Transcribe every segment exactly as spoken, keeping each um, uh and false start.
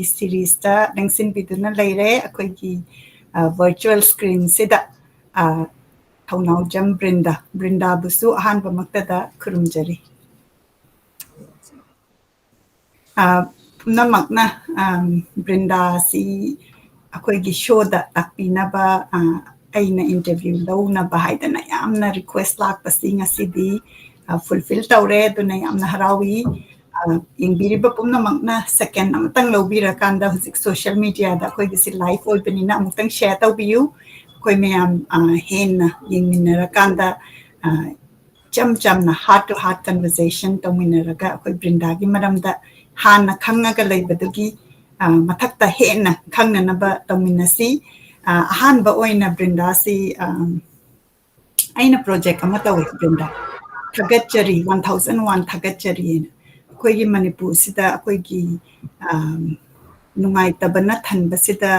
ꯁꯤꯔꯤꯁꯇ ꯂꯦꯡꯁꯤꯟꯕꯤꯗꯨꯅ ꯂꯩꯔꯦ꯫ ꯑꯩꯈꯣꯏꯒꯤ, ꯑ, ꯚꯔꯆꯨꯋꯦꯜ ꯁ꯭ꯀ꯭ꯔꯤꯟꯁꯤꯗ, ꯑ, ꯊꯧꯅꯥꯎꯖꯝ ꯕ꯭ꯔꯤꯟꯗꯥ, ꯕ꯭ꯔꯤꯟꯗꯥꯕꯨꯁꯨ ꯑꯍꯥꯟꯕꯃꯛꯇꯗ ꯈꯨꯔꯨꯝꯖꯔꯤ꯫ ꯑ, ꯄꯨꯝꯅꯃꯛꯅ, ꯑꯝ, ꯕ꯭ꯔꯤꯟꯗꯥꯁꯤ ꯑꯩꯈꯣꯏꯒꯤ ꯁꯣꯗ ꯇꯥꯛꯄꯤꯅꯕ, ꯑ, ꯑꯩꯅ ꯏꯟꯇꯔꯚ꯭ꯌꯨ ꯂꯧꯅꯕ ꯍꯥꯏꯗꯅ ꯌꯥꯝꯅ ꯔꯤꯀ꯭ꯋꯦꯁ ꯂꯥꯛꯄꯁꯤ ꯉꯁꯤꯗꯤ, ꯑ, ꯐꯨꯜꯐꯤꯜ ꯇꯧꯔꯦ꯫ ꯑꯗꯨꯅ ꯌꯥꯝꯅ ꯍꯔꯥꯎꯏ꯫ ꯑ, ꯌꯦꯡꯕꯤꯔꯤꯕ ꯄꯨꯝꯅꯃꯛꯅ ꯁꯦꯀꯦꯟ ꯑꯃꯇꯪ ꯂꯧꯕꯤꯔꯀꯥꯟꯗ ꯍꯧꯖꯤꯛ ꯁꯣꯁꯤꯌꯦꯜ ꯃꯤꯗꯤꯌꯥꯗ ꯑꯩꯈꯣꯏꯒꯤꯁꯤ ꯂꯥꯏꯚ ꯑꯣꯏꯕꯅꯤꯅ ꯑꯃꯨꯛꯇꯪ ꯁꯦꯌꯔ ꯇꯧꯕꯤꯌꯨ꯫ ꯑꯩꯈꯣꯏ ꯃꯌꯥꯝ, ꯑ, ꯍꯦꯟꯅ ꯌꯦꯡꯃꯤꯟꯅꯔꯀꯥꯟꯗ, ꯑ, ꯏꯆꯝ ꯆꯝꯅ heart to heart conversation ꯇꯧꯃꯤꯟꯅꯔꯒ ꯑꯩꯈꯣꯏ ꯕ꯭ꯔꯤꯟꯗꯥꯒꯤ ꯃꯔꯝꯗ ꯍꯥꯟꯅ ꯈꯪꯉꯒ ꯂꯩꯕꯗꯨꯒꯤ, ꯑ, ꯃꯊꯛꯇ ꯍꯦꯟꯅ ꯈꯪꯅꯅꯕ ꯇꯧꯃꯤꯟꯅꯁꯤ꯫ ꯑ, ꯑꯍꯥꯟꯕ ꯑꯣꯏꯅ ꯕ꯭ꯔꯤꯟꯗꯥꯁꯤ, ꯑ, ꯑꯩꯅ ꯄ꯭ꯔꯣꯖꯦꯛ ꯑꯃ ꯇꯧꯋꯦ ꯕ꯭ꯔꯤꯟꯗꯥ, ꯊꯥꯒꯠꯆꯔꯤ, ꯋꯥꯟ ꯊꯥꯎꯖꯟ ꯋꯥꯟ ꯊꯥꯒꯠꯆꯔꯤ ꯍꯥꯏꯅ꯫ ꯑꯩꯈꯣꯏꯒꯤ ꯃꯅꯤꯄꯨꯔꯁꯤꯗ ꯑꯩꯈꯣꯏꯒꯤ, ꯑ, ꯅꯨꯡꯉꯥꯏꯇꯕꯅ ꯊꯟꯕꯁꯤꯗ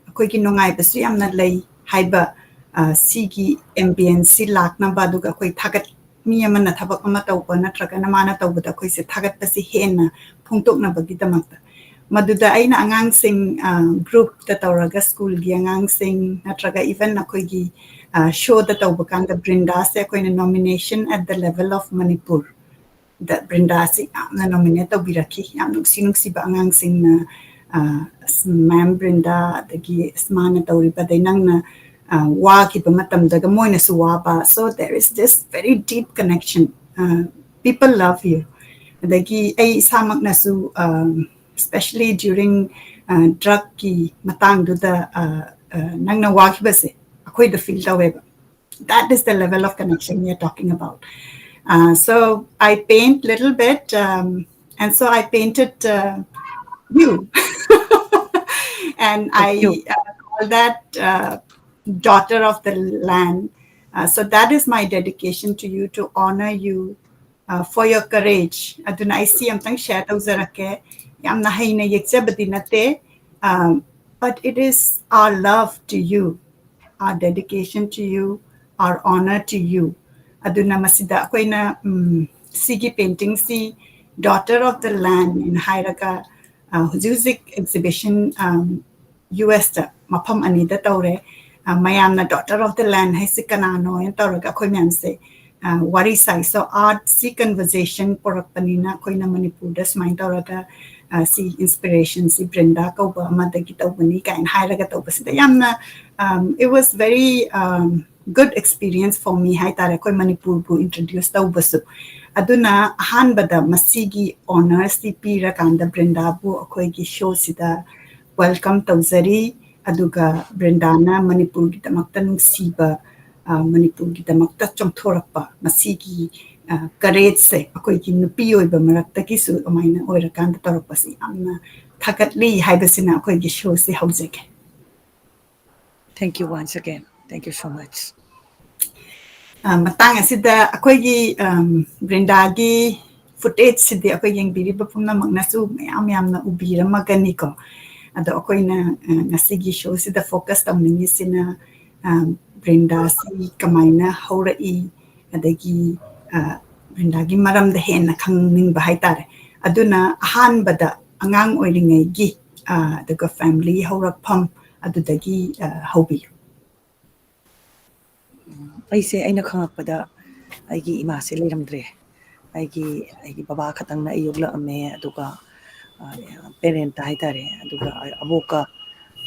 ꯑꯩꯈꯣꯏꯒꯤ ꯅꯨꯡꯉꯥꯏꯕꯁꯨ ꯌꯥꯝꯅ ꯂꯩ ꯍꯥꯏꯕ, ꯑ, ꯁꯤꯒꯤ ꯑꯦꯝꯕꯤꯌꯦꯟꯁꯁꯤ ꯂꯥꯛꯅꯕ, ꯑꯗꯨꯒ ꯑꯩꯈꯣꯏ ꯊꯥꯒꯠ-, ꯃꯤ ꯑꯃꯅ ꯊꯕꯛ ꯑꯃ ꯇꯧꯕ ꯅꯠꯇ꯭ꯔꯒꯅ ꯃꯥꯅ ꯇꯧꯕꯗ ꯑꯩꯈꯣꯏꯁꯦ ꯊꯥꯒꯠꯄꯁꯤ ꯍꯦꯟꯅ ꯐꯣꯡꯗꯣꯛꯅꯕꯒꯤꯗꯃꯛꯇ꯫ ꯃꯗꯨꯗ ꯑꯩꯅ ꯑꯉꯥꯡꯁꯤꯡ, ꯑ, ꯒ꯭ꯔꯨꯞꯇ ꯇꯧꯔꯒ ꯁ꯭ꯀꯨꯜꯒꯤ ꯑꯉꯥꯡꯁꯤꯡ ꯅꯠꯇ꯭ꯔꯒ ꯏꯚꯟ ꯑꯩꯈꯣꯏꯒꯤ, ꯑ, ꯁꯣꯗ ꯇꯧꯕ ꯀꯥꯟꯗ ꯕ꯭ꯔꯤꯟꯗꯥꯁꯦ ꯑꯩꯈꯣꯏꯅ nomination at the level of Manipur ꯗ ꯕ꯭ꯔꯤꯟꯗꯥꯁꯤ ꯌꯥꯝꯅ ꯅꯣꯃꯤꯅꯦꯠ ꯇꯧꯕꯤꯔꯛꯈꯤ꯫ ꯌꯥꯝ ꯅꯨꯡꯁꯤ ꯅꯨꯡꯁꯤꯕ ꯑꯉꯥꯡꯁꯤꯡꯅ, ꯑ, ꯑꯁ, ꯃꯦꯝ ꯕ꯭ꯔꯤꯟꯗꯥ, ꯑꯗꯒꯤ ꯑꯁ, ꯃꯥꯅ ꯇꯧꯔꯤꯕ, ꯑꯗꯩ ꯅꯪꯅ, ꯑ, ꯋꯥꯈꯤꯕ ꯃꯇꯝꯗꯒ ꯃꯣꯏꯅꯁꯨ ꯋꯥꯕ꯫ So there is this very deep connection. Uh, people love you. ꯑꯗꯒꯤ ꯑꯩ ꯏꯁꯥꯃꯛꯅꯁꯨ, ꯑ, especially during, ꯑ, ꯗ꯭ꯔꯛꯀꯤ ꯃꯇꯥꯡꯗꯨꯗ, ꯑ, ꯑ, ꯅꯪꯅ ꯋꯥꯈꯤꯕꯁꯦ ꯑꯩꯈꯣꯏꯗ ꯐꯤꯜ ꯇꯧꯋꯦꯕ꯫ That is the level of connection we are talking about. Uh, so I paint little bit, um, and so I painted, uh, you. And I, uh, call that, uh, daughter of the land. Uh, so that is my dedication to you, to honor you, uh, for your courage. ꯑꯗꯨꯅ ꯑꯩ ꯁꯤ ꯑꯝꯇꯪ share ꯇꯧꯖꯔꯛꯀꯦ꯫ ꯌꯥꯝꯅ ꯍꯩꯅ ꯌꯦꯛꯆꯕꯗꯤ ꯅꯠꯇꯦ, um, but it is our love to you, our dedication to you, our honor to you. ꯑꯗꯨꯅ ꯃꯁꯤꯗ ꯑꯩꯈꯣꯏꯅ, ꯎꯝ, ꯁꯤꯒꯤ ꯄꯦꯟꯇꯤꯡꯁꯤ Daughter of the Land ꯍꯥꯏꯅ ꯍꯥꯏꯔꯒ, ꯑ, ꯍꯧꯖꯤꯛ ꯍꯧꯖꯤꯛ exhibition, ꯑꯝ, U S ꯇ ꯃꯐꯝ ꯑꯅꯤꯗ ꯇꯧꯔꯦ꯫ ꯑ, ꯃꯌꯥꯝꯅ Daughter of the Land ꯍꯥꯏꯁꯤ ꯀꯅꯥꯅꯣ ꯍꯥꯏꯅ ꯇꯧꯔꯒ ꯑꯩꯈꯣꯏ ꯃꯌꯥꯝꯁꯦ, ꯑ, ꯋꯥꯔꯤ ꯁꯥꯏ꯫ So, artꯁꯤ conversation ꯄꯨꯔꯛꯄꯅꯤꯅ ꯑꯩꯈꯣꯏꯅ ꯃꯅꯤꯄꯨꯔꯗ ꯁꯨꯃꯥꯏꯅ ꯇꯧꯔꯒ, ꯑ, ꯁꯤ inspirationꯁꯤ ꯕ꯭ꯔꯤꯟꯗꯥ ꯀꯧꯕ ꯑꯃꯗꯒꯤ ꯇꯧꯕꯅꯤ ꯀꯥꯏꯅ ꯍꯥꯏꯔꯒ ꯇꯧꯕꯁꯤꯗ ꯌꯥꯝꯅ, um, it was very, um, good experience for me ꯍꯥꯏꯇꯥꯔꯦ, ꯑꯩꯈꯣꯏ ꯃꯅꯤꯄꯨꯔꯕꯨ introduce ꯇꯧꯕꯁꯨ꯫ ꯑꯗꯨꯅ ꯑꯍꯥꯟꯕꯗ ꯃꯁꯤꯒꯤ honourꯁꯤ ꯄꯤꯔꯀꯥꯟꯗ ꯕ꯭ꯔꯤꯟꯗꯥꯕꯨ ꯑꯩꯈꯣꯏꯒꯤ showꯁꯤꯗ welcome ꯇꯧꯖꯔꯤ꯫ ꯑꯗꯨꯒ ꯕ꯭ꯔꯤꯟꯗꯥꯅ ꯃꯅꯤꯄꯨꯔꯒꯤꯗꯃꯛꯇ ꯅꯨꯡꯁꯤꯕ, ꯑ, ꯃꯅꯤꯄꯨꯔꯒꯤꯗꯃꯛꯇ ꯆꯣꯡꯊꯣꯔꯛꯄ ꯃꯁꯤꯒꯤ, ꯑ, courageꯁꯦ ꯑꯩꯈꯣꯏꯒꯤ ꯅꯨꯄꯤ ꯑꯣꯏꯕ ꯃꯔꯛꯇꯒꯤꯁꯨ ꯑꯗꯨꯃꯥꯏꯅ ꯑꯣꯏꯔꯀꯥꯟꯗ ꯇꯧꯔꯛꯄꯁꯤ ꯌꯥꯝꯅ ꯊꯥꯒꯠꯂꯤ ꯍꯥꯏꯕꯁꯤꯅ ꯑꯩꯈꯣꯏꯒꯤ showꯁꯤ ꯍꯧꯖꯒꯦ꯫ Thank you once again. Thank you so much. ꯑ, ꯃꯇꯥꯡ ꯑꯁꯤꯗ ꯑꯩꯈꯣꯏꯒꯤ, ꯑꯝ, ꯕ꯭ꯔꯤꯟꯗꯥꯒꯤ footageꯁꯤꯗꯤ ꯑꯩꯈꯣꯏ ꯌꯦꯡꯕꯤꯔꯤꯕ ꯄꯨꯝꯅꯃꯛꯅꯁꯨ ꯃꯌꯥꯝ ꯌꯥꯝꯅ ꯎꯕꯤꯔꯝꯃꯒꯅꯤꯀꯣ꯫ ꯑꯗꯣ ꯑꯩꯈꯣꯏꯅ, ꯑ, ꯉꯁꯤꯒꯤ showꯁꯤꯗ focus ꯇꯧꯅꯤꯡꯉꯤꯁꯤꯅ, ꯑ, ꯕ꯭ꯔꯤꯟꯗꯥꯁꯤ ꯀꯃꯥꯏꯅ ꯍꯧꯔꯛꯏ, ꯑꯗꯒꯤ, ꯑ, ꯕ꯭ꯔꯤꯟꯗꯥꯒꯤ ꯃꯔꯝꯗ ꯍꯦꯟꯅ ꯈꯪꯅꯤꯡꯕ ꯍꯥꯏꯇꯥꯔꯦ꯫ ꯑꯗꯨꯅ ꯑꯍꯥꯟꯕꯗ ꯑꯉꯥꯡ ꯑꯣꯏꯔꯤꯉꯩꯒꯤ, ꯑ, ꯑꯗꯨꯒ family ꯍꯧꯔꯛꯐꯝ ꯑꯗꯨꯗꯒꯤ, ꯑ, ꯍꯧꯕꯤꯌꯨ꯫ ꯎꯝ, ꯑꯩꯁꯦ ꯑꯩꯅ ꯈꯪꯉꯛꯄꯗ ꯑꯩꯒꯤ ꯏꯃꯥꯁꯦ ꯂꯩꯔꯝꯗ꯭ꯔꯦ꯫ ꯑꯩꯒꯤ, ꯑꯩꯒꯤ ꯕꯕꯥ ꯈꯛꯇꯪꯅ ꯑꯩ ꯌꯣꯛꯂꯛꯑꯝꯃꯦ꯫ ꯑꯗꯨꯒ, ꯑ, parent ꯍꯥꯏꯇꯥꯔꯦ꯫ ꯑꯗꯨꯒ ꯑꯕꯣꯛꯀ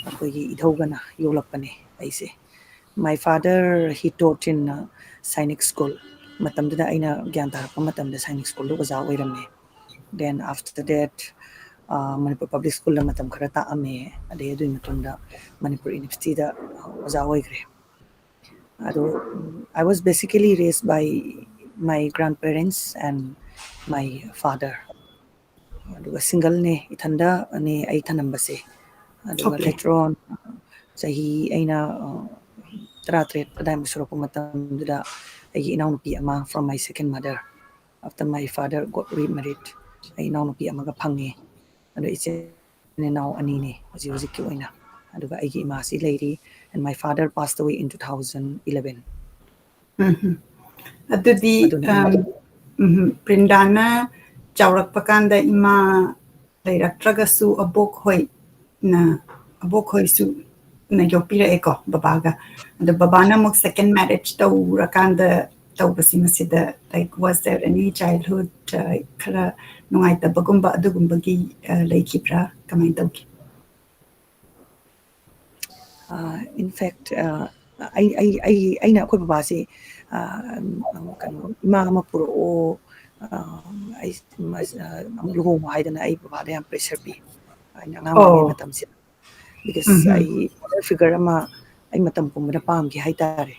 ꯑꯩꯈꯣꯏꯒꯤ ꯏꯙꯧꯒꯅ ꯌꯣꯛꯂꯛꯄꯅꯦ ꯑꯩꯁꯦ꯫ My father, he taught in, uh, Sainik School. ꯃꯇꯝꯗꯨꯗ ꯑꯩꯅ ꯒ꯭ꯌꯥꯟ ꯇꯥꯔꯛꯄ ꯃꯇꯝꯗ Sainik Schoolꯗ ꯑꯣꯖꯥ ꯑꯣꯏꯔꯝꯃꯦ꯫ Then after that, uh, Manipur Public Schoolꯗ ꯃꯇꯝ ꯈꯔ ꯇꯥꯛꯑꯝꯃꯦ꯫ ꯑꯗꯩ ꯑꯗꯨꯒꯤ ꯃꯇꯨꯡꯗ ꯃꯅꯤꯄꯨꯔ Universityꯗ ꯑꯣꯖꯥ ꯑꯣꯏꯈ꯭ꯔꯦ꯫ ꯑꯗꯣ, I was basically raised by my grandparents and my father. ꯑꯗꯨꯒ singleꯅꯦ, ꯏꯊꯟꯗꯅꯦ ꯑꯩ ꯊꯅꯝꯕꯁꯦ꯫ ꯑꯗꯨꯒ Okay. Later on, ꯆꯍꯤ ꯑꯩꯅ, ꯑ, ꯇꯔꯥꯇꯔꯦꯠ ꯑꯗꯥꯏꯃꯨꯛ ꯁꯨꯔꯛꯄ ꯃꯇꯝꯗꯨꯗ ꯑꯩꯒꯤ ꯏꯅꯥꯎꯅꯨꯄꯤ ꯑꯃ from my second mother, after my father got remarried, ꯑꯩ ꯏꯅꯥꯎꯅꯨꯄꯤ ꯑꯃꯒ ꯐꯪꯉꯦ꯫ ꯑꯗꯣ ꯏꯆꯤꯟ ꯏꯅꯥꯎ ꯑꯅꯤꯅꯦ ꯍꯧꯖꯤꯛ ꯍꯧꯖꯤꯛꯀꯤ ꯑꯣꯏꯅ꯫ ꯑꯗꯨꯒ ꯑꯩꯒꯤ ꯏꯃꯥꯁꯤ ꯂꯩꯔꯤ, and my father passed away in two thousand eleven. ꯎꯝ꯫ ꯑꯗꯨꯗꯤ, ꯑꯗꯨꯅ ꯑꯩꯅ ꯑꯝ, ꯎꯝ, ꯕ꯭ꯔꯤꯟꯗꯥꯅ ꯆꯥꯎꯔꯛꯄ ꯀꯥꯟꯗ ꯏꯃꯥ ꯂꯩꯔꯛꯇ꯭ꯔꯒꯁꯨ ꯑꯕꯣꯛ ꯍꯣꯏꯅ, ꯑꯕꯣꯛ ꯍꯣꯏꯁꯨ ꯅ ꯌꯣꯛꯄꯤꯔꯛꯑꯦꯀꯣ ꯕꯕꯥꯒ꯫ ꯑꯗꯣ ꯕꯕꯥꯅ ꯑꯃꯨꯛ second marriage ꯇꯧꯔꯀꯥꯟꯗ ꯇꯧꯕꯁꯤ ꯃꯁꯤꯗ, like, was there any childhood, uh, ꯈꯔ ꯅꯨꯡꯉꯥꯏꯇꯕꯒꯨꯝꯕ ꯑꯗꯨꯒꯨꯝꯕꯒꯤ, uh, ꯂꯩꯈꯤꯕ꯭ꯔꯥ? ꯀꯃꯥꯏꯅ ꯇꯧꯈꯤ? Uh, in fact, uh, ꯑꯩ ꯑꯩ ꯑꯩ ꯑꯩꯅ ꯑꯩꯈꯣꯏ ꯕꯕꯥꯁꯦ, uh, ꯀꯩꯅꯣ, ꯏꯃꯥ ꯑꯃ ꯄꯨꯔꯛꯑꯣ, uh, ꯑꯩ ꯑꯃꯨꯛ ꯂꯨꯍꯣꯡꯉꯣ ꯍꯥꯏꯗꯅ ꯑꯩ ꯕꯕꯥꯗ ꯌꯥꯝ pressure ꯄꯤ꯫ ꯑꯩꯅ ꯑꯉꯥꯡ ꯑꯣꯏꯔꯤꯉꯩ ꯃꯇꯝꯁꯤꯗ, because ꯑꯩ father figure ꯑꯃ ꯑꯩ ꯃꯇꯝ ꯄꯨꯝꯕꯗ ꯄꯥꯝꯈꯤ ꯍꯥꯏꯇꯥꯔꯦ꯫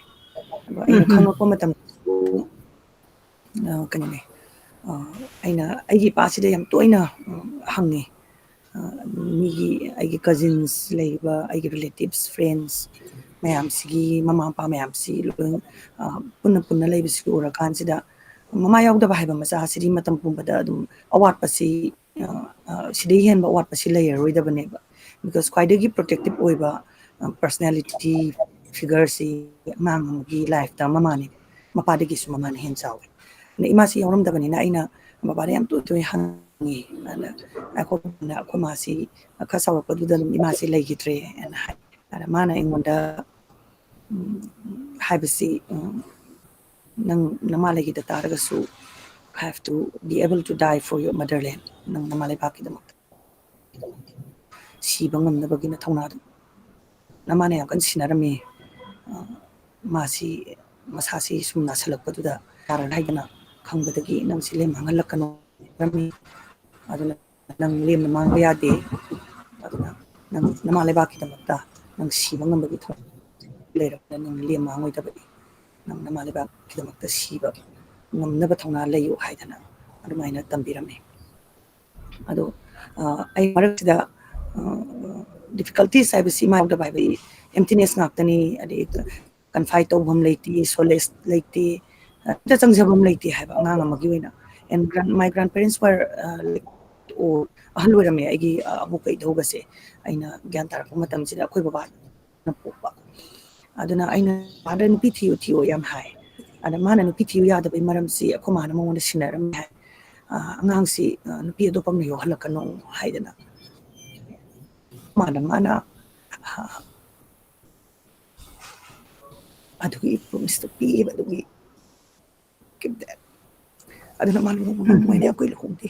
ꯑꯗꯣ ꯑꯩꯅ ꯈꯪꯉꯛꯄ ꯃꯇꯝꯗꯁꯨ, uh, ꯀꯩꯅꯣꯅꯦ, uh, ꯑꯩꯅ ꯑꯩꯒꯤ ꯏꯄꯥꯁꯤꯗ ꯌꯥꯝ ꯇꯣꯏꯅ, um, ꯍꯪꯉꯤ꯫ Uh, ꯃꯤꯒꯤ, ꯑꯩꯒꯤ cousins ꯂꯩꯔꯤꯕ, ꯑꯩꯒꯤ relatives, friends ꯃꯌꯥꯝꯁꯤꯒꯤ ꯃꯃꯥ ꯃꯄꯥ ꯃꯌꯥꯝꯁꯤ ꯂꯣꯏ, uh, ꯄꯨꯟꯅ ꯄꯨꯟꯅ ꯂꯩꯕꯁꯤ ꯎꯔꯀꯥꯟꯁꯤꯗ, ꯃꯃꯥ ꯌꯥꯎꯗꯕ ꯍꯥꯏꯕ ꯃꯆꯥꯁꯤꯗꯤ ꯃꯇꯝ ꯄꯨꯝꯕꯗ ꯑꯗꯨꯝ ꯑꯋꯥꯠꯄꯁꯤ, uh, uh, ꯁꯤꯗꯩ ꯍꯦꯟꯕ ꯑꯋꯥꯠꯄꯁꯤ ꯂꯩꯔꯔꯣꯏꯗꯕꯅꯦꯕ꯫ Because ꯈ꯭ꯋꯥꯏꯗꯒꯤ protective ꯑꯣꯏꯕ, uh, personality figureꯁꯤ ꯑꯉꯥꯡ ꯑꯃꯒꯤ lifeꯇ ꯃꯃꯥꯅꯦ, ꯃꯄꯥꯗꯒꯤꯁꯨ ꯃꯃꯥꯅ ꯍꯦꯟꯅ ꯆꯥꯎꯋꯦ꯫ ꯑꯗ ꯏꯃꯥꯁꯤ ꯌꯥꯎꯔꯝꯗꯕꯅꯤꯅ ꯑꯩꯅ ꯕꯕꯥꯗ ꯌꯥꯝ ꯇꯣꯏ ꯇꯣꯏ ꯍꯪꯉꯤ꯫ ꯑꯗ ꯑꯩꯈꯣꯏ ꯕꯕꯥꯅ, ꯑꯩꯈꯣꯏ ꯃꯥꯁꯤ ꯈꯔ ꯆꯥꯎꯔꯛꯄꯗꯨꯗ ꯑꯗꯨꯝ ꯏꯃꯥꯁꯤ ꯂꯩꯈꯤꯗ꯭ꯔꯦ ꯍꯥꯏꯅ ꯍꯥꯏ꯫ ꯑꯗ ꯃꯥꯅ ꯑꯩꯉꯣꯟꯗ, ꯎꯝ, ꯍꯥꯏꯕꯁꯤ, ꯎꯝ, "ꯅꯪ ꯅꯃꯥ ꯂꯩꯈꯤꯗ ꯇꯥꯔꯒꯁꯨ, have to be able to die for your motherland." ꯅꯪ ꯅꯃꯥ ꯂꯩꯕꯥꯛꯀꯤꯗꯃꯛꯇ ꯁꯤꯕ ꯉꯝꯅꯕꯒꯤ ꯅꯊꯧꯅꯥꯗꯨ꯫ ꯅꯃꯥꯅ ꯌꯥꯝ ꯀꯟꯅ ꯁꯤꯟꯅꯔꯝꯃꯤ꯫ ꯑ, ꯃꯥꯁꯤ, ꯃꯁꯥꯁꯤ ꯁꯨꯝ ꯅꯥꯁꯤꯜꯂꯛꯄꯗꯨꯗ ꯌꯥꯔꯣꯏ ꯍꯥꯏꯗꯅ ꯈꯪꯕꯗꯒꯤ ꯅꯪꯁꯤ ꯂꯦꯝ ꯃꯥꯡꯍꯜꯂꯛꯀꯅꯨ ꯍꯥꯏꯔꯝꯃꯤ꯫ ꯑꯗꯨꯅ ꯅꯪ ꯂꯦꯝꯅ ꯃꯥꯡꯕ ꯌꯥꯗꯦ꯫ ꯑꯗꯨꯅ ꯅꯪ ꯅꯃꯥ ꯂꯩꯕꯥꯛꯀꯤꯗꯃꯛꯇ ꯅꯪ ꯁꯤꯕ ꯉꯝꯕꯒꯤ ꯊꯧꯅꯥ ꯂꯩꯔꯕꯅꯤꯅ ꯅꯪ ꯂꯦꯝ ꯃꯥꯡꯉꯣꯏꯗꯕꯅꯤ꯫ ꯅꯪ ꯅꯃꯥ ꯂꯩꯕꯥꯛꯀꯤꯗꯃꯛꯇ ꯁꯤꯕ ꯉꯝꯅꯕ ꯊꯧꯅꯥ ꯂꯩꯌꯨ ꯍꯥꯏꯗꯅ ꯑꯗꯨꯃꯥꯏꯅ ꯇꯝꯕꯤꯔꯝꯃꯤ꯫ ꯑꯗꯣ, ꯑ, ꯑꯩ ꯃꯔꯛꯁꯤꯗ, ꯑ, difficulties ꯍꯥꯏꯕꯁꯤ ꯏꯃꯥ ꯌꯥꯎꯗꯕ ꯍꯥꯏꯕꯗꯤ emptiness ꯉꯥꯛꯇꯅꯤ, ꯑꯗꯩ confide ꯇꯧꯐꯝ ꯂꯩꯇꯦ, solace ꯂꯩꯇꯦ, ꯑꯝꯇ ꯆꯪꯖꯐꯝ ꯂꯩꯇꯦ ꯍꯥꯏꯕ ꯑꯉꯥꯡ ꯑꯃꯒꯤ ꯑꯣꯏꯅ꯫ And grand-, my grandparents were, uh, like, ꯑꯣ, ꯑꯍꯜ ꯑꯣꯏꯔꯝꯃꯦ ꯑꯩꯒꯤ, ꯑ, ꯑꯕꯣꯛꯀ ꯏꯙꯧꯒꯁꯦ꯫ ꯑꯩꯅ ꯒ꯭ꯌꯥꯟ ꯇꯥꯔꯛꯄ ꯃꯇꯝꯁꯤꯗ ꯑꯩꯈꯣꯏ ꯕꯕꯥꯅ ꯄꯣꯛꯄ꯫ ꯑꯗꯨꯅ ꯑꯩꯅ ꯕꯕꯥꯗ "ꯅꯨꯄꯤ ꯊꯤꯌꯨ, ꯊꯤꯌꯨ" ꯌꯥꯝ ꯍꯥꯏ꯫ ꯑꯗ ꯃꯥꯅ ꯅꯨꯄꯤ ꯊꯤꯌꯨ ꯌꯥꯗꯕꯒꯤ ꯃꯔꯝꯁꯤ ꯑꯩꯈꯣꯏ ꯃꯥꯅ ꯃꯉꯣꯟꯗ ꯁꯤꯟꯅꯔꯝꯃꯦ ꯍꯥꯏ꯫ ꯑꯉꯥꯡꯁꯤ ꯅꯨꯄꯤ ꯑꯇꯣꯞꯄ ꯑꯃꯅ ꯌꯣꯛꯍꯜꯂꯛꯀꯅꯨ ꯍꯥꯏꯗꯅ ꯃꯥꯅ ꯃꯥꯅ ꯑꯗꯨꯒꯤ ꯄ꯭ꯔꯣꯃꯤꯁꯇꯣ ꯄꯤꯌꯦꯕ꯫ ꯑꯗꯨꯒꯤ ꯑꯗꯨꯅ ꯃꯥ ꯂꯨꯍꯣꯡꯕ ꯉꯝꯃꯣꯏꯅꯦ, ꯑꯩꯈꯣꯏ ꯂꯨꯍꯣꯡꯗꯦ꯫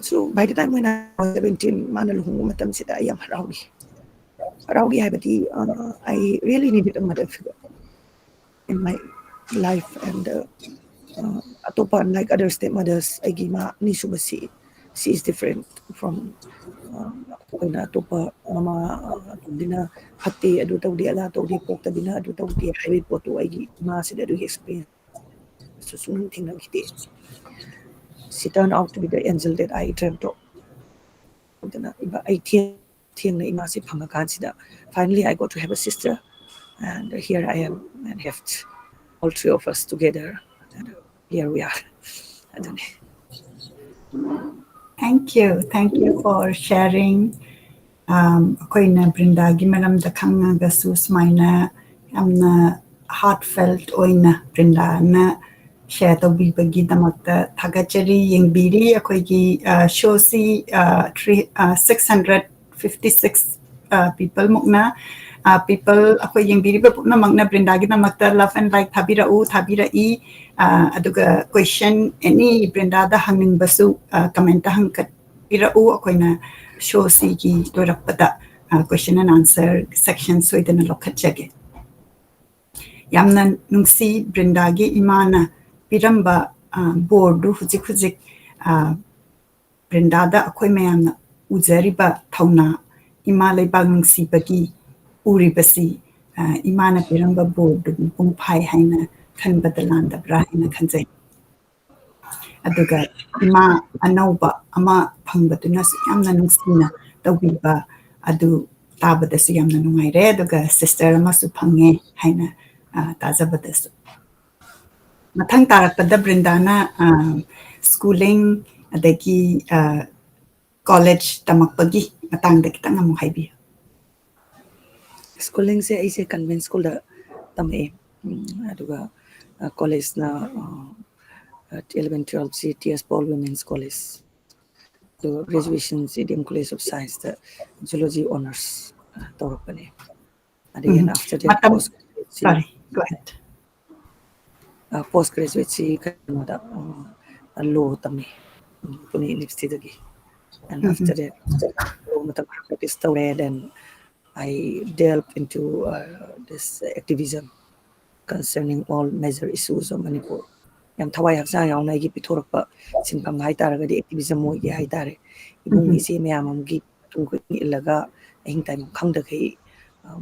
So by the time when I was seventeen, ꯃꯥꯅ ꯂꯨꯍꯣꯡꯕ ꯃꯇꯝꯁꯤꯗ ꯑꯩ ꯌꯥꯝ ꯍꯔꯥꯎꯏ꯫ ꯍꯔꯥꯎꯏ ꯍꯥꯏꯕꯗꯤ, I really needed a mother figure in my life, and ꯑꯇꯣꯞꯄ, unlike other stepmothers, ꯑꯩꯒꯤ ꯏꯃꯥ ꯑꯅꯤꯁꯨꯕꯁꯤ, she is different from ꯑꯩꯈꯣꯏꯅ ꯑꯇꯣꯞꯄ ꯃꯃꯥ ꯑꯇꯣꯝꯕꯤꯅ ꯐꯠꯇꯦ, ꯑꯗꯨ ꯇꯧꯗꯦ, ꯑꯗꯥ ꯇꯧꯗꯦ, ꯄꯣꯛꯇꯕꯤꯅ ꯑꯗꯨ ꯇꯧꯗꯦ ꯍꯥꯏꯕꯒꯤ ꯄꯣꯠꯇꯨ ꯑꯩꯒꯤ ꯏꯃꯥꯁꯤꯗ ꯑꯗꯨꯒꯤ experience ꯁꯨ ꯁꯨꯡ ꯊꯦꯡꯅꯈꯤꯗꯦ꯫ She turned out to be the angel that I dreamt of. ꯑꯗꯨꯅ ꯑꯩ ꯊꯦꯡꯅ ꯏꯃꯥꯁꯤ ꯐꯪꯉꯀꯥꯟꯁꯤꯗ, finally I got to have a sister, and here I am and have all three of us together, and here we are. ꯑꯗꯨꯅꯤ꯫ Thank you, thank you for sharing. ꯑꯩꯈꯣꯏꯅ ꯕ꯭ꯔꯤꯟꯗꯥꯒꯤ ꯃꯔꯝꯗ ꯈꯪꯉꯒꯁꯨ ꯁꯨꯃꯥꯏꯅ ꯌꯥꯝꯅ heartfelt ꯑꯣꯏꯅ ꯕ꯭ꯔꯤꯟꯗꯥꯅ share ꯇꯧꯕꯤꯕꯒꯤꯗꯃꯛꯇ ꯊꯥꯒꯠꯆꯔꯤ꯫ ꯌꯦꯡꯕꯤꯔꯤ ꯑꯩꯈꯣꯏꯒꯤ showꯁꯤ three six hundred fifty six people ꯃꯨꯛꯅ, people ꯑꯩꯈꯣꯏ ꯌꯦꯡꯕꯤꯔꯤꯕ ꯄꯨꯝꯅꯃꯛꯅ ꯕ꯭ꯔꯤꯟꯗꯥꯒꯤꯗꯃꯛꯇ love and like ꯊꯥꯕꯤꯔꯛꯎ, ꯊꯥꯕꯤꯔꯛꯏ꯫ ꯑꯗꯨꯒ question, any ꯕ꯭ꯔꯤꯟꯗꯥꯗ ꯍꯪꯅꯤꯡꯕꯁꯨ commentꯇ ꯍꯪꯒꯠꯄꯤꯔꯛꯎ꯫ ꯑꯩꯈꯣꯏꯅ showꯁꯤꯒꯤ ꯂꯣꯏꯔꯛꯄꯗ question and answer section ꯁꯣꯏꯗꯅ ꯂꯧꯈꯠꯆꯒꯦ꯫ ꯌꯥꯝꯅ ꯅꯨꯡꯁꯤ ꯕ꯭ꯔꯤꯟꯗꯥꯒꯤ ꯏꯃꯥꯅ ꯄꯤꯔꯝꯕ ꯕꯣꯔꯗꯨ ꯍꯧꯖꯤꯛ ꯍꯧꯖꯤꯛ ꯕ꯭ꯔꯤꯟꯗꯥꯗ ꯑꯩꯈꯣꯏ ꯃꯌꯥꯝꯅ ꯎꯖꯔꯤꯕ ꯊꯧꯅꯥ, ꯏꯃꯥ ꯂꯩꯕꯥꯛ ꯅꯨꯡꯁꯤꯕꯒꯤ ꯎꯔꯤꯕꯁꯤ ꯏꯃꯥꯅ ꯄꯤꯔꯝꯕ ꯕꯣꯔꯗꯨ ꯃꯄꯨꯡ ꯐꯥꯏ ꯍꯥꯏꯅ ꯈꯟꯕꯗ ꯂꯥꯟꯗꯕ꯭ꯔꯥ ꯍꯥꯏꯅ ꯈꯟꯖꯩ꯫ ꯑꯗꯨꯒ ꯏꯃꯥ ꯑꯅꯧꯕ ꯑꯃ ꯐꯪꯕꯗꯨꯅꯁꯨ ꯌꯥꯝꯅ ꯅꯨꯡꯁꯤꯅ ꯇꯧꯕꯤꯕ ꯑꯗꯨ ꯇꯥꯕꯗꯁꯨ ꯌꯥꯝꯅ ꯅꯨꯡꯉꯥꯏꯔꯦ꯫ ꯑꯗꯨꯒ sister ꯑꯃꯁꯨ ꯐꯪꯉꯦ ꯍꯥꯏꯅ ꯇꯥꯖꯕꯗꯁꯨ꯫ ꯃꯊꯪ ꯇꯥꯔꯛꯄꯗ ꯕ꯭ꯔꯤꯟꯗꯥꯅ schooling ꯑꯗꯒꯤ college ꯇꯝꯃꯛꯄꯒꯤ ꯃꯇꯥꯡꯗ ꯈꯤꯇꯪ ꯑꯃꯨꯛ ꯍꯥꯏꯕꯤꯌꯨ꯫ Schoolingꯁꯦ ꯑꯩꯁꯦ convent schoolꯗ ꯇꯝꯃꯛꯑꯦ꯫ ꯑꯗꯨꯒ collegeꯅ eleven twelve ꯁꯤ T S Paul Women's College, ꯑꯗꯨꯒ graduation ꯁꯤ D M College of Science ꯇ Zoology Honours ꯇꯧꯔꯛꯄꯅꯦ. ꯑꯗꯒꯤ, and after that, post graduate ꯁꯤ, sorry, go ahead. Post graduate ꯁꯤ ꯀꯩꯅꯣꯗ, law ꯇꯝꯃꯤ, Pune University ꯗꯒꯤ. And after that, law ꯃꯇꯝ ꯈꯔ practice ꯇꯧꯔꯦ, then I delve into this activism concerning all major issues of Manipur. ꯌꯥꯝ ꯊꯋꯥꯏ ꯍꯛꯆꯥꯡ ꯌꯥꯎꯅ ꯑꯩꯒꯤ ꯄꯤꯊꯣꯔꯛꯄ ꯁꯤꯟꯐꯝ ꯍꯥꯏꯇꯥꯔꯒꯗꯤ activism ꯑꯣꯏꯒꯦ ꯍꯥꯏꯇꯥꯔꯦ꯫ ꯏꯕꯨꯡ ꯏꯆꯦ ꯃꯌꯥꯝ ꯑꯃꯒꯤ ꯃꯇꯨꯡ ꯏꯜꯂꯒ ꯑꯍꯤꯡ ꯇꯥꯏꯕꯪ ꯈꯪꯗꯈꯩ,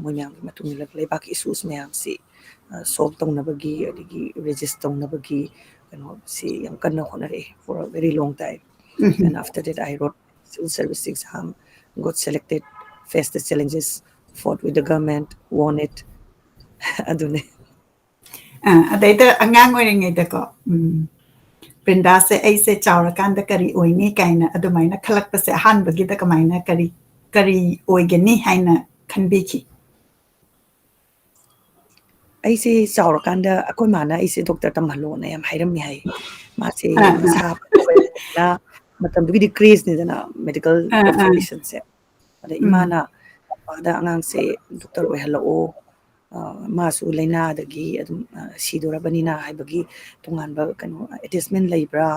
ꯃꯣꯏ ꯃꯌꯥꯝꯒꯤ ꯃꯇꯨꯡ ꯏꯜꯂꯒ ꯂꯩꯕꯥꯛꯀꯤ issues ꯃꯌꯥꯝꯁꯤ solve ꯇꯧꯅꯕꯒꯤ, ꯑꯗꯒꯤ resist ꯇꯧꯅꯕꯒꯤ ꯀꯩꯅꯣꯁꯤ ꯌꯥꯝ ꯀꯟꯅ ꯍꯣꯠꯅꯔꯛꯑꯦ for a very long time. And after that, I wrote civil service exam, got selected, faced the challenges, fought with the government, won it. ꯑꯗꯨꯅꯦ꯫ ꯑ, ꯑꯗꯩꯗ ꯑꯉꯥꯡ ꯑꯣꯏꯔꯤꯉꯩꯗꯀꯣ, ꯎꯝ, ꯕ꯭ꯔꯤꯟꯗꯥꯁꯦ ꯑꯩꯁꯦ ꯆꯥꯎꯔꯀꯥꯟꯗ ꯀꯔꯤ ꯑꯣꯏꯅꯤ ꯀꯥꯏꯅ ꯑꯗꯨꯃꯥꯏꯅ ꯈꯜꯂꯛꯄꯁꯦ ꯑꯍꯥꯟꯕꯒꯤꯗ ꯀꯃꯥꯏꯅ, ꯀꯔꯤ, ꯀꯔꯤ ꯑꯣꯏꯒꯅꯤ ꯍꯥꯏꯅ ꯈꯟꯕꯤꯈꯤ? ꯑꯩꯁꯦ ꯆꯥꯎꯔꯀꯥꯟꯗ ꯑꯩꯈꯣꯏ ꯃꯥꯅ ꯑꯩꯁꯦ doctor ꯇꯝꯍꯜꯂꯣꯅ ꯌꯥꯝ ꯍꯥꯏꯔꯝꯃꯤ ꯍꯥꯏ꯫ ꯃꯥꯁꯦ ꯑꯥ, ꯑꯥ꯫ ꯃꯁꯥ ꯐꯠꯇꯕꯅꯤꯅ, ꯃꯇꯝꯗꯨꯒꯤꯗꯤ craze ꯅꯤꯗꯅ medical ꯑꯥ, ꯑꯥ꯫ Profession ꯁꯦ꯫ ꯑꯗ ꯎꯝ꯫ ꯏꯃꯥꯅ, "ꯄꯄꯥꯗ ꯑꯉꯥꯡꯁꯦ doctor ꯑꯣꯏꯍꯜꯂꯛꯑꯣ, ꯑ, ꯃꯥꯁꯨ ꯂꯥꯏꯅꯥꯗꯒꯤ ꯑꯗꯨꯝ, ꯑ, ꯁꯤꯗꯣꯔꯕꯅꯤꯅ" ꯍꯥꯏꯕꯒꯤ ꯇꯣꯉꯥꯟꯕ ꯀꯩꯅꯣ attachment ꯂꯩꯕ꯭ꯔꯥ,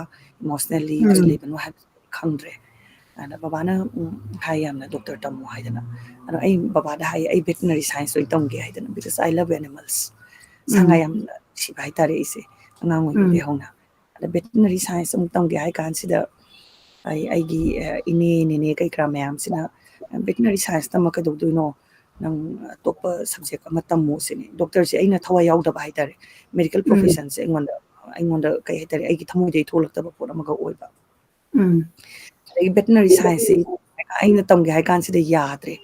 emotionally ꯎꯝ꯫ ꯀꯔꯤ ꯂꯩꯕꯅꯣ ꯍꯥꯏꯕꯁꯨ ꯈꯪꯗ꯭ꯔꯦ꯫ ꯑꯗ ꯕꯕꯥꯅ, ꯎꯝ, ꯍꯥꯏ ꯌꯥꯝꯅ, "Doctor ꯇꯝꯃꯣ" ꯍꯥꯏꯗꯅ꯫ ꯑꯗꯣ ꯑꯩ ꯕꯕꯥꯗ ꯍꯥꯏ, "ꯑꯩ veterinary science ꯑꯣꯏꯅ ꯇꯝꯒꯦ" ꯍꯥꯏꯗꯅ, because I love animals. ꯁꯥ ꯉꯥ ꯎꯝ꯫ ꯌꯥꯝꯅ ꯅꯨꯡꯁꯤꯕ ꯍꯥꯏꯇꯥꯔꯦ ꯑꯩꯁꯦ, ꯑꯉꯥꯡ ꯑꯣꯏꯔꯤꯉꯩꯗꯒꯤ ꯎꯝ꯫ ꯍꯧꯅ꯫ ꯑꯗ veterinary science ꯑꯃꯨꯛ ꯇꯝꯒꯦ ꯍꯥꯏ ꯀꯥꯟꯁꯤꯗ, ꯑꯩ, ꯑꯩꯒꯤ, ꯑ, ꯏꯅꯦ, ꯅꯦꯅꯦ ꯀꯩ ꯀꯔꯥ ꯃꯌꯥꯝꯁꯤꯅ, "Veterinary science ꯇꯝꯃ ꯀꯩꯗꯧꯗꯣꯏꯅꯣ? ꯅꯪ ꯑꯇꯣꯞꯄ subject ꯑꯃ ꯇꯝꯃꯣ" ꯁꯤꯅꯤ꯫ Doctor ꯁꯦ ꯑꯩꯅ ꯊꯋꯥꯏ ꯌꯥꯎꯗꯕ ꯍꯥꯏꯇꯥꯔꯦ꯫ Medical ꯎꯝ꯫ Profession ꯁꯦ ꯑꯩꯉꯣꯟꯗ, ꯑꯩꯉꯣꯟꯗ ꯀꯩ ꯍꯥꯏꯇꯥꯔꯦ, ꯑꯩꯒꯤ ꯊꯃꯣꯏꯗꯒꯤ ꯊꯣꯛꯂꯛꯇꯕ ꯄꯣꯠ ꯑꯃꯒ ꯑꯣꯏꯕ꯫ ꯎꯝ꯫ ꯑꯗꯒꯤ veterinary science ꯁꯤ ꯑꯩꯅ ꯇꯝꯒꯦ ꯍꯥꯏ ꯀꯥꯟꯁꯤꯗ ꯌꯥꯗ꯭ꯔꯦ꯫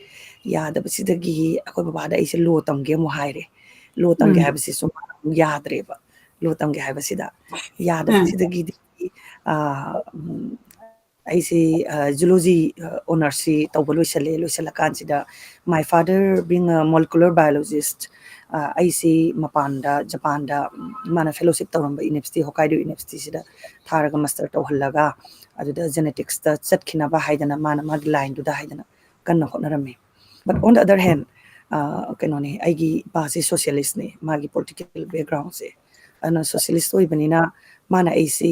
ꯌꯥꯗꯕꯁꯤꯗꯒꯤ ꯑꯩꯈꯣꯏ ꯕꯕꯥꯗ ꯑꯩꯁꯦ law ꯇꯝꯒꯦ ꯑꯃꯨꯛ ꯍꯥꯏꯔꯦ꯫ Law ꯇꯝꯒꯦ ꯎꯝ꯫ ꯍꯥꯏꯕꯁꯤꯁꯨ ꯃꯥꯅ ꯑꯃꯨꯛ ꯌꯥꯗ꯭ꯔꯦꯕ, law ꯇꯝꯒꯦ ꯍꯥꯏꯕꯁꯤꯗ꯫ ꯎꯝ꯫ ꯌꯥꯗꯕꯁꯤꯗꯒꯤꯗꯤ, ꯑ, ꯎꯝ, ꯑꯩꯁꯦ, ꯑ, zoology, ꯑ, honours ꯁꯤ ꯇꯧꯕ ꯂꯣꯏꯁꯜꯂꯦ꯫ ꯂꯣꯏꯁꯜꯂꯀꯥꯟꯁꯤꯗ, my father being a molecular biologist, ꯑꯩꯁꯤ ꯃꯄꯥꯟꯗ, ꯖꯄꯥꯟꯗ ꯃꯥꯅ ꯐꯦꯂꯣꯁꯤꯞ ꯇꯧꯔꯝꯕ ꯌꯨꯅꯤꯚꯔꯁꯤꯇꯤ, ꯍꯣꯀꯥꯏꯗꯣ ꯌꯨꯅꯤꯚꯔꯁꯤꯇꯤꯁꯤꯗ ꯊꯥꯔꯒ ꯃꯥꯁꯇꯔ ꯇꯧꯍꯜꯂꯒ, ꯑꯗꯨꯗ ꯖꯦꯅꯦꯇꯤꯛꯁꯇ ꯆꯠꯈꯤꯅꯕ ꯍꯥꯏꯗꯅ ꯃꯥꯅ ꯃꯥꯒꯤ ꯂꯥꯏꯟꯗꯨꯗ ꯍꯥꯏꯗꯅ ꯀꯟꯅ ꯍꯣꯠꯅꯔꯝꯃꯤ꯫ But on the other hand, ꯀꯩꯅꯣꯅꯤ, ꯑꯩꯒꯤ ꯏꯄꯥꯁꯦ ꯁꯣꯁꯤꯌꯦꯂꯤꯁꯅꯤ, ꯃꯥꯒꯤ ꯄꯣꯂꯤꯇꯤꯀꯦꯜ ꯕꯦꯛꯒ꯭ꯔꯥꯎꯟꯁꯦ꯫ ꯑꯗꯨꯅ ꯁꯣꯁꯤꯌꯦꯂꯤꯁ ꯑꯣꯏꯕꯅꯤꯅ ꯃꯥꯅ ꯑꯩꯁꯤ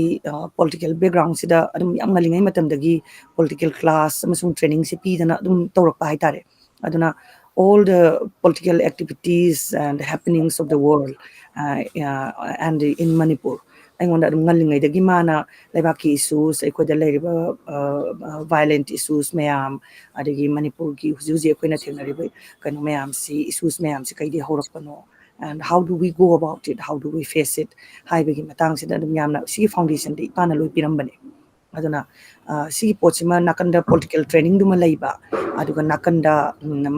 ꯄꯣꯂꯤꯇꯤꯀꯦꯜ ꯕꯦꯛꯒ꯭ꯔꯥꯎꯟꯁꯤꯗ ꯑꯗꯨꯝ ꯌꯥꯝ ꯉꯜꯂꯤꯉꯩ ꯃꯇꯝꯗꯒꯤ ꯄꯣꯂꯤꯇꯤꯀꯦꯜ ꯀ꯭ꯂꯥꯁ ꯑꯃꯁꯨꯡ ꯇ꯭ꯔꯦꯅꯤꯡꯁꯦ ꯄꯤꯗꯅ ꯑꯗꯨꯝ ꯇꯧꯔꯛꯄ ꯍꯥꯏꯇꯥꯔꯦ꯫ ꯑꯗꯨꯅ all the political activities and happenings of the world, uh, uh, and in Manipur, ꯑꯩꯉꯣꯟꯗ ꯑꯗꯨꯝ ꯉꯜꯂꯤꯉꯩꯗꯒꯤ ꯃꯥꯅ ꯂꯩꯕꯥꯛꯀꯤ ꯏꯁꯨꯁ, ꯑꯩꯈꯣꯏꯗ ꯂꯩꯔꯤꯕ ꯚꯥꯏꯂꯦꯟꯠ ꯏꯁꯨꯁ ꯃꯌꯥꯝ, ꯑꯗꯒꯤ ꯃꯅꯤꯄꯨꯔꯒꯤ ꯍꯧꯖꯤꯛ ꯍꯧꯖꯤꯛ ꯑꯩꯈꯣꯏꯅ ꯊꯦꯡꯅꯔꯤꯕ ꯀꯩꯅꯣ ꯃꯌꯥꯝꯁꯤ, ꯏꯁꯨꯁ ꯃꯌꯥꯝꯁꯤ ꯀꯩꯗꯒꯤ ꯍꯧꯔꯛꯄꯅꯣ, and how do we go about it, how do we face it ꯍꯥꯏꯕꯒꯤ ꯃꯇꯥꯡꯁꯤꯗ ꯑꯗꯨꯝ ꯌꯥꯝꯅ ꯁꯤꯒꯤ ꯐꯥꯎꯟꯗꯦꯁꯟꯗꯤ ꯏꯄꯥꯅ ꯂꯣꯏ ꯄꯤꯔꯝꯕꯅꯦ꯫ ꯑꯗꯨꯅ ꯁꯤꯒꯤ ꯄꯣꯠꯁꯤꯃ ꯅꯥꯀꯟꯗ ꯄꯣꯂꯤꯇꯤꯀꯦꯜ ꯇ꯭ꯔꯦꯅꯤꯡꯗꯨꯃ ꯂꯩꯕ, ꯑꯗꯨꯒ ꯅꯥꯀꯟꯗ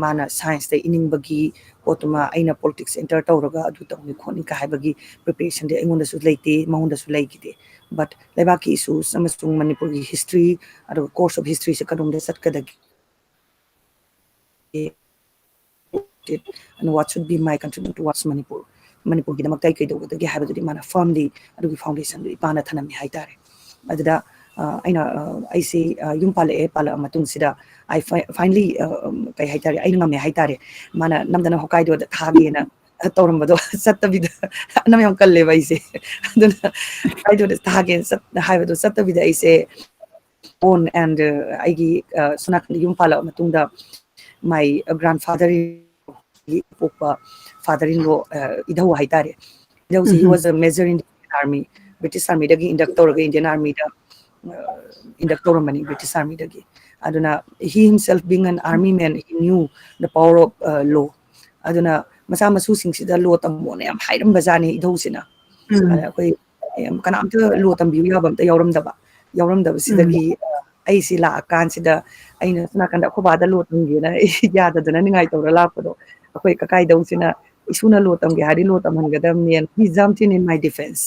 ꯃꯥꯅ ꯁꯥꯏꯟꯁꯇ ꯏꯅꯤꯡꯕꯒꯤ ꯄꯣꯠꯇꯨꯃ ꯑꯩꯅ ꯄꯣꯂꯤꯇꯤꯛꯁ ꯑꯦꯟꯇꯔ ꯇꯧꯔꯒ ꯑꯗꯨ ꯇꯧꯅꯤ ꯈꯣꯠꯅꯤ ꯀꯥꯏ ꯍꯥꯏꯕꯒꯤ ꯄ꯭ꯔꯤꯄꯦꯔꯦꯁꯟꯗꯤ ꯑꯩꯉꯣꯟꯗꯁꯨ ꯂꯩꯇꯦ, ꯃꯉꯣꯟꯗꯁꯨ ꯂꯩꯈꯤꯗꯦ꯫ But ꯂꯩꯕꯥꯛꯀꯤ ꯏꯁꯨꯁ ꯑꯃꯁꯨꯡ ꯃꯅꯤꯄꯨꯔꯒꯤ ꯍꯤꯁꯇ꯭ꯔꯤ, ꯑꯗꯨꯒ ꯀꯣꯔꯁ ꯑꯣꯐ ꯍꯤꯁꯇ꯭ꯔꯤꯁꯦ ꯀꯗꯣꯝꯗ ꯆꯠꯀꯗꯒꯦ, and what should be my contribution towards Manipur, ꯃꯅꯤꯄꯨꯔꯒꯤꯗꯃꯛꯇ ꯑꯩ ꯀꯩꯗꯧꯒꯗꯒꯦ ꯍꯥꯏꯕꯗꯨꯗꯤ ꯃꯥꯅ ꯐꯥꯔꯝꯂꯤ ꯑꯗꯨꯒꯤ ꯐꯥꯎꯟꯗꯦꯁꯟꯗꯨ ꯏꯄꯥꯅ ꯊꯅꯝꯃꯤ ꯍꯥꯏꯇꯥꯔꯦ꯫ ꯑꯗꯨꯗ ꯑꯩꯅ, ꯑꯩꯁꯤ ꯌꯨꯝ ꯄꯥꯜꯂꯛꯑꯦ꯫ ꯄꯥꯜꯂꯛꯑ ꯃꯇꯨꯡꯁꯤꯗ ꯑꯩ ꯐꯥꯏꯅꯂꯤ, ꯀꯩ ꯍꯥꯏꯇꯥꯔꯦ, ꯑꯩꯅ ꯉꯝꯃꯦ ꯍꯥꯏꯇꯥꯔꯦ꯫ ꯃꯥꯅ ꯅꯝꯗꯅ ꯍꯣꯀꯥꯏꯗꯣꯗ ꯊꯥꯒꯦꯅ ꯇꯧꯔꯝꯕꯗꯣ ꯆꯠꯇꯕꯤꯗ, ꯑꯅꯝ ꯌꯥꯝ ꯀꯜꯂꯦꯕ ꯑꯩꯁꯦ꯫ ꯑꯗꯨꯅ ꯍꯣꯀꯥꯏꯗꯣꯗ ꯊꯥꯒꯦꯅ ꯍꯥꯏꯕꯗꯣ ꯆꯠꯇꯕꯤꯗ ꯑꯩꯁꯦ ꯑꯣꯟ ꯑꯦꯟ ꯑꯩꯒꯤ ꯁꯣꯝ ꯅꯥꯀꯟꯗ ꯌꯨꯝ ꯄꯥꯜꯂꯛꯑ ꯃꯇꯨꯡꯗ, my grandfather, ꯄꯣꯛꯄ father in law, ꯏꯙꯧ ꯍꯥꯏꯇꯥꯔꯦ, ꯏꯙꯧꯁꯤ he was a major in the Indian army, British ꯑꯥꯔꯃꯤꯗꯒꯤ ꯏꯟꯗꯛ ꯇꯧꯔꯒ ꯏꯟꯗꯤꯌꯟ ꯑꯥꯔꯃꯤꯗ ꯏꯟꯗꯛ ꯇꯧꯔꯝꯕꯅꯤ, ꯕ꯭ꯔꯤꯇꯤꯁ ꯑꯥꯔꯃꯤꯗꯒꯤ꯫ ꯑꯗꯨꯅ he himself being an army man, he knew the power of law. ꯑꯗꯨꯅ ꯃꯆꯥ ꯃꯁꯨꯁꯤꯡꯁꯤꯗ ꯂꯣ ꯇꯝꯃꯣꯅ ꯌꯥꯝ ꯍꯥꯏꯔꯝꯕꯖꯥꯠꯅꯤ ꯏꯙꯧꯁꯤꯅ꯫ ꯑꯗ ꯑꯩꯈꯣꯏ ꯀꯅꯥꯝꯇ ꯂꯣ ꯇꯝꯕꯤꯌꯨ ꯌꯥꯕ ꯑꯝꯇ ꯌꯥꯎꯔꯝꯗꯕ꯫ ꯌꯥꯎꯔꯝꯗꯕꯁꯤꯗꯒꯤ ꯑꯩꯁꯤ ꯂꯥꯛꯑꯀꯥꯟꯁꯤꯗ ꯑꯩꯅ ꯁꯣꯝ ꯅꯥꯀꯟꯗ ꯑꯩꯈꯣꯏ ꯕꯥꯗ ꯂꯣ ꯇꯝꯒꯦꯅ ꯑꯩ ꯌꯥꯗꯗꯅ ꯅꯤꯡꯉꯥꯏ ꯇꯧꯔ ꯂꯥꯛꯄꯗꯣ, ꯑꯩꯈꯣꯏ ꯀꯀꯥ ꯏꯙꯧꯁꯤꯅ ꯏꯁꯨꯅ ꯂꯣ ꯇꯝꯒꯦ ꯍꯥꯏꯔꯗꯤ ꯂꯣ ꯇꯝꯍꯟꯒꯗꯕꯅꯦꯅ, he jumped in in my defense.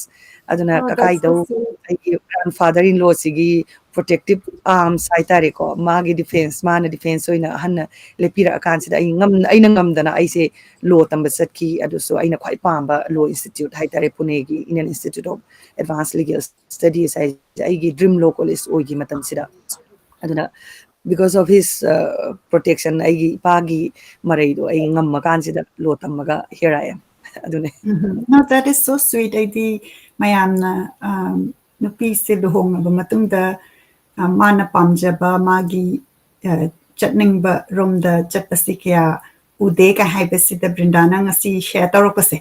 ꯑꯗꯨꯅ Oh, that's ꯀꯀꯥꯏꯗꯧ so sweet. ꯑꯩꯒꯤ grandfather in law ꯁꯤꯒꯤ protective arms ꯍꯥꯏꯇꯥꯔꯦꯀꯣ, ꯃꯥꯒꯤ defense, ꯃꯥꯅ defense ꯑꯣꯏꯅ ꯑꯍꯟꯅ ꯂꯦꯞꯄꯤꯔꯛꯑꯀꯥꯟꯁꯤꯗ ꯑꯩ ꯉꯝ ꯑꯩꯅ ꯉꯝꯗꯅ ꯑꯩꯁꯦ ꯂꯣ ꯇꯝꯕ ꯆꯠꯈꯤ꯫ ꯑꯗꯨꯁꯨ ꯑꯩꯅ ꯈ꯭ꯋꯥꯏ ꯄꯥꯝꯕ ꯂꯣ ꯏꯟꯁꯇꯤꯇ꯭ꯌꯨꯠ ꯍꯥꯏꯇꯥꯔꯦ, ꯄꯨꯅꯦꯒꯤ Indian Institute of Advanced Legal Studies ꯍꯥꯏꯁꯦ ꯑꯩꯒꯤ dream law college ꯑꯣꯏꯈꯤ ꯃꯇꯝꯁꯤꯗ꯫ ꯑꯗꯨꯅ because of his protection, ꯑꯩꯒꯤ ꯏꯄꯥꯒꯤ ꯃꯔꯩꯗꯣ ꯑꯩ ꯉꯝꯃꯀꯥꯟꯁꯤꯗ ꯂꯣ ꯇꯝꯃꯒ here I am. ꯑꯗꯨꯅꯦ꯫ No, that is so sweet. ꯑꯩꯗꯤ ꯃꯌꯥꯝꯅ ꯅꯨꯄꯤꯁꯦ ꯂꯨꯍꯣꯡꯉꯕ ꯃꯇꯨꯡꯗ ꯃꯥꯅ ꯄꯥꯝꯖꯕ ꯃꯥꯒꯤ ꯆꯠꯅꯤꯡꯕ ꯔꯣꯝꯗ ꯆꯠꯄꯁꯤ ꯀꯌꯥ ꯎꯗꯦ ꯀꯥꯏ ꯍꯥꯏꯕꯁꯤꯗ ꯕ꯭ꯔꯤꯟꯗꯥꯅ ꯉꯁꯤ ꯁꯤꯌꯔ ꯇꯧꯔꯛꯄꯁꯦ,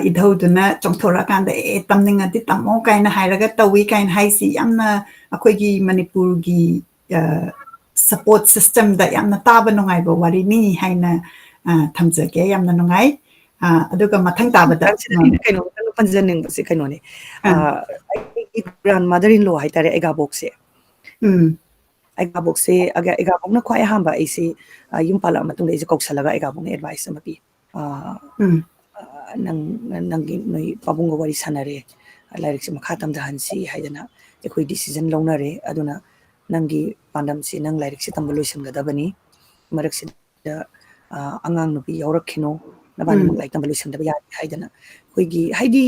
ꯏꯙꯧꯗꯨꯅ ꯆꯣꯡꯊꯣꯔꯛꯑꯀꯥꯟꯗ, "ꯑꯦ, ꯇꯝꯅꯤꯡꯉꯗꯤ ꯇꯝꯃꯣ" ꯀꯥꯏꯅ ꯍꯥꯏꯔꯒ ꯇꯧꯏ ꯀꯥꯏꯅ ꯍꯥꯏꯁꯤ ꯌꯥꯝꯅ ꯑꯩꯈꯣꯏꯒꯤ ꯃꯅꯤꯄꯨꯔꯒꯤ support systemꯗ ꯌꯥꯝꯅ ꯇꯥꯕ ꯅꯨꯡꯉꯥꯏꯕ ꯋꯥꯔꯤꯅꯤ ꯍꯥꯏꯅ ꯊꯝꯖꯒꯦ꯫ ꯌꯥꯝꯅ ꯅꯨꯡꯉꯥꯏ꯫ ꯑꯗꯨꯒ ꯃꯊꯪ ꯇꯥꯕꯗ ꯀꯩꯅꯣ ꯄꯟꯖꯅꯤꯡꯕꯁꯦ ꯀꯩꯅꯣꯅꯦ, ꯑꯩꯒꯤ grandmother in law ꯍꯥꯏꯇꯥꯔꯦ, ꯑꯩꯒꯥꯕꯣꯛꯁꯦ꯫ ꯎꯝ꯫ ꯑꯩꯒꯥꯕꯣꯛꯁꯦ, ꯑꯩꯒꯥꯕꯣꯛꯅ ꯈ꯭ꯋꯥꯏ ꯑꯍꯥꯟꯕ ꯑꯩꯁꯦ ꯌꯨꯝ ꯄꯥꯜꯂꯛꯑ ꯃꯇꯨꯡꯗ ꯑꯩꯁꯦ ꯀꯧꯁꯜꯂꯒ ꯑꯩꯒꯥꯕꯣꯛꯅ advice ꯑꯃ ꯄꯤ꯫ ꯎꯝ꯫ "ꯅꯪ, ꯅꯪꯒꯤ, ꯅꯣꯏ ꯄꯥꯕꯨꯡꯒ ꯋꯥꯔꯤ ꯁꯥꯟꯅꯔꯦ, ꯂꯥꯏꯔꯤꯛꯁꯦ ꯃꯈꯥ ꯇꯝꯊꯍꯟꯁꯤ" ꯍꯥꯏꯗꯅ ꯑꯩꯈꯣꯏ decision ꯂꯧꯅꯔꯦ꯫ ꯑꯗꯨꯅ ꯅꯪꯒꯤ ꯄꯥꯟꯗꯝꯁꯤ ꯅꯪ ꯂꯥꯏꯔꯤꯛꯁꯤ ꯇꯝꯕ ꯂꯣꯏꯁꯤꯟꯒꯗꯕꯅꯤ, ꯃꯔꯛꯁꯤꯗ ꯑꯉꯥꯡ ꯅꯨꯄꯤ ꯌꯥꯎꯔꯛꯈꯤꯅꯣ, ꯅꯕꯥꯅꯤꯃꯛ ꯎꯝ꯫ ꯂꯥꯏꯔꯤꯛ ꯇꯝꯕ ꯂꯣꯏꯁꯤꯟꯗꯕ ꯌꯥꯗꯦ ꯍꯥꯏꯗꯅ꯫ ꯑꯩꯈꯣꯏꯒꯤ ꯍꯥꯏꯗꯤ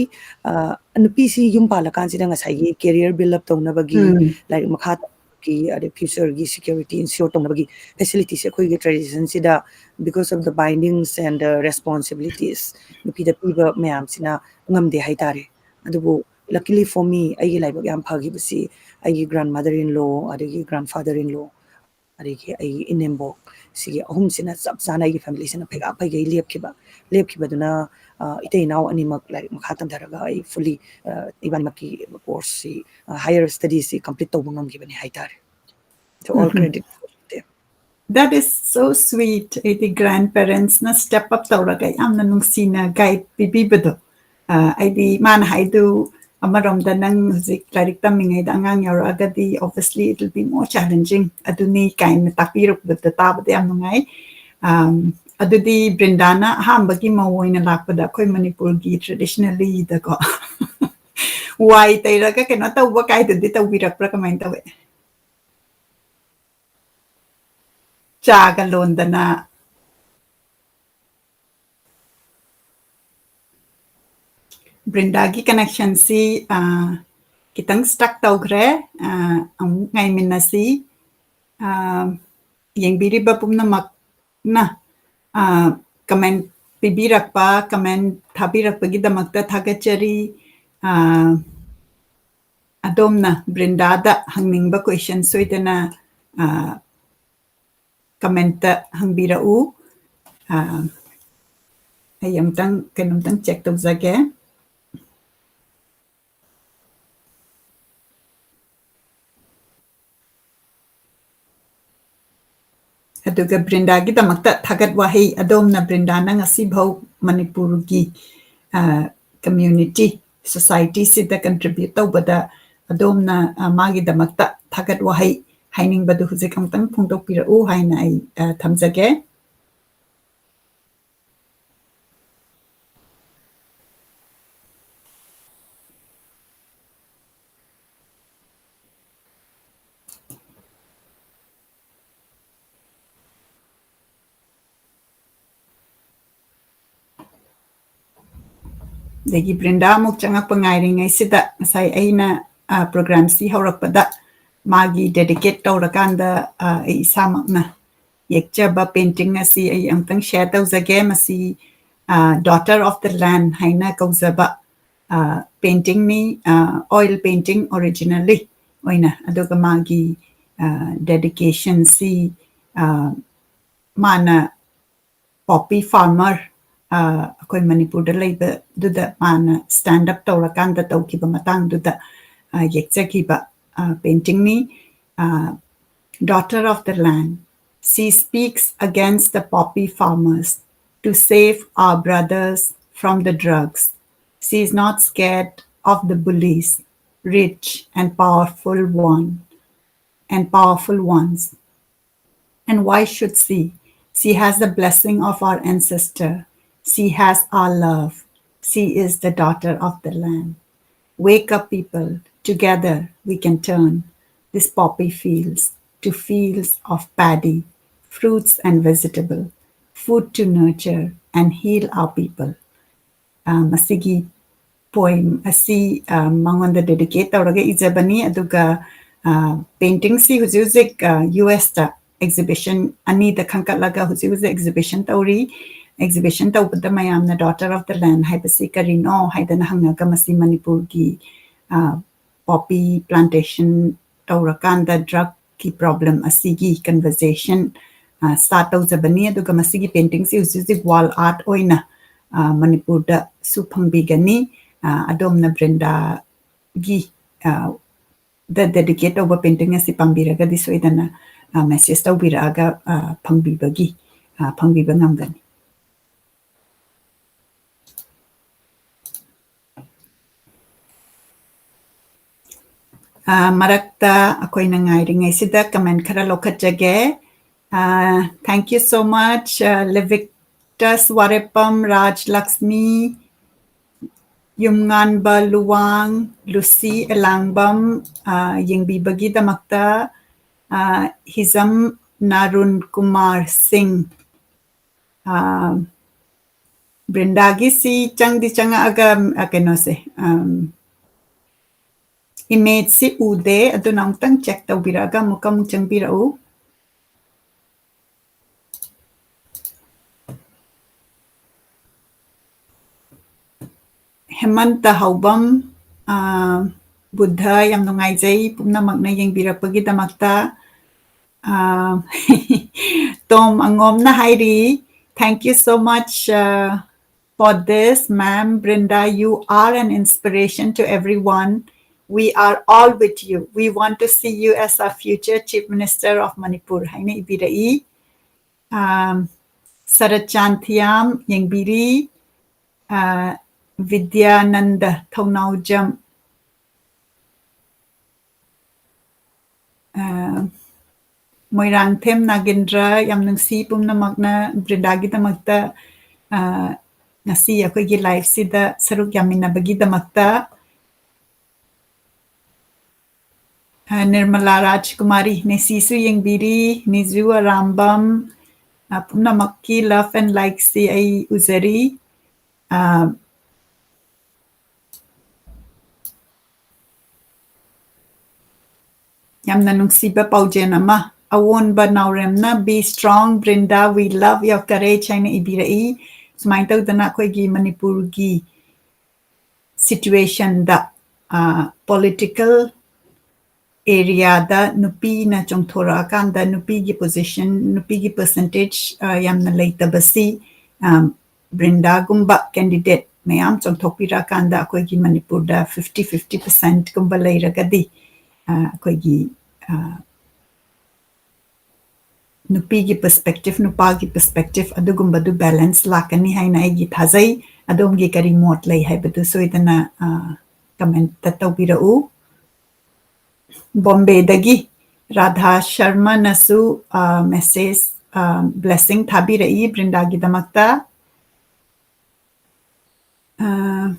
ꯅꯨꯄꯤꯁꯤ ꯌꯨꯝ ꯄꯥꯜꯂꯀꯥꯟꯁꯤꯗ ꯉꯁꯥꯏꯒꯤ career build up ꯇꯧꯅꯕꯒꯤ, ꯎꯝ꯫ ꯂꯥꯏꯔꯤꯛ ꯃꯈꯥ ꯇꯝꯕꯒꯤ, ꯑꯗꯩ futureꯒꯤ security ensure ꯇꯧꯅꯕꯒꯤ facilityꯁꯦ ꯑꯩꯈꯣꯏꯒꯤ traditionꯁꯤꯗ because of the bindings and the responsibilities ꯅꯨꯄꯤꯗ ꯄꯤꯕ ꯃꯌꯥꯝꯁꯤꯅ ꯉꯝꯗꯦ ꯍꯥꯏꯇꯥꯔꯦ꯫ ꯑꯗꯨꯕꯨ luckily for me, ꯑꯩꯒꯤ ꯂꯥꯏꯕꯛ ꯌꯥꯝ ꯐꯈꯤꯕꯁꯤ ꯑꯩꯒꯤ grandmother in law, ꯑꯗꯒꯤ grandfather in law, ꯑꯗꯒꯤ ꯑꯩꯒꯤ ꯏꯅꯦꯝꯕꯣꯛ, ꯁꯤꯒꯤ ꯑꯍꯨꯝꯁꯤꯅ ꯆꯞ ꯆꯥꯅ ꯑꯩꯒꯤ familyꯁꯤꯅ ꯐꯩꯒꯥꯛ ꯐꯩꯒꯩ ꯂꯦꯞꯈꯤꯕ꯫ ꯂꯦꯞꯈꯤꯕꯗꯨꯅ ꯏꯇꯩ ꯏꯅꯥꯎ ꯑꯅꯤꯃꯛ ꯂꯥꯏꯔꯤꯛ ꯃꯈꯥ ꯇꯝꯊꯔꯒ ꯑꯩ fully ꯏꯕꯥꯅꯤꯃꯛꯀꯤ courseꯁꯤ, higher studiesꯁꯤ complete ꯇꯧꯕ ꯉꯝꯈꯤꯕꯅꯤ ꯍꯥꯏꯇꯥꯔꯦ꯫ So all credit for them. That is so sweet. ꯑꯩꯗꯤ grandparentsꯅ step up ꯇꯧꯔꯒ ꯌꯥꯝꯅ ꯅꯨꯡꯁꯤꯅ guide ꯄꯤꯕꯤꯕꯗꯣ꯫ ꯑꯩꯗꯤ ꯃꯥꯅ ꯍꯥꯏꯗꯨ ꯑꯃꯔꯣꯝꯗ ꯅꯪ ꯍꯧꯖꯤꯛ ꯂꯥꯏꯔꯤꯛ ꯇꯝꯃꯤꯉꯩꯗ ꯑꯉꯥꯡ ꯌꯥꯎꯔꯛꯑꯒꯗꯤ obviously it will be more challenging, ꯑꯗꯨꯅꯤ ꯀꯥꯏꯅ ꯇꯥꯛꯄꯤꯔꯛꯄꯗ ꯇꯥꯕꯗ ꯌꯥꯝ ꯅꯨꯡꯉꯥꯏ꯫ ꯑꯗꯨꯗꯤ ꯕ꯭ꯔꯤꯟꯗꯥꯅ ꯑꯍꯥꯟꯕꯒꯤ ꯃꯧ ꯑꯣꯏꯅ ꯂꯥꯛꯄꯗ ꯑꯩꯈꯣꯏ ꯃꯅꯤꯄꯨꯔꯒꯤ traditionally ꯗꯀꯣ, ꯋꯥꯏ ꯇꯩꯔꯒ ꯀꯩꯅꯣ ꯇꯧꯕ ꯀꯥꯏꯗꯨꯗꯤ ꯇꯧꯕꯤꯔꯛꯄ꯭ꯔꯥ, ꯀꯃꯥꯏꯅ ꯇꯧꯋꯦ? ꯆꯥꯒ ꯂꯣꯟꯗꯅ꯫ ꯕ꯭ꯔꯤꯟꯗꯥꯒꯤ connection ꯁꯤ, ꯑ, ꯈꯤꯇꯪ stuck ꯇꯧꯈ꯭ꯔꯦ꯫ ꯑ, ꯑꯃꯨꯛ ꯉꯥꯏꯃꯤꯟꯅꯁꯤ꯫ ꯑ, ꯌꯦꯡꯕꯤꯔꯤꯕ ꯄꯨꯝꯅꯃꯛꯅ, ꯑ, comment ꯄꯤꯕꯤꯔꯛꯄ, comment ꯊꯥꯕꯤꯔꯛꯄꯒꯤꯗꯃꯛꯇ ꯊꯥꯒꯠꯆꯔꯤ꯫ ꯑ, ꯑꯗꯣꯝꯅ ꯕ꯭ꯔꯤꯟꯗꯥꯗ ꯍꯪꯅꯤꯡꯕ question ꯁꯣꯏꯗꯅ, ꯑ, comment ꯇ ꯍꯪꯕꯤꯔꯛꯎ꯫ ꯑ, ꯑꯩ ꯑꯃꯨꯛꯇꯪ ꯀꯩꯅꯣꯝꯇꯪ check ꯇꯧꯖꯒꯦ꯫ ꯑꯗꯨꯒ ꯕ꯭ꯔꯤꯟꯗꯥꯒꯤꯗꯃꯛꯇ ꯊꯥꯒꯠ ꯋꯥꯍꯩ, ꯑꯗꯣꯝꯅ ꯕ꯭ꯔꯤꯟꯗꯥꯅ ꯉꯁꯤꯐꯥꯎ ꯃꯅꯤꯄꯨꯔꯒꯤ, ꯑ, community, society ꯁꯤꯗ contribute ꯇꯧꯕꯗ ꯑꯗꯣꯝꯅ, ꯑ, ꯃꯥꯒꯤꯗꯃꯛꯇ ꯊꯥꯒꯠ ꯋꯥꯍꯩ ꯍꯥꯏꯅꯤꯡꯕꯗꯨ ꯍꯧꯖꯤꯛ ꯑꯃꯨꯛꯇꯪ ꯐꯣꯡꯗꯣꯛꯄꯤꯔꯛꯎ ꯍꯥꯏꯅ ꯑꯩ, ꯑ, ꯊꯝꯖꯒꯦ꯫ ꯑꯗꯒꯤ ꯕ꯭ꯔꯤꯟꯗꯥ ꯑꯃꯨꯛ ꯆꯪꯉꯛꯄ ꯉꯥꯏꯔꯤꯉꯩꯁꯤꯗ, ꯉꯁꯥꯏ ꯑꯩꯅ, ꯑ, program ꯁꯤ ꯍꯧꯔꯛꯄꯗ ꯃꯥꯒꯤ dedicate ꯇꯧꯔꯀꯥꯟꯗ, ꯑ, ꯑꯩ ꯏꯁꯥꯃꯛꯅ ꯌꯦꯛꯆꯕ painting ꯑꯁꯤ ꯑꯩ ꯑꯃꯨꯛꯇꯪ share ꯇꯧꯖꯒꯦ꯫ ꯃꯁꯤ, ꯑ, Daughter of the Land ꯍꯥꯏꯅ ꯀꯧꯖꯕ, ꯑ, painting ꯅꯤ, ꯑ, oil painting originally ꯑꯣꯏꯅ꯫ ꯑꯗꯨꯒ ꯃꯥꯒꯤ, ꯑ, dedication ꯁꯤ, ꯑ, ꯃꯥꯅ poppy farmer, ꯑ, ꯑꯩꯈꯣꯏ ꯃꯅꯤꯄꯨꯔꯗ ꯂꯩꯕꯗꯨꯗ ꯃꯥꯅ stand up ꯇꯧꯔꯀꯥꯟꯗ ꯇꯧꯈꯤꯕ ꯃꯇꯥꯡꯗꯨꯗ, ꯑ, ꯌꯦꯛꯆꯈꯤꯕ, ꯑ, painting ꯅꯤ꯫ ꯑ, Daughter of the Land. She speaks against the poppy farmers to save our brothers from the drugs. She is not scared of the bullies, rich and powerful one, and powerful ones. And why should she? She has the blessing of our ancestor. She has our love. She is the daughter of the land. Wake up, people. Together we can turn these poppy fields to fields of paddy, fruits and vegetable, food to nurture and heal our people. Uh, ꯃꯁꯤꯒꯤ poem ꯑꯁꯤ, ꯑ, ꯃꯉꯣꯟꯗ dedicate ꯇꯧꯔꯒ ꯏꯖꯕꯅꯤ꯫ ꯑꯗꯨꯒ, ꯑ, painting ꯁꯤ ꯍꯧꯖꯤꯛ ꯍꯧꯖꯤꯛ, ꯑ, U S ꯇ exhibition ꯑꯅꯤꯗ ꯈꯟꯒꯠꯂꯒ ꯍꯧꯖꯤꯛ ꯍꯧꯖꯤꯛ exhibition ꯇꯧꯔꯤ꯫ Exhibition ꯇꯧꯕꯗ ꯃꯌꯥꯝꯅ Daughter of the Land ꯍꯥꯏꯕꯁꯤ ꯀꯔꯤꯅꯣ ꯍꯥꯏꯗꯅ ꯍꯪꯉꯒ ꯃꯁꯤ ꯃꯅꯤꯄꯨꯔꯒꯤ, ꯑ, poppy plantation ꯇꯧꯔꯀꯥꯟꯗ drug ꯀꯤ problem ꯑꯁꯤꯒꯤ conversation, ꯑ, start ꯇꯧꯖꯕꯅꯤ꯫ ꯑꯗꯨꯒ ꯃꯁꯤꯒꯤ painting ꯁꯤ ꯍꯧꯖꯤꯛ ꯍꯧꯖꯤꯛ wall art ꯑꯣꯏꯅ, ꯑ, ꯃꯅꯤꯄꯨꯔꯗꯁꯨ ꯐꯪꯕꯤꯒꯅꯤ꯫ ꯑ, ꯑꯗꯣꯝꯅ ꯕ꯭ꯔꯤꯟꯗꯥꯒꯤ, ꯑ, ꯗ dedicate ꯇꯧꯕ painting ꯑꯁꯤ ꯄꯥꯝꯕꯤꯔꯒꯗꯤ ꯁꯣꯏꯗꯅ, ꯑ, message ꯇꯧꯕꯤꯔꯛꯑꯒ, ꯑ, ꯐꯪꯕꯤꯕꯒꯤ, ꯑ, ꯐꯪꯕꯤꯕ ꯉꯝꯒꯅꯤ꯫ ꯑ, ꯃꯔꯛꯇ ꯑꯩꯈꯣꯏꯅ ꯉꯥꯏꯔꯤꯉꯩꯁꯤꯗ comment ꯈꯔ ꯂꯧꯈꯠꯆꯒꯦ꯫ ꯑ, thank you so much, ꯑ, Livictus ꯋꯥꯔꯦꯄꯝ, ꯔꯥꯖ ꯂꯛꯁꯃꯤ, ꯌꯨꯝꯉꯥꯟꯕ ꯂꯨꯋꯥꯡ, ꯂꯨꯁꯤ ꯑꯦꯂꯥꯡꯕꯝ, ꯑ, ꯌꯦꯡꯕꯤꯕꯒꯤꯗꯃꯛꯇ, ꯑ, ꯍꯤꯖꯝ ꯅꯥꯔꯨꯟ ꯀꯨꯃꯥꯔ ꯁꯤꯡ, ꯑ, ꯕ꯭ꯔꯤꯟꯗꯥꯒꯤꯁꯤ ꯆꯪꯗꯤ ꯆꯪꯉꯛꯑꯒ, ꯑ, ꯀꯩꯅꯣꯁꯦ, ꯑꯝ, image ꯁꯤ ꯎꯗꯦ, ꯑꯗꯨꯅ ꯑꯃꯨꯛꯇꯪ check ꯇꯧꯕꯤꯔꯛꯑꯒ ꯑꯃꯨꯛꯀ ꯑꯃꯨꯛ ꯆꯪꯕꯤꯔꯛꯎ꯫ ꯍꯦꯃꯟꯇ ꯍꯧꯕꯝ, ꯑ, ꯕꯨꯙ, ꯌꯥꯝ ꯅꯨꯡꯉꯥꯏꯖꯩ ꯄꯨꯝꯅꯃꯛꯅ ꯌꯦꯡꯕꯤꯔꯛꯄꯒꯤꯗꯃꯛꯇ꯫ ꯑ, ꯇꯣꯝ ꯑꯉꯣꯝꯅ ꯍꯥꯏꯔꯤ, "Thank you so much, uh, for this, ma'am. Brinda, you are an inspiration to everyone. We are all with you. We want to see you as our future Chief Minister of Manipur." ꯍꯥꯏꯅ ꯏꯕꯤꯔꯛꯏ꯫ ꯑ, ꯁꯔꯠꯆꯥꯟ ꯊꯤꯌꯥꯝ ꯌꯦꯡꯕꯤꯔꯤ꯫ ꯑ, ꯕꯤꯗ꯭ꯌꯥꯅꯟꯗ ꯊꯧꯅꯥꯎꯖꯝ꯫ ꯑ, ꯃꯣꯏꯔꯥꯡꯊꯦꯝ ꯅꯥꯒꯦꯟꯗ꯭ꯔ, ꯌꯥꯝ ꯅꯨꯡꯁꯤ ꯄꯨꯝꯅꯃꯛꯅ ꯕ꯭ꯔꯤꯟꯗꯥꯒꯤꯗꯃꯛꯇ, ꯑ, ꯉꯁꯤ ꯑꯩꯈꯣꯏꯒꯤ live ꯁꯤꯗ ꯁꯔꯨꯛ ꯌꯥꯃꯤꯟꯅꯕꯒꯤꯗꯃꯛꯇ꯫ ꯑ, ꯅꯤꯔꯃꯂꯥ ꯔꯥꯖꯀꯨꯃꯥꯔꯤ, ꯅꯦꯁꯤꯁꯨ ꯌꯦꯡꯕꯤꯔꯤ, ꯅꯤꯖꯨ ꯑꯔꯥꯝꯕꯝ, ꯑ, ꯄꯨꯝꯅꯃꯛꯀꯤ love and like ꯁꯤ ꯑꯩ ꯎꯖꯔꯤ꯫ ꯑ, ꯌꯥꯝꯅ ꯅꯨꯡꯁꯤꯕ ꯄꯥꯎꯖꯦꯜ ꯑꯃ, ꯑꯋꯣꯟꯕ ꯅꯥꯎꯔꯦꯝꯅ "Be strong, Brinda, we love your courage" ꯍꯥꯏꯅ ꯏꯕꯤꯔꯛꯏ꯫ ꯁꯨꯃꯥꯏꯅ ꯇꯧꯗꯅ ꯑꯩꯈꯣꯏꯒꯤ ꯃꯅꯤꯄꯨꯔꯒꯤ situation ꯗ, ꯑ, political area ꯗ ꯅꯨꯄꯤꯅ ꯆꯣꯡꯊꯣꯔꯛꯑꯀꯥꯟꯗ ꯅꯨꯄꯤꯒꯤ position, ꯅꯨꯄꯤꯒꯤ percentage, ꯑ, ꯌꯥꯝꯅ ꯂꯩꯇꯕꯁꯤ, ꯑ, ꯕ꯭ꯔꯤꯟꯗꯥꯒꯨꯝꯕ candidate ꯃꯌꯥꯝ ꯆꯣꯡꯊꯣꯛꯄꯤꯔꯛꯑꯀꯥꯟꯗ ꯑꯩꯈꯣꯏꯒꯤ ꯃꯅꯤꯄꯨꯔꯗ fifty fifty percent ꯀꯨꯝꯕ ꯂꯩꯔꯒꯗꯤ, ꯑ, ꯑꯩꯈꯣꯏꯒꯤ, ꯑ, ꯅꯨꯄꯤꯒꯤ perspective, ꯅꯨꯄꯥꯒꯤ perspective ꯑꯗꯨꯒꯨꯝꯕꯗꯨ balance ꯂꯥꯛꯀꯅꯤ ꯍꯥꯏꯅ ꯑꯩꯒꯤ ꯊꯥꯖꯩ꯫ ꯑꯗꯣꯝꯒꯤ ꯀꯔꯤ ꯃꯣꯠ ꯂꯩ ꯍꯥꯏꯕꯗꯨ ꯁꯣꯏꯗꯅ, ꯑ, comment ꯇ ꯇꯧꯕꯤꯔꯛꯎ꯫ ꯕꯣꯝꯕꯦꯗꯒꯤ ꯔꯥꯙꯥ ꯁꯔꯃꯅꯁꯨ, ꯑ, message, ꯑ, blessing ꯊꯥꯕꯤꯔꯛꯏ ꯕ꯭ꯔꯤꯟꯗꯥꯒꯤꯗꯃꯛꯇ꯫ ꯑ,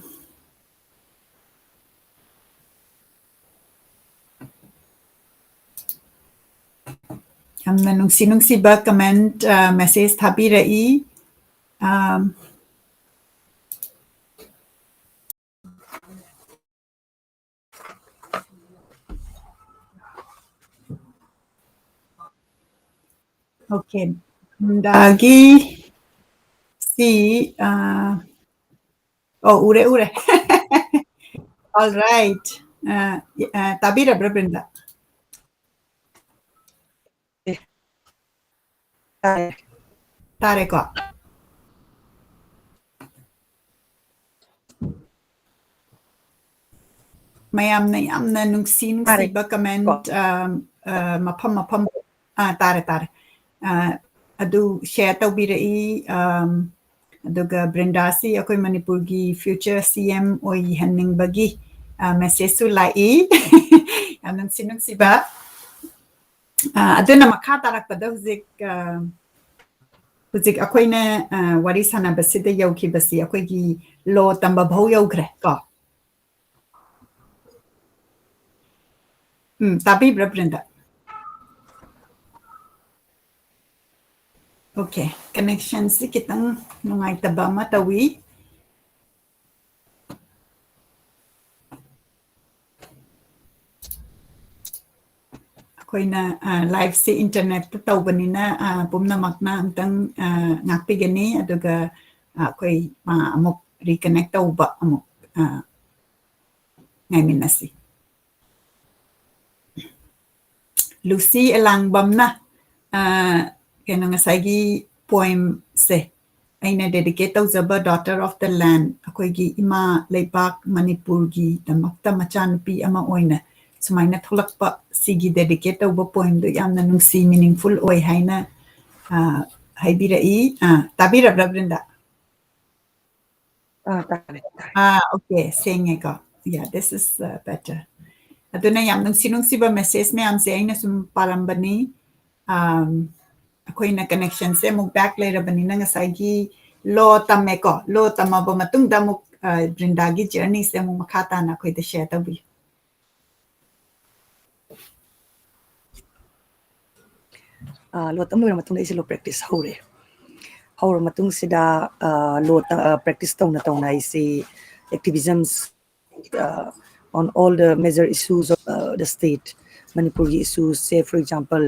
ꯌꯥꯝꯅ ꯅꯨꯡꯁꯤ ꯅꯨꯡꯁꯤꯕ comment, ꯑ, message ꯊꯥꯕꯤꯔꯛꯏ꯫ ꯑ, Okay. ꯕ꯭ꯔꯤꯟꯗꯥꯒꯤ ꯁꯤ, ꯑ, ꯑꯣ, ꯎꯔꯦ, ꯎꯔꯦ꯫ All right. ꯑ, ꯑ, ꯇꯥꯕꯤꯔꯕ꯭ꯔꯥ, ꯕ꯭ꯔꯤꯟꯗꯥ? ꯇꯥꯔꯦ꯫ ꯇꯥꯔꯦꯀꯣ? ꯃꯌꯥꯝꯅ ꯌꯥꯝꯅ ꯅꯨꯡꯁꯤ ꯇꯥꯔꯦ꯫ ꯅꯨꯡꯁꯤꯕ comment, ꯀꯣ? ꯑ, ꯑ, ꯃꯐꯝ ꯃꯐꯝ, ꯑ, ꯇꯥꯔꯦ, ꯇꯥꯔꯦ꯫ ꯑ, ꯑꯗꯨ share ꯇꯧꯕꯤꯔꯛꯏ, ꯑꯝ, ꯑꯗꯨꯒ ꯕ꯭ꯔꯤꯟꯗꯥꯁꯤ ꯑꯩꯈꯣꯏ ꯃꯅꯤꯄꯨꯔꯒꯤ future C M ꯑꯣꯏꯍꯟꯅꯤꯡꯕꯒꯤ, ꯑ, message ꯁꯨ ꯂꯥꯛꯏ꯫ ꯌꯥꯝ ꯅꯨꯡꯁꯤ ꯅꯨꯡꯁꯤꯕ꯫ ꯑ, ꯑꯗꯨꯅ ꯃꯈꯥ ꯇꯥꯔꯛꯄꯗ ꯍꯧꯖꯤꯛ, ꯑ, ꯍꯧꯖꯤꯛ ꯑꯩꯈꯣꯏꯅ, ꯑ, ꯋꯥꯔꯤ ꯁꯥꯟꯅꯕꯁꯤꯗ ꯌꯧꯈꯤꯕꯁꯤ ꯑꯩꯈꯣꯏꯒꯤ ꯂꯣ ꯇꯝꯕ ꯐꯥꯎ ꯌꯧꯈ꯭ꯔꯦ ꯀꯣ꯫ ꯎꯝ, ꯇꯥꯕꯤꯕ꯭ꯔꯥ, ꯕ꯭ꯔꯤꯟꯗꯥ? ꯑꯣꯀꯦ, ꯀꯅꯦꯛꯁꯟꯁꯤ ꯈꯤꯇꯪ ꯅꯨꯡꯉꯥꯏꯇꯕ ꯑꯃ ꯇꯧꯏ꯫ ꯑꯩꯈꯣꯏꯅ, ꯑ, ꯂꯥꯏꯚꯁꯤ ꯏꯟꯇꯔꯅꯦꯠꯇ ꯇꯧꯕꯅꯤꯅ, ꯑ, ꯄꯨꯝꯅꯃꯛꯅ ꯑꯃꯨꯛꯇꯪ, ꯑ, ꯉꯥꯛꯄꯤꯒꯅꯤ, ꯑꯗꯨꯒ, ꯑ, ꯑꯩꯈꯣꯏ, ꯑ, ꯑꯃꯨꯛ ꯔꯤꯀꯅꯦꯛ ꯇꯧꯕ ꯑꯃꯨꯛ, ꯑ, ꯉꯥꯏꯃꯤꯟꯅꯁꯤ꯫ ꯂꯨꯁꯤ ꯑꯦꯂꯥꯡꯕꯝꯅ, ꯑ, ꯀꯩꯅꯣ, ꯉꯁꯥꯏꯒꯤ ꯄꯣꯏꯝꯁꯦ ꯑꯩꯅ ꯗꯦꯗꯤꯀꯦꯠ ꯇꯧꯖꯕ Daughter of the Land, ꯑꯩꯈꯣꯏꯒꯤ ꯏꯃꯥ ꯂꯩꯕꯥꯛ ꯃꯅꯤꯄꯨꯔꯒꯤꯗꯃꯛꯇ ꯃꯆꯥꯅꯨꯄꯤ ꯑꯃ ꯑꯣꯏꯅ ꯁꯨꯃꯥꯏꯅ ꯊꯣꯛꯂꯛꯄ, ꯁꯤꯒꯤ ꯗꯦꯗꯤꯀꯦꯠ ꯇꯧꯕ ꯄꯣꯏꯝꯗꯣ ꯌꯥꯝꯅ ꯅꯨꯡꯁꯤ, ꯃꯤꯅꯤꯡꯐꯨꯜ ꯑꯣꯏ ꯍꯥꯏꯅ, ꯑ, ꯍꯥꯏꯕꯤꯔꯛꯏ꯫ ꯑ, ꯇꯥꯕꯤꯔꯕ꯭ꯔꯥ, ꯕ꯭ꯔꯤꯟꯗꯥ? ꯑꯥ, ꯇꯥꯔꯦ, ꯇꯥꯔꯦ꯫ ꯑꯥ, okay, ꯁꯦꯡꯉꯦꯀꯣ꯫ Yeah, this is, uh, better. ꯑꯗꯨꯅ ꯌꯥꯝ ꯅꯨꯡꯁꯤ ꯅꯨꯡꯁꯤꯕ ꯃꯦꯁꯦꯖ ꯃꯌꯥꯝꯁꯦ ꯑꯩꯅ ꯁꯨꯝ ꯄꯥꯔꯝꯕꯅꯤ꯫ ꯑꯝ, ꯑꯩꯈꯣꯏꯅ ꯀꯅꯦꯛꯁꯟꯁꯦ ꯑꯃꯨꯛ ꯕꯦꯛ ꯂꯩꯔꯕꯅꯤꯅ ꯉꯁꯥꯏꯒꯤ ꯂꯣ ꯇꯝꯃꯦꯀꯣ꯫ ꯂꯣ ꯇꯝꯃꯕ ꯃꯇꯨꯡꯗ ꯑꯃꯨꯛ, ꯑ, ꯕ꯭ꯔꯤꯟꯗꯥꯒꯤ ꯖꯔꯅꯤꯁꯦ ꯑꯃꯨꯛ ꯃꯈꯥ ꯇꯥꯅ ꯑꯩꯈꯣꯏꯗ ꯁꯦꯌꯔ ꯇꯧꯕꯤꯌꯨ꯫ ꯑ, ꯂꯣ ꯇꯝ ꯂꯣꯏꯔ ꯃꯇꯨꯡꯗ ꯑꯩꯁꯦ ꯂꯣ ꯄ꯭ꯔꯦꯛꯇꯤꯁ ꯍꯧꯔꯦ꯫ ꯍꯧꯔ ꯃꯇꯨꯡꯁꯤꯗ, ꯑ, ꯂꯣ ꯇ-, ꯑ, ꯄ꯭ꯔꯦꯛꯇꯤꯁ ꯇꯧꯅ ꯇꯧꯅ ꯑꯩꯁꯤ activisms, uh, on all the major issues of, uh, the state. ꯃꯅꯤꯄꯨꯔꯒꯤ ꯏꯁꯨꯁꯦ, for example,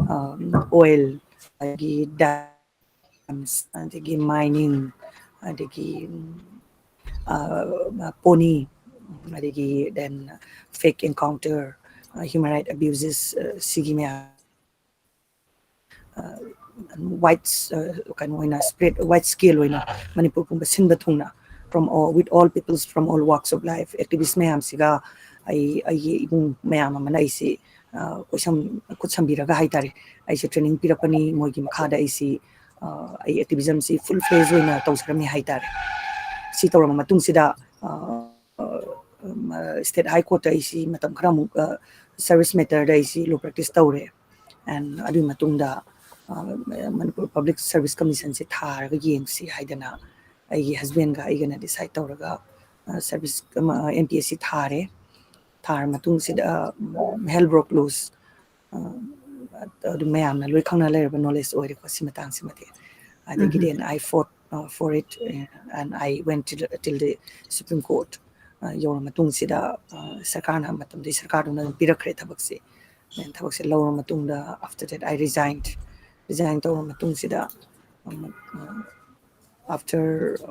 um, oil, ꯑꯗꯒꯤ dams, ꯑꯗꯒꯤ mining, ꯑꯗꯒꯤ, uh, pony, ꯑꯗꯒꯤ then fake encounter, uh, human right abuses, uh, ꯁꯤꯒꯤ ꯃꯌꯥꯝ, uh, wide, uh, ꯀꯩꯅꯣ ꯑꯣꯏꯅ spread, wide scale ꯑꯣꯏꯅ ꯃꯅꯤꯄꯨꯔ ꯄꯨꯝꯕ ꯁꯤꯟꯕ ꯊꯨꯡꯅ from all, with all peoples from all walks of life, activist ꯃꯌꯥꯝꯁꯤꯒ ꯑꯩ, ꯑꯩꯒꯤ ꯏꯕꯨꯡ ꯃꯌꯥꯝ ꯑꯃꯅ ꯑꯩꯁꯤ, uh, ꯀꯣꯏꯁꯝ-, ꯈꯨꯠ ꯁꯝꯕꯤꯔꯒ ꯍꯥꯏꯇꯥꯔꯦ, ꯑꯩꯁꯦ training ꯄꯤꯔꯛꯄꯅꯤ꯫ ꯃꯣꯏꯒꯤ ꯃꯈꯥꯗ ꯑꯩꯁꯤ, uh, ꯑꯩ activismꯁꯤ full fledged ꯑꯣꯏꯅ ꯇꯧꯖꯔꯝꯃꯤ ꯍꯥꯏꯇꯥꯔꯦ꯫ ꯁꯤ ꯇꯧꯔꯕ ꯃꯇꯨꯡꯁꯤꯗ, uh, uh, State High Courtꯇ ꯑꯩꯁꯤ ꯃꯇꯝ ꯈꯔ ꯑꯃꯨꯛ, uh, service matterꯗ ꯑꯩꯁꯤ law practice ꯇꯧꯔꯦ꯫ ꯑꯦꯟ ꯑꯗꯨꯒꯤ ꯃꯇꯨꯡꯗ ꯃꯅꯤꯄꯨꯔ ꯄꯕ꯭ꯂꯤꯛ ꯁꯔꯚꯤꯁ ꯀꯃꯤꯁꯟꯁꯦ ꯊꯥꯔꯒ ꯌꯦꯡꯁꯤ ꯍꯥꯏꯗꯅ ꯑꯩꯒꯤ ꯍꯁꯕꯦꯟꯒ ꯑꯩꯒꯅ ꯗꯤꯁꯥꯏꯠ ꯇꯧꯔꯒ service M P S C ꯊꯥꯔꯦ꯫ ꯊꯥꯔ ꯃꯇꯨꯡꯁꯤꯗ ꯍꯦꯜ ꯕ꯭ꯔꯣꯛ ꯂꯨꯁ, ꯑꯗꯨ ꯃꯌꯥꯝꯅ ꯂꯣꯏ ꯈꯪꯅ ꯂꯩꯔꯕ ꯅꯣꯂꯦꯖ ꯑꯣꯏꯔꯦꯀꯣ ꯁꯤ ꯃꯇꯥꯡꯁꯤꯃꯗꯤ꯫ ꯑꯗꯒꯤꯗꯤ ꯑꯩ fought for it and I went till the Supreme Court꯫ ꯌꯧꯔ ꯃꯇꯨꯡꯁꯤꯗ ꯁꯔꯀꯥꯔꯅ ꯃꯇꯝꯗꯨꯒꯤ ꯁꯔꯀꯥꯔꯗꯨꯅ ꯑꯗꯨꯝ ꯄꯤꯔꯛꯈ꯭ꯔꯦ ꯊꯕꯛꯁꯦ꯫ ꯊꯕꯛꯁꯦ ꯂꯧꯔ ꯃꯇꯨꯡꯗ after that I resigned꯫ Resign ꯇꯧꯔ ꯃꯇꯨꯡꯁꯤꯗ ꯑꯃꯨꯛ after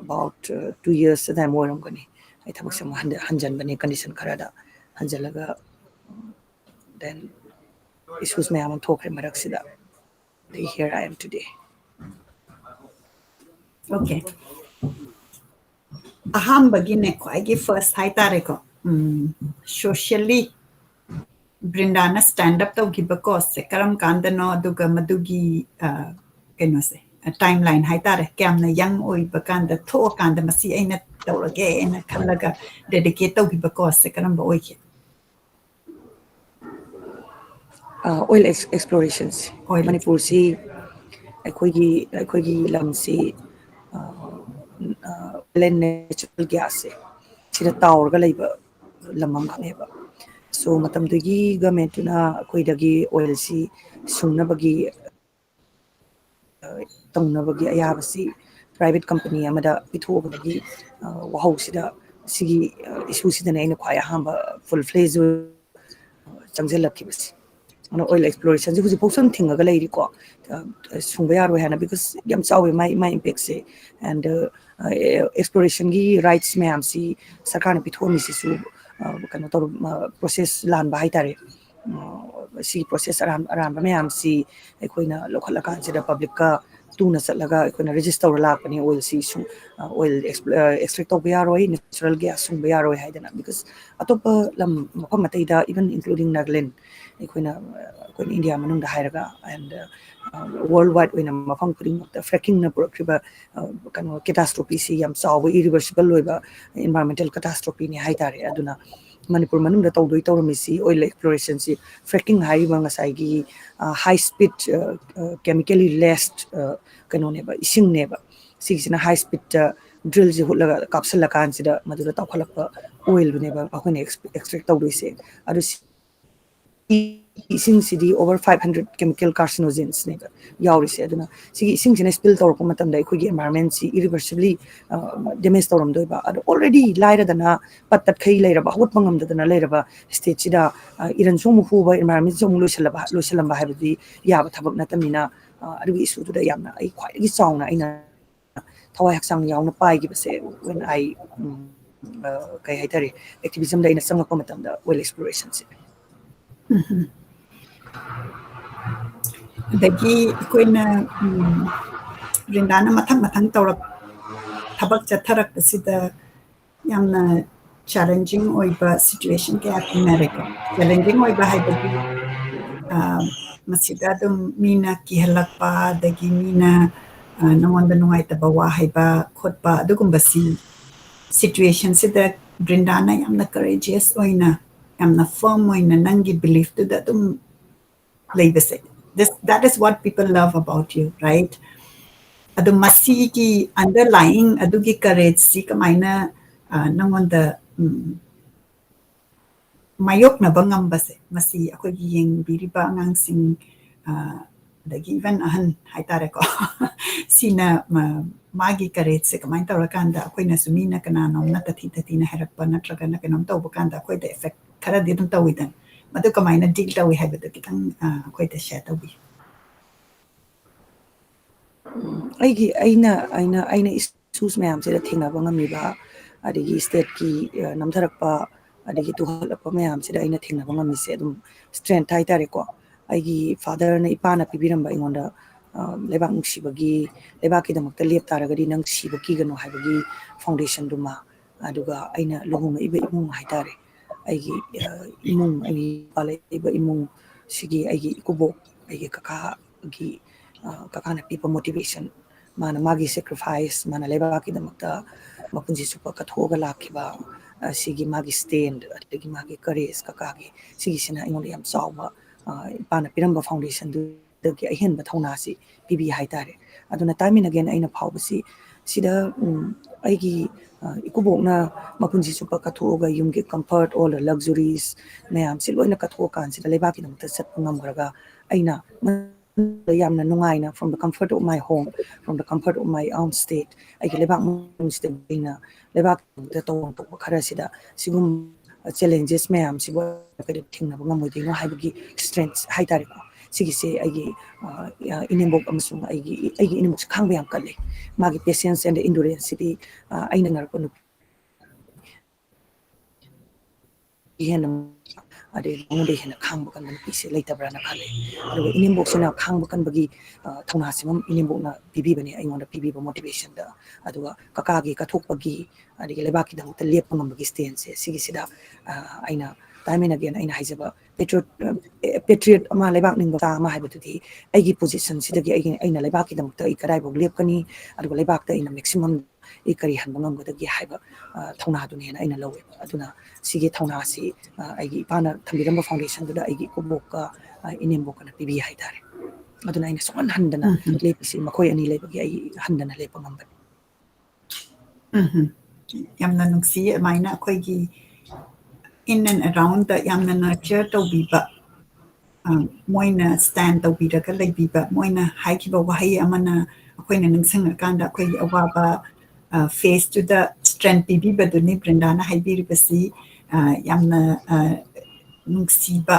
about two years ꯑꯗꯨꯋꯥꯏ ꯑꯣꯏꯔꯝꯒꯅꯤ ꯑꯩ ꯊꯕꯛꯁꯦ ꯑꯃꯨꯛ ꯍꯟꯖꯟꯕꯅꯦ ꯀꯟꯗꯤꯁꯟ ꯈꯔꯗ ꯍꯟꯖꯜꯂꯒ꯫ Then issues ꯃꯌꯥꯝ ꯑꯃ ꯊꯣꯛꯈ꯭ꯔꯦ ꯃꯔꯛꯁꯤꯗ꯫ Here I am today꯫ Okay꯫ ꯑꯍꯥꯟꯕꯒꯤꯅꯦ, ꯈ꯭ꯋꯥꯏꯒꯤ ꯐꯥꯔꯁ ꯍꯥꯏꯇꯥꯔꯦꯀꯣ, ꯁꯣꯁꯤꯌꯦꯜꯂꯤ ꯕ꯭ꯔꯤꯟꯗꯥꯅ ꯁ꯭ꯇꯦꯟꯗ ꯑꯞ ꯇꯧꯈꯤꯕ ꯀꯣꯁꯁꯦ ꯀꯔꯝ ꯀꯥꯟꯗꯅꯣ, ꯑꯗꯨꯒ ꯃꯗꯨꯒꯤ ꯀꯩꯅꯣꯁꯦ, ꯇꯥꯏꯝ ꯂꯥꯏꯟ ꯍꯥꯏꯇꯥꯔꯦ, ꯀꯌꯥꯝꯅ ꯌꯪ ꯑꯣꯏꯕ ꯀꯥꯟꯗ, ꯊꯣꯛꯑꯀꯥꯟꯗ ꯃꯁꯤ ꯑꯩꯅ ꯇꯧꯔꯒꯦꯅ ꯈꯜꯂꯒ ꯗꯦꯗꯤꯀꯦꯠ ꯇꯧꯈꯤꯕ ꯀꯣꯁꯁꯦ ꯀꯔꯝꯕ ꯑꯣꯏꯒꯦ? ꯑꯣꯏꯜ ꯑꯦꯛꯁꯄ꯭ꯂꯣꯔꯦꯁꯟꯁꯦ꯫ ꯃꯅꯤꯄꯨꯔꯁꯤ ꯑꯩꯈꯣꯏꯒꯤ ꯑꯩꯈꯣꯏꯒꯤ ꯂꯝꯁꯤ ꯑꯣꯏꯜ ꯑꯦꯟ ꯅꯦꯆꯔꯦꯜ ꯒ꯭ꯌꯥꯁꯁꯦ ꯁꯤꯗ ꯇꯥꯎꯔꯒ ꯂꯩꯕ ꯂꯝ ꯑꯃꯈꯛꯅꯦꯕ꯫ ꯁꯣ ꯃꯇꯝꯗꯨꯒꯤ ꯒꯃꯦꯟꯠꯇꯨꯅ ꯑꯩꯈꯣꯏꯗꯒꯤ ꯑꯣꯏꯜꯁꯤ ꯁꯨꯡꯅꯕꯒꯤ ꯇꯧꯅꯕꯒꯤ ꯑꯌꯥꯕꯁꯤ ꯄ꯭ꯔꯥꯏꯚꯦꯠ ꯀꯝꯄꯅꯤ ꯑꯃꯗ ꯄꯤꯊꯣꯛꯑꯕꯗꯒꯤ ꯋꯥꯍꯧꯁꯤꯗ ꯁꯤꯒꯤ ꯏꯁꯨꯁꯤꯗꯅ ꯑꯩꯅ ꯈ꯭ꯋꯥꯏ ꯑꯍꯥꯟꯕ ꯐꯨꯜ ꯐ꯭ꯂꯦꯖ ꯆꯪꯁꯤꯜꯂꯛꯈꯤꯕꯁꯦ꯫ ꯑꯗꯨꯅ ꯑꯣꯏꯜ ꯑꯦꯛꯁꯄ꯭ꯂꯣꯔꯦꯁꯟꯁꯦ ꯍꯧꯖꯤꯛꯐꯥꯎꯁꯨ ꯑꯗꯨꯝ ꯊꯤꯡꯉꯒ ꯂꯩꯔꯤꯀꯣ꯫ ꯁꯨꯡꯕ ꯌꯥꯔꯣꯏ ꯍꯥꯏꯅ, ꯕꯤꯀꯣꯁ ꯌꯥꯝ ꯆꯥꯎꯋꯦ ꯃꯥꯏ ꯃꯥꯏ ꯏꯝꯄꯦꯛꯁꯦ꯫ ꯑꯦꯟ ꯑꯦꯛꯁꯄ꯭ꯂꯣꯔꯦꯁꯟꯒꯤ ꯔꯥꯏꯠꯁ ꯃꯌꯥꯝꯁꯤ ꯁꯔꯀꯥꯔꯅ ꯄꯤꯊꯣꯛꯑꯝꯃꯤꯁꯤꯁꯨ ꯀꯩꯅꯣ ꯇꯧꯔ ꯄ꯭ꯔꯣꯁꯦꯁ ꯂꯥꯟꯕ ꯍꯥꯏꯇꯥꯔꯦ꯫ ꯁꯤꯒꯤ ꯄ꯭ꯔꯣꯁꯦꯁ ꯑꯔꯥꯟ ꯑꯔꯥꯟꯕ ꯃꯌꯥꯝꯁꯤ ꯑꯩꯈꯣꯏꯅ ꯂꯧꯈꯠꯂꯀꯥꯟꯁꯤꯗ ꯄꯕ꯭ꯂꯤꯛꯀ ꯇꯨꯅ ꯆꯠꯂꯒ ꯑꯩꯈꯣꯏꯅ ꯔꯦꯖꯤꯁ ꯇꯧꯔ ꯂꯥꯛꯄꯅꯤ꯫ ꯑꯣꯏꯜꯁꯤ ꯁꯨꯝ ꯑꯣꯏꯜ ꯑꯦꯛꯁꯇ꯭ꯔꯦꯛ ꯇꯧꯕ ꯌꯥꯔꯣꯏ, ꯅꯦꯆꯔꯦꯜ ꯒ꯭ꯌꯥꯁ ꯁꯨꯡꯕ ꯌꯥꯔꯣꯏ ꯍꯥꯏꯗꯅ꯫ ꯕꯤꯀꯣꯁ ꯑꯇꯣꯞꯄ ꯂꯝ ꯃꯐꯝ ꯑꯇꯩꯗ, ꯏꯚꯟ ꯏꯟꯀ꯭ꯂꯨꯗꯤꯡ ꯅꯥꯒꯥꯂꯦꯟ, ꯑꯩꯈꯣꯏꯅ ꯑꯩꯈꯣꯏꯅ ꯏꯟꯗꯤꯌꯥ ꯃꯅꯨꯡꯗ ꯍꯥꯏꯔꯒ ꯑꯦꯟ ꯋꯥꯔꯜ ꯋꯥꯏꯗ ꯑꯣꯏꯅ ꯃꯐꯝ ꯈꯨꯗꯤꯡꯃꯛꯇ ꯐ꯭ꯔꯦꯀꯤꯡꯅ ꯄꯨꯔꯛꯈ꯭ꯔꯤꯕ ꯀꯩꯅꯣ ꯀꯦꯇꯥꯁꯇ꯭ꯔꯣꯐꯤꯁꯤ ꯌꯥꯝ ꯆꯥꯎꯕ ꯏꯔꯤꯚꯔꯁꯤꯕꯜ ꯑꯣꯏꯕ ꯏꯟꯚꯥꯏꯔꯣꯟꯃꯦꯟꯇꯦꯜ ꯀꯦꯇꯥꯁꯇ꯭ꯔꯣꯐꯤꯅꯤ ꯍꯥꯏꯇꯥꯔꯦ꯫ ꯑꯗꯨꯅ ꯃꯅꯤꯄꯨꯔ ꯃꯅꯨꯡꯗ ꯇꯧꯗꯣꯏ ꯇꯧꯔꯝꯃꯤꯁꯤ, oil explorationꯁꯤ, fracking ꯍꯥꯏꯔꯤꯕ ꯉꯁꯥꯏꯒꯤ high speed chemically laced ꯀꯩꯅꯣꯅꯦꯕ, ꯏꯁꯤꯡꯅꯦꯕ꯫ ꯁꯤꯒꯤꯁꯤꯅ high speedꯇ drillꯁꯦ ꯍꯨꯠꯂꯒ ꯀꯥꯞꯁꯤꯜꯂꯀꯥꯟꯁꯤꯗ ꯃꯗꯨꯗ ꯇꯧꯈꯠꯂꯛꯄ oilꯗꯨꯅꯦꯕ ꯑꯩꯈꯣꯏꯅ extract ꯇꯧꯗꯣꯏꯁꯦ꯫ ꯑꯗꯨ ꯏꯁꯤꯡꯁꯤꯗꯤ over five hundred chemical carcinogens ꯅꯦꯕ ꯌꯥꯎꯔꯤꯁꯦ꯫ ꯑꯗꯨꯅ ꯁꯤꯒꯤ ꯏꯁꯤꯡꯁꯤꯅ spill ꯇꯧꯔꯛꯄ ꯃꯇꯝꯗ ꯑꯩꯈꯣꯏꯒꯤ environmentꯁꯤ irreversibly damage ꯇꯧꯔꯝꯗꯣꯏꯕ꯫ ꯑꯗꯣ already ꯂꯥꯏꯔꯗꯅ ꯄꯠ ꯇꯠꯈꯩ ꯂꯩꯔꯕ, ꯍꯧꯒꯠꯄ ꯉꯝꯗꯗꯅ ꯂꯩꯔꯕ stateꯁꯤꯗ ꯏꯔꯟꯁꯨ ꯑꯃꯨꯛ ꯍꯨꯕ, environmentꯁꯨ ꯑꯃꯨꯛ ꯂꯣꯏꯁꯤꯜꯂꯕ, ꯂꯣꯏꯁꯤꯜꯂꯝꯕ ꯍꯥꯏꯕꯗꯤ ꯌꯥꯕ ꯊꯕꯛ ꯅꯠꯇꯕꯅꯤꯅ, ꯑꯗꯨꯒꯤ issueꯗꯨꯗ ꯌꯥꯝꯅ ꯑꯩ ꯈ꯭ꯋꯥꯏꯗꯒꯤ ꯆꯥꯎꯅ ꯑꯩꯅ ꯊꯋꯥꯏ ꯍꯛꯆꯥꯡ ꯌꯥꯎꯅ ꯄꯥꯏꯈꯤꯕꯁꯦ, when I ꯀꯩ ꯍꯥꯏꯇꯥꯔꯦ, activismꯗ ꯑꯩꯅ ꯆꯪꯉꯛꯄ ꯃꯇꯝꯗ oil explorationꯁꯦ꯫ ꯑꯗꯒꯤ ꯑꯩꯈꯣꯏꯅ ꯕ꯭ꯔꯤꯟꯗꯥꯅ ꯃꯊꯪ ꯃꯊꯪ ꯇꯧꯔꯛ ꯊꯕꯛ ꯆꯠꯊꯔꯛꯄꯁꯤꯗ ꯌꯥꯝꯅ challenging ꯑꯣꯏꯕ situation ꯀꯌꯥ ꯊꯦꯡꯅꯔꯦꯀꯣ꯫ Challenging ꯑꯣꯏꯕ ꯍꯥꯏꯕꯗꯤ ꯃꯁꯤꯗ ꯑꯗꯨꯝ ꯃꯤꯅ ꯀꯤꯍꯜꯂꯛꯄ, ꯑꯗꯒꯤ ꯃꯤꯅ ꯅꯉꯣꯟꯗ ꯅꯨꯡꯉꯥꯏꯇꯕ ꯋꯥ ꯍꯥꯏꯕ ꯈꯣꯠꯄ, ꯑꯗꯨꯒꯨꯝꯕꯁꯤ situationꯁꯤꯗ ꯕ꯭ꯔꯤꯟꯗꯥꯅ ꯌꯥꯝꯅ courageous ꯑꯣꯏꯅ, ꯌꯥꯝꯅ firm ꯑꯣꯏꯅ ꯅꯪꯒꯤ beliefꯇꯨꯗ ꯑꯗꯨꯝ ꯂꯩꯕꯁꯦ, this, that is what people love about you, right? ꯑꯗꯣ ꯃꯁꯤꯒꯤ underlying ꯑꯗꯨꯒꯤ courageꯁꯤ ꯀꯃꯥꯏꯅ ꯅꯉꯣꯟꯗ ꯃꯥꯌꯣꯛꯅꯕ ꯉꯝꯕꯁꯦ, ꯃꯁꯤ ꯑꯩꯈꯣꯏꯒꯤ ꯌꯦꯡꯕꯤꯔꯤꯕ ꯑꯉꯥꯡꯁꯤꯡ, ꯑꯗꯒꯤ even ꯑꯍꯟ ꯍꯥꯏꯇꯥꯔꯦꯀꯣ, ꯁꯤꯅ ꯃꯥꯒꯤ courageꯁꯦ ꯀꯃꯥꯏꯅ ꯇꯧꯔꯀꯥꯟꯗ ꯑꯩꯈꯣꯏꯅꯁꯨ ꯃꯤꯅ ꯀꯅꯥꯅꯣꯝꯅ ꯇꯥꯊꯤ ꯇꯥꯊꯤꯅ ꯍꯥꯏꯔꯛꯄ ꯅꯠꯇ꯭ꯔꯒꯅ ꯀꯩꯅꯣꯝ ꯇꯧꯕ ꯀꯥꯟꯗ ꯑꯩꯈꯣꯏꯗ effect ꯈꯔꯗꯤ ꯑꯗꯨꯝ ꯇꯧꯋꯤꯗꯅ, ꯃꯗꯨ ꯀꯃꯥꯏꯅ deal ꯇꯧꯋꯤ ꯍꯥꯏꯕꯗꯨ ꯈꯤꯇꯪ ꯑꯩꯈꯣꯏꯗ share ꯇꯧꯕꯤꯌꯨ꯫ ꯑꯩꯒꯤ ꯑꯩꯅ ꯑꯩꯅ ꯑꯩꯅ issues ꯃꯌꯥꯝꯁꯤꯗ ꯊꯦꯡꯅꯕ ꯉꯝꯃꯤꯕ, ꯑꯗꯒꯤ stateꯀꯤ ꯅꯝꯊꯔꯛꯄ, ꯑꯗꯒꯤ ꯇꯨꯍꯜꯂꯛꯄ ꯃꯌꯥꯝꯁꯤꯗ ꯑꯩꯅ ꯊꯦꯡꯅꯕ ꯉꯝꯃꯤꯁꯦ ꯑꯗꯨꯝ strength ꯍꯥꯏꯇꯥꯔꯦꯀꯣ꯫ ꯑꯩꯒꯤ fatherꯅ, ꯏꯄꯥꯅ ꯄꯤꯕꯤꯔꯝꯕ ꯑꯩꯉꯣꯟꯗ ꯂꯩꯕꯥꯛ ꯅꯨꯡꯁꯤꯕꯒꯤ, ꯂꯩꯕꯥꯛꯀꯤꯗꯃꯛꯇ ꯂꯦꯞ ꯇꯥꯔꯒꯗꯤ ꯅꯪ ꯁꯤꯕ ꯀꯤꯒꯅꯨ ꯍꯥꯏꯕꯒꯤ foundationꯗꯨꯃ, ꯑꯗꯨꯒ ꯑꯩꯅ ꯂꯨꯍꯣꯡꯉꯛꯏꯕ ꯏꯃꯨꯡ ꯍꯥꯏꯇꯥꯔꯦ, ꯑꯩꯒꯤ ꯏꯃꯨꯡ, ꯑꯩꯒꯤ ꯄꯥꯜꯂꯛꯏꯕ ꯏꯃꯨꯡ ꯁꯤꯒꯤ ꯑꯩꯒꯤ ꯏꯀꯨꯕꯣꯛ, ꯑꯩꯒꯤ ꯀꯀꯥꯒꯤ, ꯀꯀꯥꯅ ꯄꯤꯕ motivation, ꯃꯥꯅ ꯃꯥꯒꯤ sacrifice, ꯃꯥꯅ ꯂꯩꯕꯥꯛꯀꯤꯗꯃꯛꯇ ꯃꯄꯨꯟꯁꯤ ꯆꯨꯞꯄ ꯀꯠꯊꯣꯛꯑꯒ ꯂꯥꯛꯈꯤꯕ, ꯑꯁꯤꯒꯤ ꯃꯥꯒꯤ stand, ꯑꯗꯒꯤ ꯃꯥꯒꯤ courage, ꯀꯀꯥꯒꯤ, ꯁꯤꯒꯤꯁꯤꯅ ꯑꯩꯉꯣꯟꯗ ꯌꯥꯝ ꯆꯥꯎꯕ, ꯑ, ꯏꯄꯥꯅ ꯄꯤꯔꯝꯕ foundationꯗꯨꯗꯒꯤ ꯑꯍꯦꯟꯕ ꯊꯧꯅꯥꯁꯤ ꯄꯤꯕꯤ ꯍꯥꯏꯇꯥꯔꯦ꯫ ꯑꯗꯨꯅ time and again ꯑꯩꯅ ꯐꯥꯎꯕꯁꯤ ꯁꯤꯗ, ꯎꯝ, ꯑꯩꯒꯤ, ꯑ, ꯏꯀꯨꯕꯣꯛꯅ ꯃꯄꯨꯟꯁꯤ ꯆꯨꯞꯄ ꯀꯠꯊꯣꯛꯑꯒ ꯌꯨꯝꯒꯤ comfort, all the luxuries ꯃꯌꯥꯝꯁꯤ ꯂꯣꯏꯅ ꯀꯠꯊꯣꯛꯑꯀꯥꯟꯁꯤꯗ ꯂꯩꯕꯥꯛꯀꯤꯗꯃꯛꯇ ꯆꯠꯄ ꯉꯝꯈ꯭ꯔꯒ ꯑꯩꯅ ꯌꯥꯝꯅ ꯅꯨꯡꯉꯥꯏꯅ, from the comfort of my home, from the comfort of my own state, ꯑꯩꯒꯤ ꯂꯩꯕꯥꯛ ꯃꯅꯨꯡꯁꯤꯗ ꯑꯩꯅ ꯂꯩꯕꯥꯛꯀꯤꯗꯃꯛꯇ ꯇꯧꯐꯝ ꯊꯣꯛꯄ ꯈꯔꯁꯤꯗ ꯁꯤꯒꯨꯝꯕ challenges ꯃꯌꯥꯝꯁꯤꯕꯨ ꯀꯔꯤ ꯊꯦꯡꯅꯕ ꯉꯝꯃꯣꯏꯗꯣꯏꯅꯣ ꯍꯥꯏꯕꯒꯤ strength ꯍꯥꯏꯇꯥꯔꯦꯀꯣ꯫ ꯁꯤꯒꯤꯁꯦ ꯑꯩꯒꯤ, ꯑ, ꯑ, ꯏꯅꯦꯝꯕꯣꯛ ꯑꯃꯁꯨꯡ ꯑꯩꯒꯤ, ꯑꯩꯒꯤ ꯏꯅꯦꯝꯕꯣꯛꯁꯦ ꯈꯥꯡꯕ ꯌꯥꯝ ꯀꯜꯂꯦ꯫ ꯃꯥꯒꯤ patience and enduranceꯁꯤꯗꯤ, ꯑ, ꯑꯩꯅ ꯉꯥꯔꯛꯄ ꯅꯨꯄꯤ ꯍꯦꯟꯅ, ꯑꯗꯩ ꯃꯉꯣꯟꯗ ꯍꯦꯟꯅ ꯈꯥꯡꯕ ꯀꯟꯕ ꯅꯨꯄꯤꯁꯦ ꯂꯩꯇꯕ꯭ꯔꯥꯅ ꯈꯜꯂꯦ꯫ ꯑꯗꯨꯒ ꯏꯅꯦꯝꯕꯣꯛꯁꯤꯅ ꯈꯥꯡꯕ ꯀꯟꯕꯒꯤ, ꯑ, ꯊꯧꯅꯥꯁꯤꯃ ꯏꯅꯦꯝꯕꯣꯛꯅ ꯄꯤꯕꯤꯕꯅꯦ ꯑꯩꯉꯣꯟꯗ ꯄꯤꯕꯤꯕ motivationꯗ꯫ ꯑꯗꯨꯒ ꯀꯀꯥꯒꯤ ꯀꯠꯊꯣꯛꯄꯒꯤ, ꯑꯗꯒꯤ ꯂꯩꯕꯥꯛꯀꯤꯗꯃꯛꯇ ꯂꯦꯞꯄ ꯉꯝꯕꯒꯤ standꯁꯦ ꯁꯤꯒꯤꯁꯤꯗ, ꯑ, ꯑꯩꯅ time and again ꯑꯩꯅ ꯍꯥꯏꯖꯕ patriot, ꯑ, patriot ꯑꯃ, ꯂꯩꯕꯥꯛ ꯅꯤꯡꯕ ꯃꯆꯥ ꯑꯃ ꯍꯥꯏꯕꯗꯨꯗꯤ ꯑꯩꯒꯤ positionꯁꯤꯗꯒꯤ ꯑꯩꯒꯤ, ꯑꯩꯅ ꯂꯩꯕꯥꯛꯀꯤꯗꯃꯛꯇ ꯑꯩ ꯀꯗꯥꯏꯐꯥꯎ ꯂꯦꯞꯀꯅꯤ, ꯑꯗꯨꯒ ꯂꯩꯕꯥꯛꯇ ꯑꯩꯅ maximum ꯑꯩ ꯀꯔꯤ ꯍꯟꯕ ꯉꯝꯒꯗꯒꯦ ꯍꯥꯏꯕ, ꯑ, ꯊꯧꯅꯥꯗꯨꯅꯦꯅ ꯑꯩꯅ ꯂꯧꯋꯦꯕ꯫ ꯑꯗꯨꯅ ꯁꯤꯒꯤ ꯊꯧꯅꯥꯁꯤ, ꯑ, ꯑꯩꯒꯤ ꯏꯄꯥꯅ ꯊꯝꯕꯤꯔꯝꯕ foundationꯗꯨꯗ ꯑꯩꯒꯤ ꯏꯀꯨꯕꯣꯛꯀ, ꯑ, ꯏꯅꯦꯝꯕꯣꯛꯀꯅ ꯄꯤꯕꯤ ꯍꯥꯏꯇꯥꯔꯦ꯫ ꯑꯗꯨꯅ ꯑꯩꯅ ꯁꯨꯡꯍꯟ ꯍꯟꯗꯅ ꯎꯝ, ꯎꯝ꯫ ꯂꯦꯞꯄꯤꯁꯤ, ꯃꯈꯣꯏ ꯑꯅꯤ ꯂꯩꯕꯒꯤ ꯑꯩ ꯍꯟꯗꯅ ꯂꯦꯞꯄ ꯉꯝꯕꯅꯤ꯫ ꯎꯝ, ꯎꯝ꯫ ꯌꯥꯝꯅ ꯅꯨꯡꯁꯤ꯫ ꯑꯗꯨꯃꯥꯏꯅ ꯑꯩꯈꯣꯏꯒꯤ in and aroundꯗ ꯌꯥꯝꯅ nurture ꯇꯧꯕꯤꯕ, ꯑ, ꯃꯣꯏꯅ stand ꯇꯧꯕꯤꯔꯒ ꯂꯩꯕꯤꯕ, ꯃꯣꯏꯅ ꯍꯥꯏꯈꯤꯕ ꯋꯥꯍꯩ ꯑꯃꯅ ꯑꯩꯈꯣꯏꯅ ꯅꯤꯡꯁꯤꯡꯉꯀꯥꯟꯗ ꯑꯩꯈꯣꯏꯒꯤ ꯑꯋꯥꯕ, ꯑ, faceꯇꯨꯗ strength ꯄꯤꯕꯤꯕꯗꯨꯅꯤ ꯕ꯭ꯔꯤꯟꯗꯥꯅ ꯍꯥꯏꯕꯤꯔꯤꯕꯁꯤ꯫ ꯑ, ꯌꯥꯝꯅ, ꯑ, ꯅꯨꯡꯁꯤꯕ,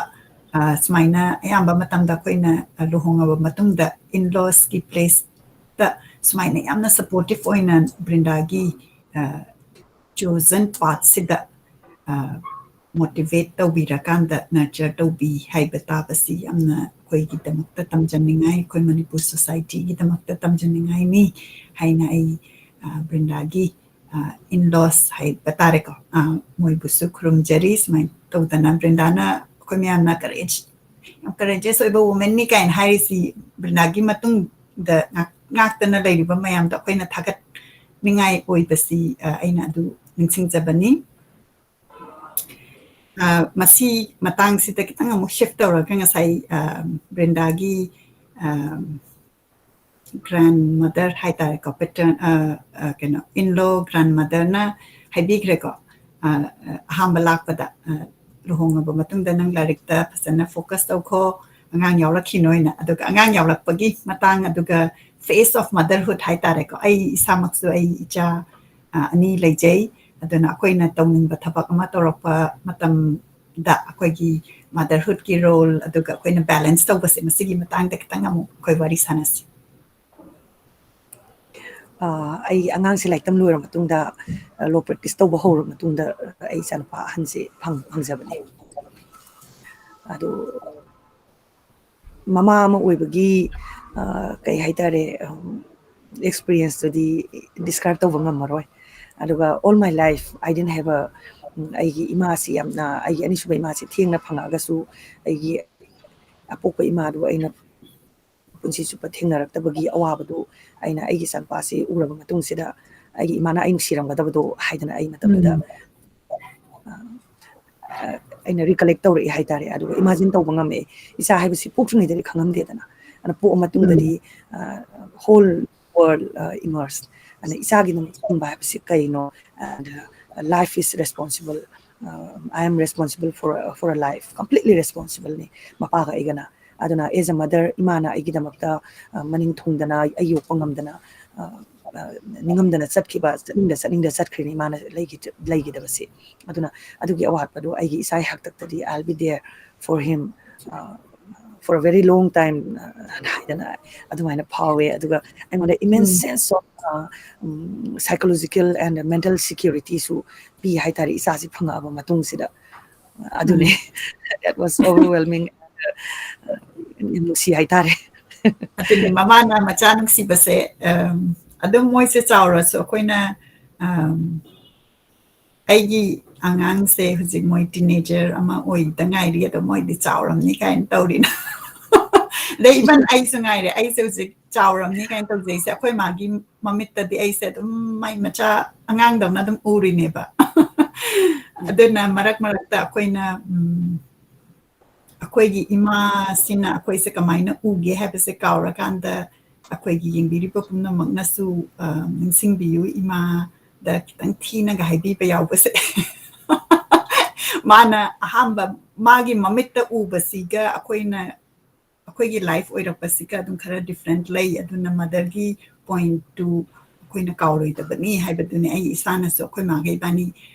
ꯑ, ꯁꯨꯃꯥꯏꯅ ꯑꯌꯥꯝꯕ ꯃꯇꯝꯗ ꯑꯩꯈꯣꯏꯅ, ꯑ, ꯂꯨꯍꯣꯡꯉꯕ ꯃꯇꯨꯡꯗ in-lawsꯀꯤ placeꯇ ꯁꯨꯃꯥꯏꯅ ꯌꯥꯝꯅ supportive ꯑꯣꯏꯅ ꯕ꯭ꯔꯤꯟꯗꯥꯒꯤ, ꯑ, chosen pathꯁꯤꯗ, ꯑ, motivate ꯇꯧꯕꯤꯔꯀꯥꯟꯗ nurture ꯇꯧꯕꯤ ꯍꯥꯏꯕ ꯇꯥꯕꯁꯤ ꯌꯥꯝꯅ ꯑꯩꯈꯣꯏꯒꯤꯗꯃꯛꯇ ꯇꯝꯖꯅꯤꯡꯉꯥꯏ, ꯑꯩꯈꯣꯏ ꯃꯅꯤꯄꯨꯔ societyꯒꯤꯗꯃꯛꯇ ꯇꯝꯖꯅꯤꯡꯉꯥꯏꯅꯤ ꯍꯥꯏꯅ ꯑꯩ, ꯑ, ꯕ꯭ꯔꯤꯟꯗꯥꯒꯤ, ꯑ, in-laws ꯍꯥꯏꯕ ꯇꯥꯔꯦꯀꯣ, ꯑ, ꯃꯣꯏꯕꯨꯁꯨ ꯈꯨꯔꯨꯝꯖꯔꯤ꯫ ꯁꯨꯃꯥꯏꯅ ꯇꯧꯗꯅ ꯕ꯭ꯔꯤꯟꯗꯥꯅ ꯑꯩꯈꯣꯏ ꯃꯌꯥꯝꯅ courage, ꯌꯥꯝ courageous ꯑꯣꯏꯕ womanꯅꯤ ꯀꯥꯏꯅ ꯍꯥꯏꯔꯤꯁꯤ ꯕ꯭ꯔꯤꯟꯗꯥꯒꯤ ꯃꯇꯨꯡꯗ ꯉꯥꯛ-, ꯉꯥꯛꯇꯅ ꯂꯩꯔꯤꯕ ꯃꯌꯥꯝꯗ ꯑꯩꯈꯣꯏꯅ ꯊꯥꯒꯠꯅꯤꯡꯉꯥꯏ ꯑꯣꯏꯕꯁꯤ, ꯑ, ꯑꯩꯅ ꯑꯗꯨ ꯅꯤꯡꯁꯤꯡꯖꯕꯅꯤ꯫ ꯑ, ꯃꯁꯤ ꯃꯇꯥꯡꯁꯤꯗ ꯈꯤꯇꯪ ꯑꯃꯨꯛ shift ꯇꯧꯔꯒ ꯉꯁꯥꯏ, ꯑ, ꯕ꯭ꯔꯤꯟꯗꯥꯒꯤ, ꯑ, grandmother ꯍꯥꯏꯇꯥꯔꯦꯀꯣ, patern-, ꯑ, ꯑ, ꯀꯩꯅꯣ, in-law grandmotherꯅ ꯍꯥꯏꯕꯤꯈ꯭ꯔꯦꯀꯣ, ꯑ, ꯑ, ꯑꯍꯥꯟꯕ ꯂꯥꯛꯄꯗ, ꯑ, "ꯂꯨꯍꯣꯡꯉꯕ ꯃꯇꯨꯡꯗ ꯅꯪ ꯂꯥꯏꯔꯤꯛꯇ ꯐꯖꯅ focus ꯇꯧꯈꯣ, ꯑꯉꯥꯡ ꯌꯥꯎꯔꯛꯈꯤꯅꯣꯅ"꯫ ꯑꯗꯨꯒ ꯑꯉꯥꯡ ꯌꯥꯎꯔꯛꯄꯒꯤ ꯃꯇꯥꯡ, ꯑꯗꯨꯒ phase of motherhood ꯍꯥꯏꯇꯥꯔꯦꯀꯣ, ꯑꯩ ꯏꯁꯥꯃꯛꯁꯨ ꯑꯩ ꯏꯆꯥ, ꯑ, ꯑꯅꯤ ꯂꯩꯖꯩ꯫ ꯑꯗꯨꯅ ꯑꯩꯈꯣꯏꯅ ꯇꯧꯅꯤꯡꯕ ꯊꯕꯛ ꯑꯃ ꯇꯧꯔꯛꯄ ꯃꯇꯝꯗ ꯑꯩꯈꯣꯏꯒꯤ motherhoodꯀꯤ role, ꯑꯗꯨꯒ ꯑꯩꯈꯣꯏꯅ balance ꯇꯧꯕꯁꯦ, ꯃꯁꯤꯒꯤ ꯃꯇꯥꯡꯗ ꯈꯤꯇꯪ ꯑꯃꯨꯛ ꯑꯩꯈꯣꯏ ꯋꯥꯔꯤ ꯁꯥꯟꯅꯁꯤ꯫ ꯑ, ꯑꯩ ꯑꯉꯥꯡꯁꯦ ꯂꯥꯏꯔꯤꯛ ꯇꯝ ꯂꯣꯏꯔ ꯃꯇꯨꯡꯗ, ꯑ, law practice ꯇꯧꯕ ꯍꯧꯔ ꯃꯇꯨꯡꯗ ꯑꯩ ꯏꯆꯥꯅꯨꯄꯥ ꯑꯍꯟꯁꯦ ꯐꯪ-, ꯐꯪꯖꯕꯅꯦ꯫ ꯑꯗꯨ ꯃꯃꯥ ꯑꯃ ꯑꯣꯏꯕꯒꯤ, ꯑ, ꯀꯩ ꯍꯥꯏꯇꯥꯔꯦ, ꯎꯝ, experienceꯇꯨꯗꯤ describe ꯇꯧꯕ ꯉꯝꯃꯔꯣꯏ꯫ ꯑꯗꯨꯒ all my life, I didn't have a, ꯎꯝ, ꯑꯩꯒꯤ ꯏꯃꯥꯁꯤ ꯌꯥꯝꯅ, ꯑꯩꯒꯤ ꯑꯅꯤꯁꯨꯕ ꯏꯃꯥꯁꯤ ꯊꯦꯡꯅ ꯐꯪꯉꯛꯑꯒꯁꯨ, ꯑꯩꯒꯤ ꯑꯄꯣꯛꯄ ꯏꯃꯥꯗꯨ ꯑꯩꯅ ꯄꯨꯟꯁꯤ ꯆꯨꯞꯄ ꯊꯦꯡꯅꯔꯛꯇꯕꯒꯤ ꯑꯋꯥꯕꯗꯨ ꯑꯩꯅ ꯑꯩꯒꯤ ꯏꯆꯥꯅꯨꯄꯥꯁꯤ ꯎꯔꯕ ꯃꯇꯨꯡꯁꯤꯗ, ꯑꯩꯒꯤ ꯏꯃꯥꯅ ꯑꯩ ꯅꯨꯡꯁꯤꯔꯝꯒꯗꯕꯗꯣ ꯍꯥꯏꯗꯅ ꯑꯩ ꯃꯇꯝꯗꯨꯗ, ꯎꯝ꯫ ꯑ, ꯑ, ꯑꯩꯅ recollect ꯇꯧꯔꯛꯏ ꯍꯥꯏꯇꯥꯔꯦ꯫ ꯑꯗꯨꯒ imagine ꯇꯧꯕ ꯉꯝꯃꯛꯑꯦ꯫ ꯏꯆꯥ ꯍꯥꯏꯕꯁꯤ ꯄꯣꯛꯇ꯭ꯔꯤꯉꯩꯗꯗꯤ ꯈꯪꯉꯝꯗꯦꯗꯅ꯫ ꯑꯗꯨꯅ ꯄꯣꯛꯑ ꯃꯇꯨꯡꯗꯗꯤ, ꯎꯝ꯫ ꯑ, whole world, ꯑ, immerse꯫ ꯑꯗꯨꯅ ꯏꯆꯥꯒꯤꯗꯃꯛ ꯍꯤꯡꯕ ꯍꯥꯏꯕꯁꯤ ꯀꯩꯅꯣ? And, uh, life is responsible. Uh, I am responsible for, for a life. Completely responsible ꯅꯤ ꯃꯄꯥꯒ ꯑꯩꯒꯅ꯫ ꯑꯗꯨꯅ as a mother, ꯏꯃꯥꯅ ꯑꯩꯒꯤꯗꯃꯛꯇ, ꯑ, ꯃꯅꯤꯡ ꯊꯨꯡꯗꯅ, ꯑꯩ ꯌꯣꯛꯄ ꯉꯝꯗꯅ, ꯑ, ꯑ, ꯅꯤꯡꯉꯝꯗꯅ ꯆꯠꯈꯤꯕ, ꯆꯠꯅꯤꯡꯗ ꯆꯠꯅꯤꯡꯗ ꯆꯠꯈ꯭ꯔꯤꯅꯤ ꯏꯃꯥꯅ ꯂꯩꯈꯤ-, ꯂꯩꯈꯤꯗꯕꯁꯦ꯫ ꯑꯗꯨꯅ ꯑꯗꯨꯒꯤ ꯑꯋꯥꯠꯄꯗꯨ ꯑꯩꯒꯤ ꯏꯆꯥꯒꯤ ꯍꯥꯛꯇꯛꯇꯗꯤ I'll be there for him, uh, for a very long time, uh, ꯍꯥꯏꯗꯅ ꯑꯗꯨꯃꯥꯏꯅ ꯐꯥꯎꯋꯦ꯫ ꯑꯗꯨꯒ ꯑꯩꯉꯣꯟꯗ immense um. sense of, uh, um, psychological and mental securityꯁꯨ ꯄꯤ ꯍꯥꯏꯇꯥꯔꯦ, ꯏꯆꯥꯁꯤ ꯐꯪꯉꯛꯑꯕ ꯃꯇꯨꯡꯁꯤꯗ꯫ ꯑꯗꯨꯅꯦ꯫ ꯎꯝ꯫ That was overwhelming. ꯌꯥꯝ ꯅꯨꯡꯁꯤ ꯍꯥꯏꯇꯥꯔꯦ꯫ ꯑꯗꯨꯅꯤ, ꯃꯃꯥꯅ ꯃꯆꯥ ꯅꯨꯡꯁꯤꯕꯁꯦ, ꯑꯝ, ꯑꯗꯨꯝ ꯃꯣꯏꯁꯦ ꯆꯥꯎꯔꯁꯨ ꯑꯩꯈꯣꯏꯅ, ꯑꯝ, ꯑꯩꯒꯤ ꯑꯉꯥꯡꯁꯦ ꯍꯧꯖꯤꯛ ꯃꯣꯏ teenager ꯑꯃ ꯑꯣꯏꯗ ꯉꯥꯏꯔꯤ, ꯑꯗꯣ ꯃꯣꯏꯗꯤ ꯆꯥꯎꯔꯝꯅꯤ ꯀꯥꯏꯅ ꯇꯧꯔꯤꯅ꯫ ꯑꯗꯩ even ꯑꯩꯁꯨ ꯉꯥꯏꯔꯦ, ꯑꯩꯁꯦ ꯍꯧꯖꯤꯛ ꯆꯥꯎꯔꯝꯅꯤ ꯀꯥꯏꯅ ꯇꯧꯖꯩꯁꯦ꯫ ꯑꯩꯈꯣꯏ ꯃꯥꯒꯤ ꯃꯃꯤꯠꯇꯗꯤ ꯑꯩꯁꯦ ꯑꯗꯨꯝ ꯃꯥꯏ ꯃꯆꯥ ꯑꯉꯥꯡꯗꯧꯅ ꯑꯗꯨꯝ ꯎꯔꯤꯅꯦꯕ꯫ ꯑꯗꯨꯅ ꯃꯔꯛ ꯃꯔꯛꯇ ꯑꯩꯈꯣꯏꯅ, ꯎꯝ, ꯑꯩꯈꯣꯏꯒꯤ ꯏꯃꯥꯁꯤꯅ ꯑꯩꯈꯣꯏꯁꯦ ꯀꯃꯥꯏꯅ ꯎꯒꯦ ꯍꯥꯏꯕꯁꯦ ꯀꯥꯎꯔꯀꯥꯟꯗ, ꯑꯩꯈꯣꯏꯒꯤ ꯌꯦꯡꯕꯤꯔꯤꯕ ꯄꯨꯝꯅꯃꯛꯅꯁꯨ, ꯑ, ꯅꯤꯡꯁꯤꯡꯕꯤꯌꯨ, ꯏꯃꯥꯗ ꯈꯤꯇꯪ ꯊꯤꯅꯒ ꯍꯥꯏꯕꯤꯕ ꯌꯥꯎꯕꯁꯦ꯫ ꯃꯥꯅ ꯑꯍꯥꯟꯕ ꯃꯥꯒꯤ ꯃꯃꯤꯠꯇ ꯎꯕꯁꯤꯒ ꯑꯩꯈꯣꯏꯅ, ꯑꯩꯈꯣꯏꯒꯤ ꯂꯥꯏꯐ ꯑꯣꯏꯔꯛꯄꯁꯤꯒ ꯑꯗꯨꯝ ꯈꯔ ꯗꯤꯐ꯭ꯔꯦꯟꯠ ꯂꯩ꯫ ꯑꯗꯨꯅ ꯃꯗꯔꯒꯤ ꯄꯣꯏꯟꯠꯇꯨ ꯑꯩꯈꯣꯏꯅ ꯀꯥꯎꯔꯣꯏꯗꯕꯅꯤ ꯍꯥꯏꯕꯗꯨꯅꯤ꯫ ꯑꯩ ꯏꯁꯥꯅꯁꯨ ꯑꯩꯈꯣꯏ ꯃꯥꯒ ꯏꯕꯥꯅꯤ,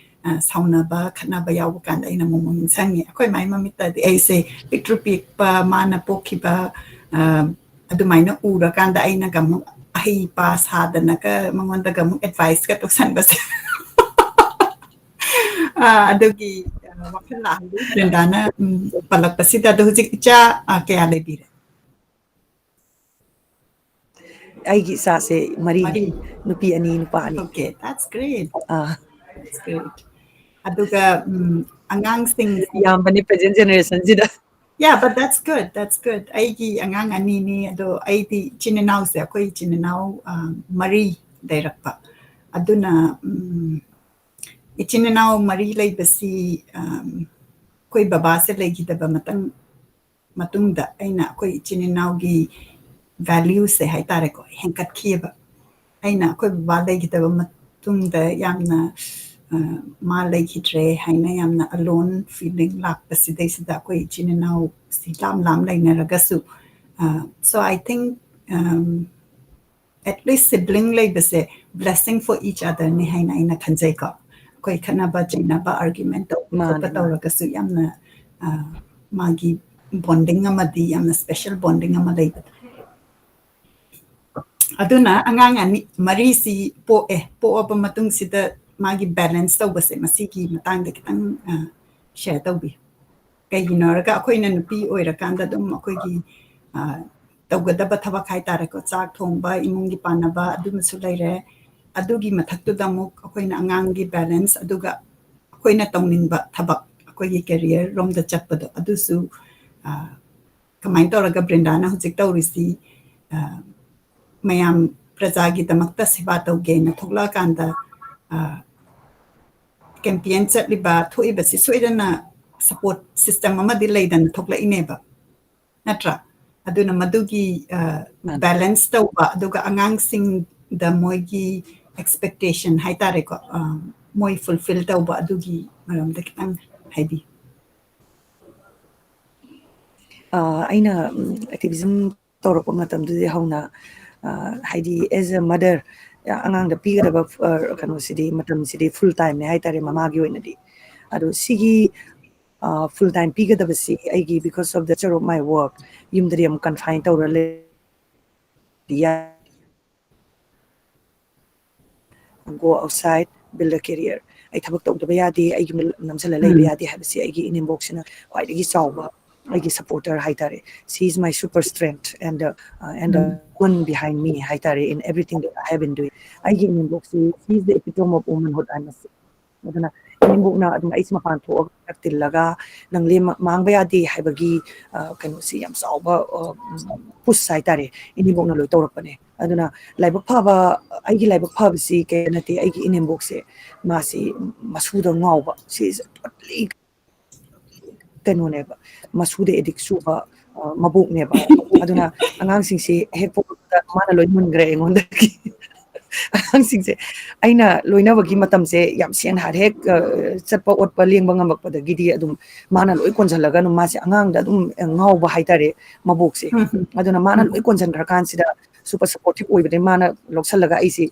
ꯑ, ꯁꯥꯎꯅꯕ, ꯈꯠꯅꯕ ꯌꯥꯎꯕ ꯀꯥꯟꯗ ꯑꯩꯅ ꯑꯃꯨꯛ ꯑꯃꯨꯛ ꯅꯤꯡꯁꯤꯡꯉꯤ꯫ ꯑꯩꯈꯣꯏ ꯃꯥꯒꯤ ꯃꯃꯤꯠꯇꯗꯤ ꯑꯩꯁꯦ ꯄꯤꯛꯇ꯭ꯔꯨ ꯄꯤꯛꯄ, ꯃꯥꯅ ꯄꯣꯛꯈꯤꯕ, ꯑ, ꯑꯗꯨꯃꯥꯏꯅ ꯎꯔꯀꯥꯟꯗ ꯑꯩꯅꯒ ꯑꯃꯨꯛ ꯑꯍꯩ ꯄꯥ ꯁꯥꯗꯅꯒ ꯃꯉꯣꯟꯗꯒ ꯑꯃꯨꯛ ꯑꯦꯗꯚꯥꯏꯁꯀ ꯇꯧꯁꯟꯕꯁꯦ꯫ ꯑ, ꯑꯗꯨꯒꯤ, ꯑ, ꯋꯥꯈꯜ ꯂꯥꯛꯍꯜꯂꯤ ꯕ꯭ꯔꯤꯟꯗꯥꯅ, ꯎꯝ, ꯄꯜꯂꯛꯄꯁꯤꯗ꯫ ꯑꯗꯣ ꯍꯧꯖꯤꯛ ꯏꯆꯥ, ꯑ, ꯀꯌꯥ ꯂꯩꯕꯤꯔꯦ? ꯑꯩꯒꯤ ꯏꯆꯥꯁꯦ ꯃꯔꯤꯅꯤ꯫ ꯃꯔꯤ꯫ ꯅꯨꯄꯤ ꯑꯅꯤ, ꯅꯨꯄꯥ ꯑꯅꯤ꯫ Okay, that's great. Ah. That's great. ꯑꯗꯨꯒ, ꯎꯝ, ꯑꯉꯥꯡꯁꯤꯡ ꯌꯥꯝꯕꯅꯤ present generation ꯁꯤꯗ꯫ Yeah, but that's good. That's good. ꯑꯩꯒꯤ ꯑꯉꯥꯡ ꯑꯅꯤꯅꯤ꯫ ꯑꯗꯣ ꯑꯩꯗꯤ ꯏꯆꯤꯟ ꯏꯅꯥꯎꯁꯦ, ꯑꯩꯈꯣꯏ ꯏꯆꯤꯟ ꯏꯅꯥꯎ, ꯑ, ꯃꯔꯤ ꯂꯩꯔꯛꯄ꯫ ꯑꯗꯨꯅ, ꯎꯝ, ꯏꯆꯤꯟ ꯏꯅꯥꯎ ꯃꯔꯤ ꯂꯩꯕꯁꯤ, ꯑꯝ, ꯑꯩꯈꯣꯏ ꯕꯕꯥꯁꯦ ꯂꯩꯈꯤꯗꯕ ꯃꯇꯪ-, ꯃꯇꯨꯡꯗ ꯑꯩꯅ ꯑꯩꯈꯣꯏ ꯏꯆꯤꯟ ꯏꯅꯥꯎꯒꯤ valueꯁꯦ ꯍꯥꯏꯇꯥꯔꯦꯀꯣ, ꯍꯦꯟꯀꯠꯈꯤꯑꯕ꯫ ꯑꯩꯅ ꯑꯩꯈꯣꯏ ꯕꯕꯥ ꯂꯩꯈꯤꯗꯕ ꯃꯇꯨꯡꯗ ꯌꯥꯝꯅ, ꯑ, ꯃꯥ ꯂꯩꯈꯤꯗ꯭ꯔꯦ ꯍꯥꯏꯅ ꯌꯥꯝꯅ alone feeling ꯂꯥꯛꯄꯁꯤꯗꯩꯁꯤꯗ ꯑꯩꯈꯣꯏ ꯏꯆꯤꯟ ꯏꯅꯥꯎꯁꯤ ꯂꯥꯞ ꯂꯥꯞ ꯂꯩꯅꯔꯒꯁꯨ, ꯑ, so I think, um, at least sibling ꯂꯩꯕꯁꯦ blessing for each otherꯅꯤ ꯍꯥꯏꯅ ꯑꯩꯅ ꯈꯟꯖꯩꯀꯣ꯫ ꯑꯩꯈꯣꯏ ꯈꯠꯅꯕ ꯆꯩꯅꯕ, argument ꯇꯧꯕ ꯃꯥꯅꯦ, ꯈꯣꯠꯄ ꯃꯥꯅꯦ꯫ ꯇꯧꯔꯒꯁꯨ ꯌꯥꯝꯅ, ꯑ, ꯃꯥꯒꯤ bonding ꯑꯃꯗꯤ ꯌꯥꯝꯅ special bonding ꯑꯃ ꯂꯩꯕꯗꯣ꯫ ꯑꯗꯨꯅ ꯑꯉꯥꯡ ꯑꯅꯤ, ꯃꯔꯤꯁꯤ ꯄꯣꯛꯑꯦ꯫ ꯄꯣꯛꯑꯕ ꯃꯇꯨꯡꯁꯤꯗ ꯃꯥꯒꯤ balance ꯇꯧꯕꯁꯦ ꯃꯁꯤꯒꯤ ꯃꯇꯥꯡꯗ ꯈꯤꯇꯪ, ꯑ, share ꯇꯧꯕꯤꯌꯨ꯫ ꯀꯩꯒꯤꯅꯣ ꯍꯥꯏꯔꯒ ꯑꯩꯈꯣꯏꯅ ꯅꯨꯄꯤ ꯑꯣꯏꯔꯀꯥꯟꯗ ꯑꯗꯨꯝ ꯑꯩꯈꯣꯏꯒꯤ, ꯑ, ꯇꯧꯒꯗꯕ ꯊꯕꯛ ꯍꯥꯏꯇꯥꯔꯦꯀꯣ, ꯆꯥꯛ ꯊꯣꯡꯕ, ꯏꯃꯨꯡꯒꯤ ꯄꯥꯟꯅꯕ ꯑꯗꯨꯃꯁꯨ ꯂꯩꯔꯦ꯫ ꯑꯗꯨꯒꯤ ꯃꯊꯛꯇꯨꯗ ꯑꯃꯨꯛ ꯑꯩꯈꯣꯏꯅ ꯑꯉꯥꯡꯒꯤ balance, ꯑꯗꯨꯒ ꯑꯩꯈꯣꯏꯅ ꯇꯧꯅꯤꯡꯕ ꯊꯕꯛ, ꯑꯩꯈꯣꯏꯒꯤ career ꯔꯣꯝꯗ ꯆꯠꯄꯗꯣ ꯑꯗꯨꯁꯨ, ꯑ, ꯀꯃꯥꯏꯅ ꯇꯧꯔꯒ ꯕ꯭ꯔꯤꯟꯗꯥꯅ ꯍꯧꯖꯤꯛ ꯇꯧꯔꯤꯁꯤ, ꯑ, ꯃꯌꯥꯝ ꯄ꯭ꯔꯖꯥꯒꯤꯗꯃꯛꯇ ꯁꯦꯕꯥ ꯇꯧꯒꯦꯅ ꯊꯣꯛꯂꯛꯑꯀꯥꯟꯗ, ꯑ, campaign ꯆꯠꯂꯤꯕ, ꯊꯣꯛꯏꯕꯁꯤ ꯁꯣꯏꯗꯅ support system ꯑꯃꯗꯤ ꯂꯩꯗꯅ ꯊꯣꯛꯂꯛꯏꯅꯦꯕ, ꯅꯠꯇ꯭ꯔꯥ? ꯑꯗꯨꯅ ꯃꯗꯨꯒꯤ, ꯑ, ꯃꯥꯅꯤ꯫ balance ꯇꯧꯕ, ꯑꯗꯨꯒ ꯑꯉꯥꯡꯁꯤꯡꯗ ꯃꯣꯏꯒꯤ expectation ꯍꯥꯏꯇꯥꯔꯦꯀꯣ, ꯑ, ꯃꯣꯏ fulfill ꯇꯧꯕ, ꯑꯗꯨꯒꯤ ꯃꯔꯝꯗ ꯈꯤꯇꯪ ꯍꯥꯏꯕꯤꯌꯨ꯫ ꯑ, ꯑꯩꯅ, ꯎꯝ, activism ꯇꯧꯔꯛꯄ ꯃꯇꯝꯗꯨꯗꯤ ꯍꯧꯅ, ꯑ, ꯍꯥꯏꯗꯤ as a mother, ꯑꯉꯥꯡꯗ ꯄꯤꯒꯗꯕ, ꯑ, ꯀꯩꯅꯣꯁꯤꯗꯤ, ꯃꯇꯝꯁꯤꯗꯤ full timeꯅꯦ ꯍꯥꯏꯇꯥꯔꯦ ꯃꯃꯥꯒꯤ ꯑꯣꯏꯅꯗꯤ꯫ ꯑꯗꯣ ꯁꯤꯒꯤ, ꯑ, full time ꯄꯤꯒꯗꯕꯁꯤ ꯑꯩꯒꯤ because of the nature of my work, ꯌꯨꯝꯗꯗꯤ ꯑꯃꯨꯛ confine ꯇꯧꯔ ꯂꯩ, go outside, build a career. ꯑꯩ ꯊꯕꯛ ꯇꯧꯗꯕ ꯌꯥꯗꯦ, ꯑꯩ ꯌꯨꯝꯗ ꯅꯝꯁꯤꯜꯂ ꯂꯩꯕ ꯎꯝ꯫ ꯌꯥꯗꯦ ꯍꯥꯏꯕꯁꯤ ꯑꯩꯒꯤ ꯏꯅꯦꯝꯕꯣꯛꯁꯤꯅ ꯈ꯭ꯋꯥꯏꯗꯒꯤ ꯆꯥꯎꯕ ꯑꯩꯒꯤ supporter ꯍꯥꯏꯇꯥꯔꯦ꯫ She is my super strength and, uh, and the um. one behind me ꯍꯥꯏꯇꯥꯔꯦ, in everything that I have been doing. ꯑꯩꯒꯤ ꯏꯅꯦꯝꯕꯣꯛꯁꯤ, she is the epitome of womanhood, I must say. ꯑꯗꯨꯅ ꯏꯅꯦꯝꯕꯣꯛꯅ ꯑꯗꯨꯝ ꯑꯩꯁꯦ ꯃꯄꯥꯟ ꯊꯣꯛꯑꯒ ꯇꯤꯜꯂꯒ ꯅꯪ ꯂꯦꯝ-, ꯃꯥꯡꯕ ꯌꯥꯗꯦ ꯍꯥꯏꯕꯒꯤ, ꯑ, ꯀꯩꯅꯣꯁꯤ ꯌꯥꯝ ꯆꯥꯎꯕ, ꯑ, ꯎꯝ, push ꯍꯥꯏꯇꯥꯔꯦ, ꯏꯅꯦꯝꯕꯣꯛꯅ ꯂꯣꯏ ꯇꯧꯔꯛꯄꯅꯦ꯫ ꯑꯗꯨꯅ ꯂꯥꯏꯕꯛ ꯐꯕ, ꯑꯩꯒꯤ ꯂꯥꯏꯕꯛ ꯐꯕꯁꯤ ꯀꯩ ꯅꯠꯇꯦ, ꯑꯩꯒꯤ ꯏꯅꯦꯝꯕꯣꯛꯁꯦ, ꯃꯥꯁꯤ ꯃꯁꯨꯗ ꯉꯥꯎꯕ, she is totally ꯀꯩꯅꯣꯅꯦꯕ, ꯃꯁꯨꯗ addict ꯆꯨꯕ, ꯑ, ꯃꯕꯣꯛꯅꯦꯕ꯫ ꯑꯗꯨꯅ ꯑꯉꯥꯡꯁꯤꯡꯁꯤ ꯍꯦꯛ ꯄꯣꯛꯄꯗ ꯃꯥꯅ ꯂꯣꯏ ꯃꯨꯟꯈ꯭ꯔꯦ ꯑꯩꯉꯣꯟꯗꯒꯤ꯫ ꯑꯉꯥꯡꯁꯤꯡꯁꯦ ꯑꯩꯅ ꯂꯣꯏꯅꯕꯒꯤ ꯃꯇꯝꯁꯦ ꯌꯥꯝ ꯁꯦꯡꯅ ꯍꯥꯏꯔꯦ, ꯍꯦꯛ, ꯑ, ꯆꯠꯄ ꯑꯣꯠꯄ ꯂꯦꯡꯕ ꯉꯝꯃꯛꯄꯗꯒꯤꯗꯤ ꯑꯗꯨꯝ ꯃꯥꯅ ꯂꯣꯏ ꯀꯣꯟꯁꯤꯜꯂꯒ ꯑꯗꯨꯝ ꯃꯥꯁꯦ ꯑꯉꯥꯡꯗ ꯑꯗꯨꯝ ꯉꯥꯎꯕ ꯍꯥꯏꯇꯥꯔꯦ ꯃꯕꯣꯛꯁꯦ꯫ ꯎꯝ, ꯎꯝ, ꯑꯗꯨꯅ ꯃꯥꯅ ꯎꯝ, ꯂꯣꯏ ꯀꯣꯟꯁꯤꯟꯈ꯭ꯔꯀꯥꯟꯁꯤꯗ super supportive ꯑꯣꯏꯕꯗꯒꯤ ꯃꯥꯅ ꯂꯧꯁꯤꯜꯂꯒ ꯑꯩꯁꯤ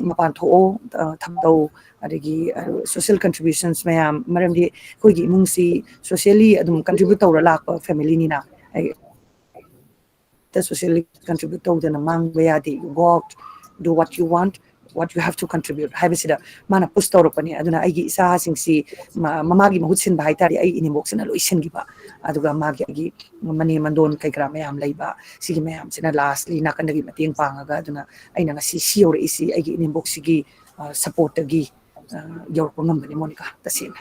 ꯃꯄꯥꯟ ꯊꯣꯛꯑꯣ, ꯑ, ꯊꯕꯛ ꯇꯧ, ꯑꯗꯒꯤ, ꯑ, social contributions ꯃꯌꯥꯝ, ꯃꯔꯝꯗꯤ ꯑꯩꯈꯣꯏꯒꯤ ꯏꯃꯨꯡꯁꯤ socially ꯑꯗꯨꯝ contribute ꯇꯧꯔ ꯂꯥꯛꯄ familyꯅꯤꯅ ꯑꯩ socially contribute ꯇꯧꯗꯅ ꯃꯥꯡꯕ ꯌꯥꯗꯦ, you go out, do what you want, what you have to contribute ꯍꯥꯏꯕꯁꯤꯗ ꯃꯥꯅ push ꯇꯧꯔꯛꯄꯅꯦ꯫ ꯑꯗꯨꯅ ꯑꯩꯒꯤ ꯏꯆꯥꯁꯤꯡꯁꯤ ꯃ-, ꯃꯃꯥꯒꯤ ꯃꯍꯨꯠ ꯁꯤꯟꯕ ꯍꯥꯏꯇꯥꯔꯦ, ꯑꯩ ꯏꯅꯦꯝꯕꯣꯛꯁꯤꯅ ꯂꯣꯏ ꯁꯤꯟꯈꯤꯕ꯫ ꯑꯗꯨꯒ ꯃꯥꯒꯤ, ꯑꯩꯒꯤ ꯃꯅꯦ ꯃꯟꯗꯣꯟ ꯀꯩ ꯀꯔꯥ ꯃꯌꯥꯝ ꯂꯩꯕ, ꯁꯤꯒꯤ ꯃꯌꯥꯝꯁꯤꯅ lastly ꯅꯥꯀꯟꯗꯒꯤ ꯃꯇꯦꯡ ꯄꯥꯡꯉꯒ, ꯑꯗꯨꯅ ꯑꯩꯅ ꯉꯁꯤ ꯁꯤ ꯌꯧꯔꯛꯏꯁꯤ ꯑꯩꯒꯤ ꯏꯅꯦꯝꯕꯣꯛꯁꯤꯒꯤ, ꯑ, supportꯇꯒꯤ, ꯑ, ꯌꯧꯔꯛꯄ ꯉꯝꯕꯅꯤ, ꯃꯣꯅꯤꯀꯥ, ꯇꯁꯦꯡꯅ꯫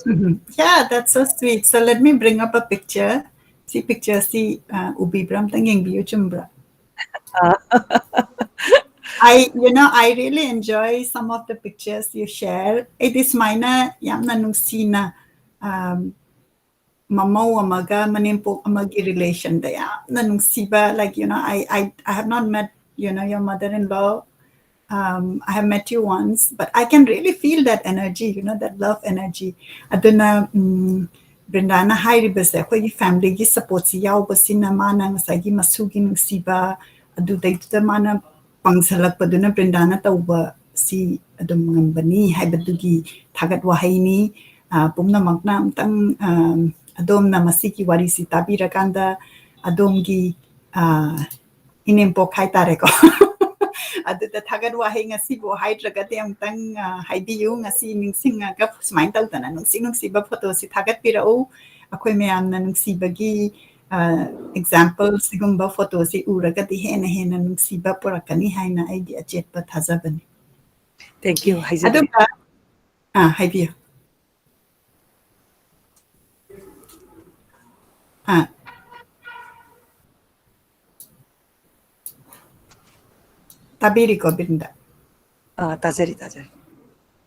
ꯎꯝ꯫ Yeah, that's so sweet. So let me bring up a picture. ꯁꯤ pictureꯁꯤ, ꯑ, ꯎꯕꯤꯕ꯭ꯔꯥ? ꯑꯝꯇꯪ ꯌꯦꯡꯕꯤꯌꯨ, ꯆꯨꯝꯕ꯭ꯔꯥ? ꯑ, I, you know, I really enjoy some of the pictures you share. ꯑꯩꯗꯤ ꯁꯨꯃꯥꯏꯅ ꯌꯥꯝꯅ ꯅꯨꯡꯁꯤꯅ, um, ꯃꯃꯧ ꯑꯃꯒ ꯃꯅꯦꯝꯄꯣꯛ ꯑꯃꯒꯤ relationꯗ ꯌꯥꯝꯅ ꯅꯨꯡꯁꯤꯕ, like, you know, I, I, I have not met, you know, your mother-in-law. Um, I have met you once, but I can really feel that energy, you know, that love energy. ꯑꯗꯨꯅ, ꯎꯝ, ꯕ꯭ꯔꯤꯟꯗꯥꯅ ꯍꯥꯏꯔꯤꯕꯁꯦ, ꯑꯩꯈꯣꯏꯒꯤ familyꯒꯤ supportꯁꯤ ꯌꯥꯎꯕꯁꯤꯅ ꯃꯥꯅ ꯉꯁꯥꯏꯒꯤ ꯃꯁꯨꯒꯤ ꯅꯨꯡꯁꯤꯕ, ꯑꯗꯨꯗꯩꯗꯨꯗ ꯃꯥꯅ ꯄꯥꯡꯁꯜꯂꯛꯄꯗꯨꯅ ꯕ꯭ꯔꯤꯟꯗꯥꯅ ꯇꯧꯕꯁꯤ ꯑꯗꯨꯝ ꯉꯝꯕꯅꯤ ꯍꯥꯏꯕꯗꯨꯒꯤ ꯊꯥꯒꯠ ꯋꯥꯍꯩꯅꯤ꯫ ꯑ, ꯄꯨꯝꯅꯃꯛꯅ ꯑꯝꯇꯪ, ꯑ, ꯑꯗꯣꯝꯅ ꯃꯁꯤꯒꯤ ꯋꯥꯔꯤꯁꯤ ꯇꯥꯕꯤꯔꯀꯥꯟꯗ ꯑꯗꯣꯝꯒꯤ, ꯑ, ꯏꯅꯦꯝꯄꯣꯛ ꯍꯥꯏꯇꯥꯔꯦꯀꯣ꯫ ꯑꯗꯨꯗ ꯊꯥꯒꯠ ꯋꯥꯍꯩ ꯉꯁꯤꯕꯨ ꯍꯥꯏꯗ꯭ꯔꯒꯗꯤ ꯑꯃꯨꯛꯇꯪ, ꯑ, ꯍꯥꯏꯕꯤꯌꯨ꯫ ꯉꯁꯤ ꯅꯤꯡꯁꯤꯡꯉꯒ ꯁꯨꯃꯥꯏꯅ ꯇꯧꯗꯅ ꯅꯨꯡꯁꯤ ꯅꯨꯡꯁꯤꯕ photoꯁꯤ ꯊꯥꯒꯠꯄꯤꯔꯛꯎ꯫ ꯑꯩꯈꯣꯏ ꯃꯌꯥꯝꯅ ꯅꯨꯡꯁꯤꯕꯒꯤ, ꯑ, example ꯁꯤꯒꯨꯝꯕ photoꯁꯤ ꯎꯔꯒꯗꯤ ꯍꯦꯟꯅ ꯍꯦꯟꯅ ꯅꯨꯡꯁꯤꯕ ꯄꯨꯔꯛꯀꯅꯤ ꯍꯥꯏꯅ ꯑꯩꯒꯤ ꯑꯆꯦꯠꯄ ꯊꯥꯖꯕꯅꯤ꯫ Thank you. ꯍꯥꯏꯖꯔꯦ꯫ ꯑꯗꯨꯒ, ꯑꯥ, ꯍꯥꯏꯕꯤꯌꯨ꯫ ꯑꯥ꯫ ꯇꯥꯕꯤꯔꯤꯀꯣ, ꯕ꯭ꯔꯤꯟꯗꯥ? ꯑꯥ, ꯇꯥꯖꯔꯤ, ꯇꯥꯖꯔꯤ꯫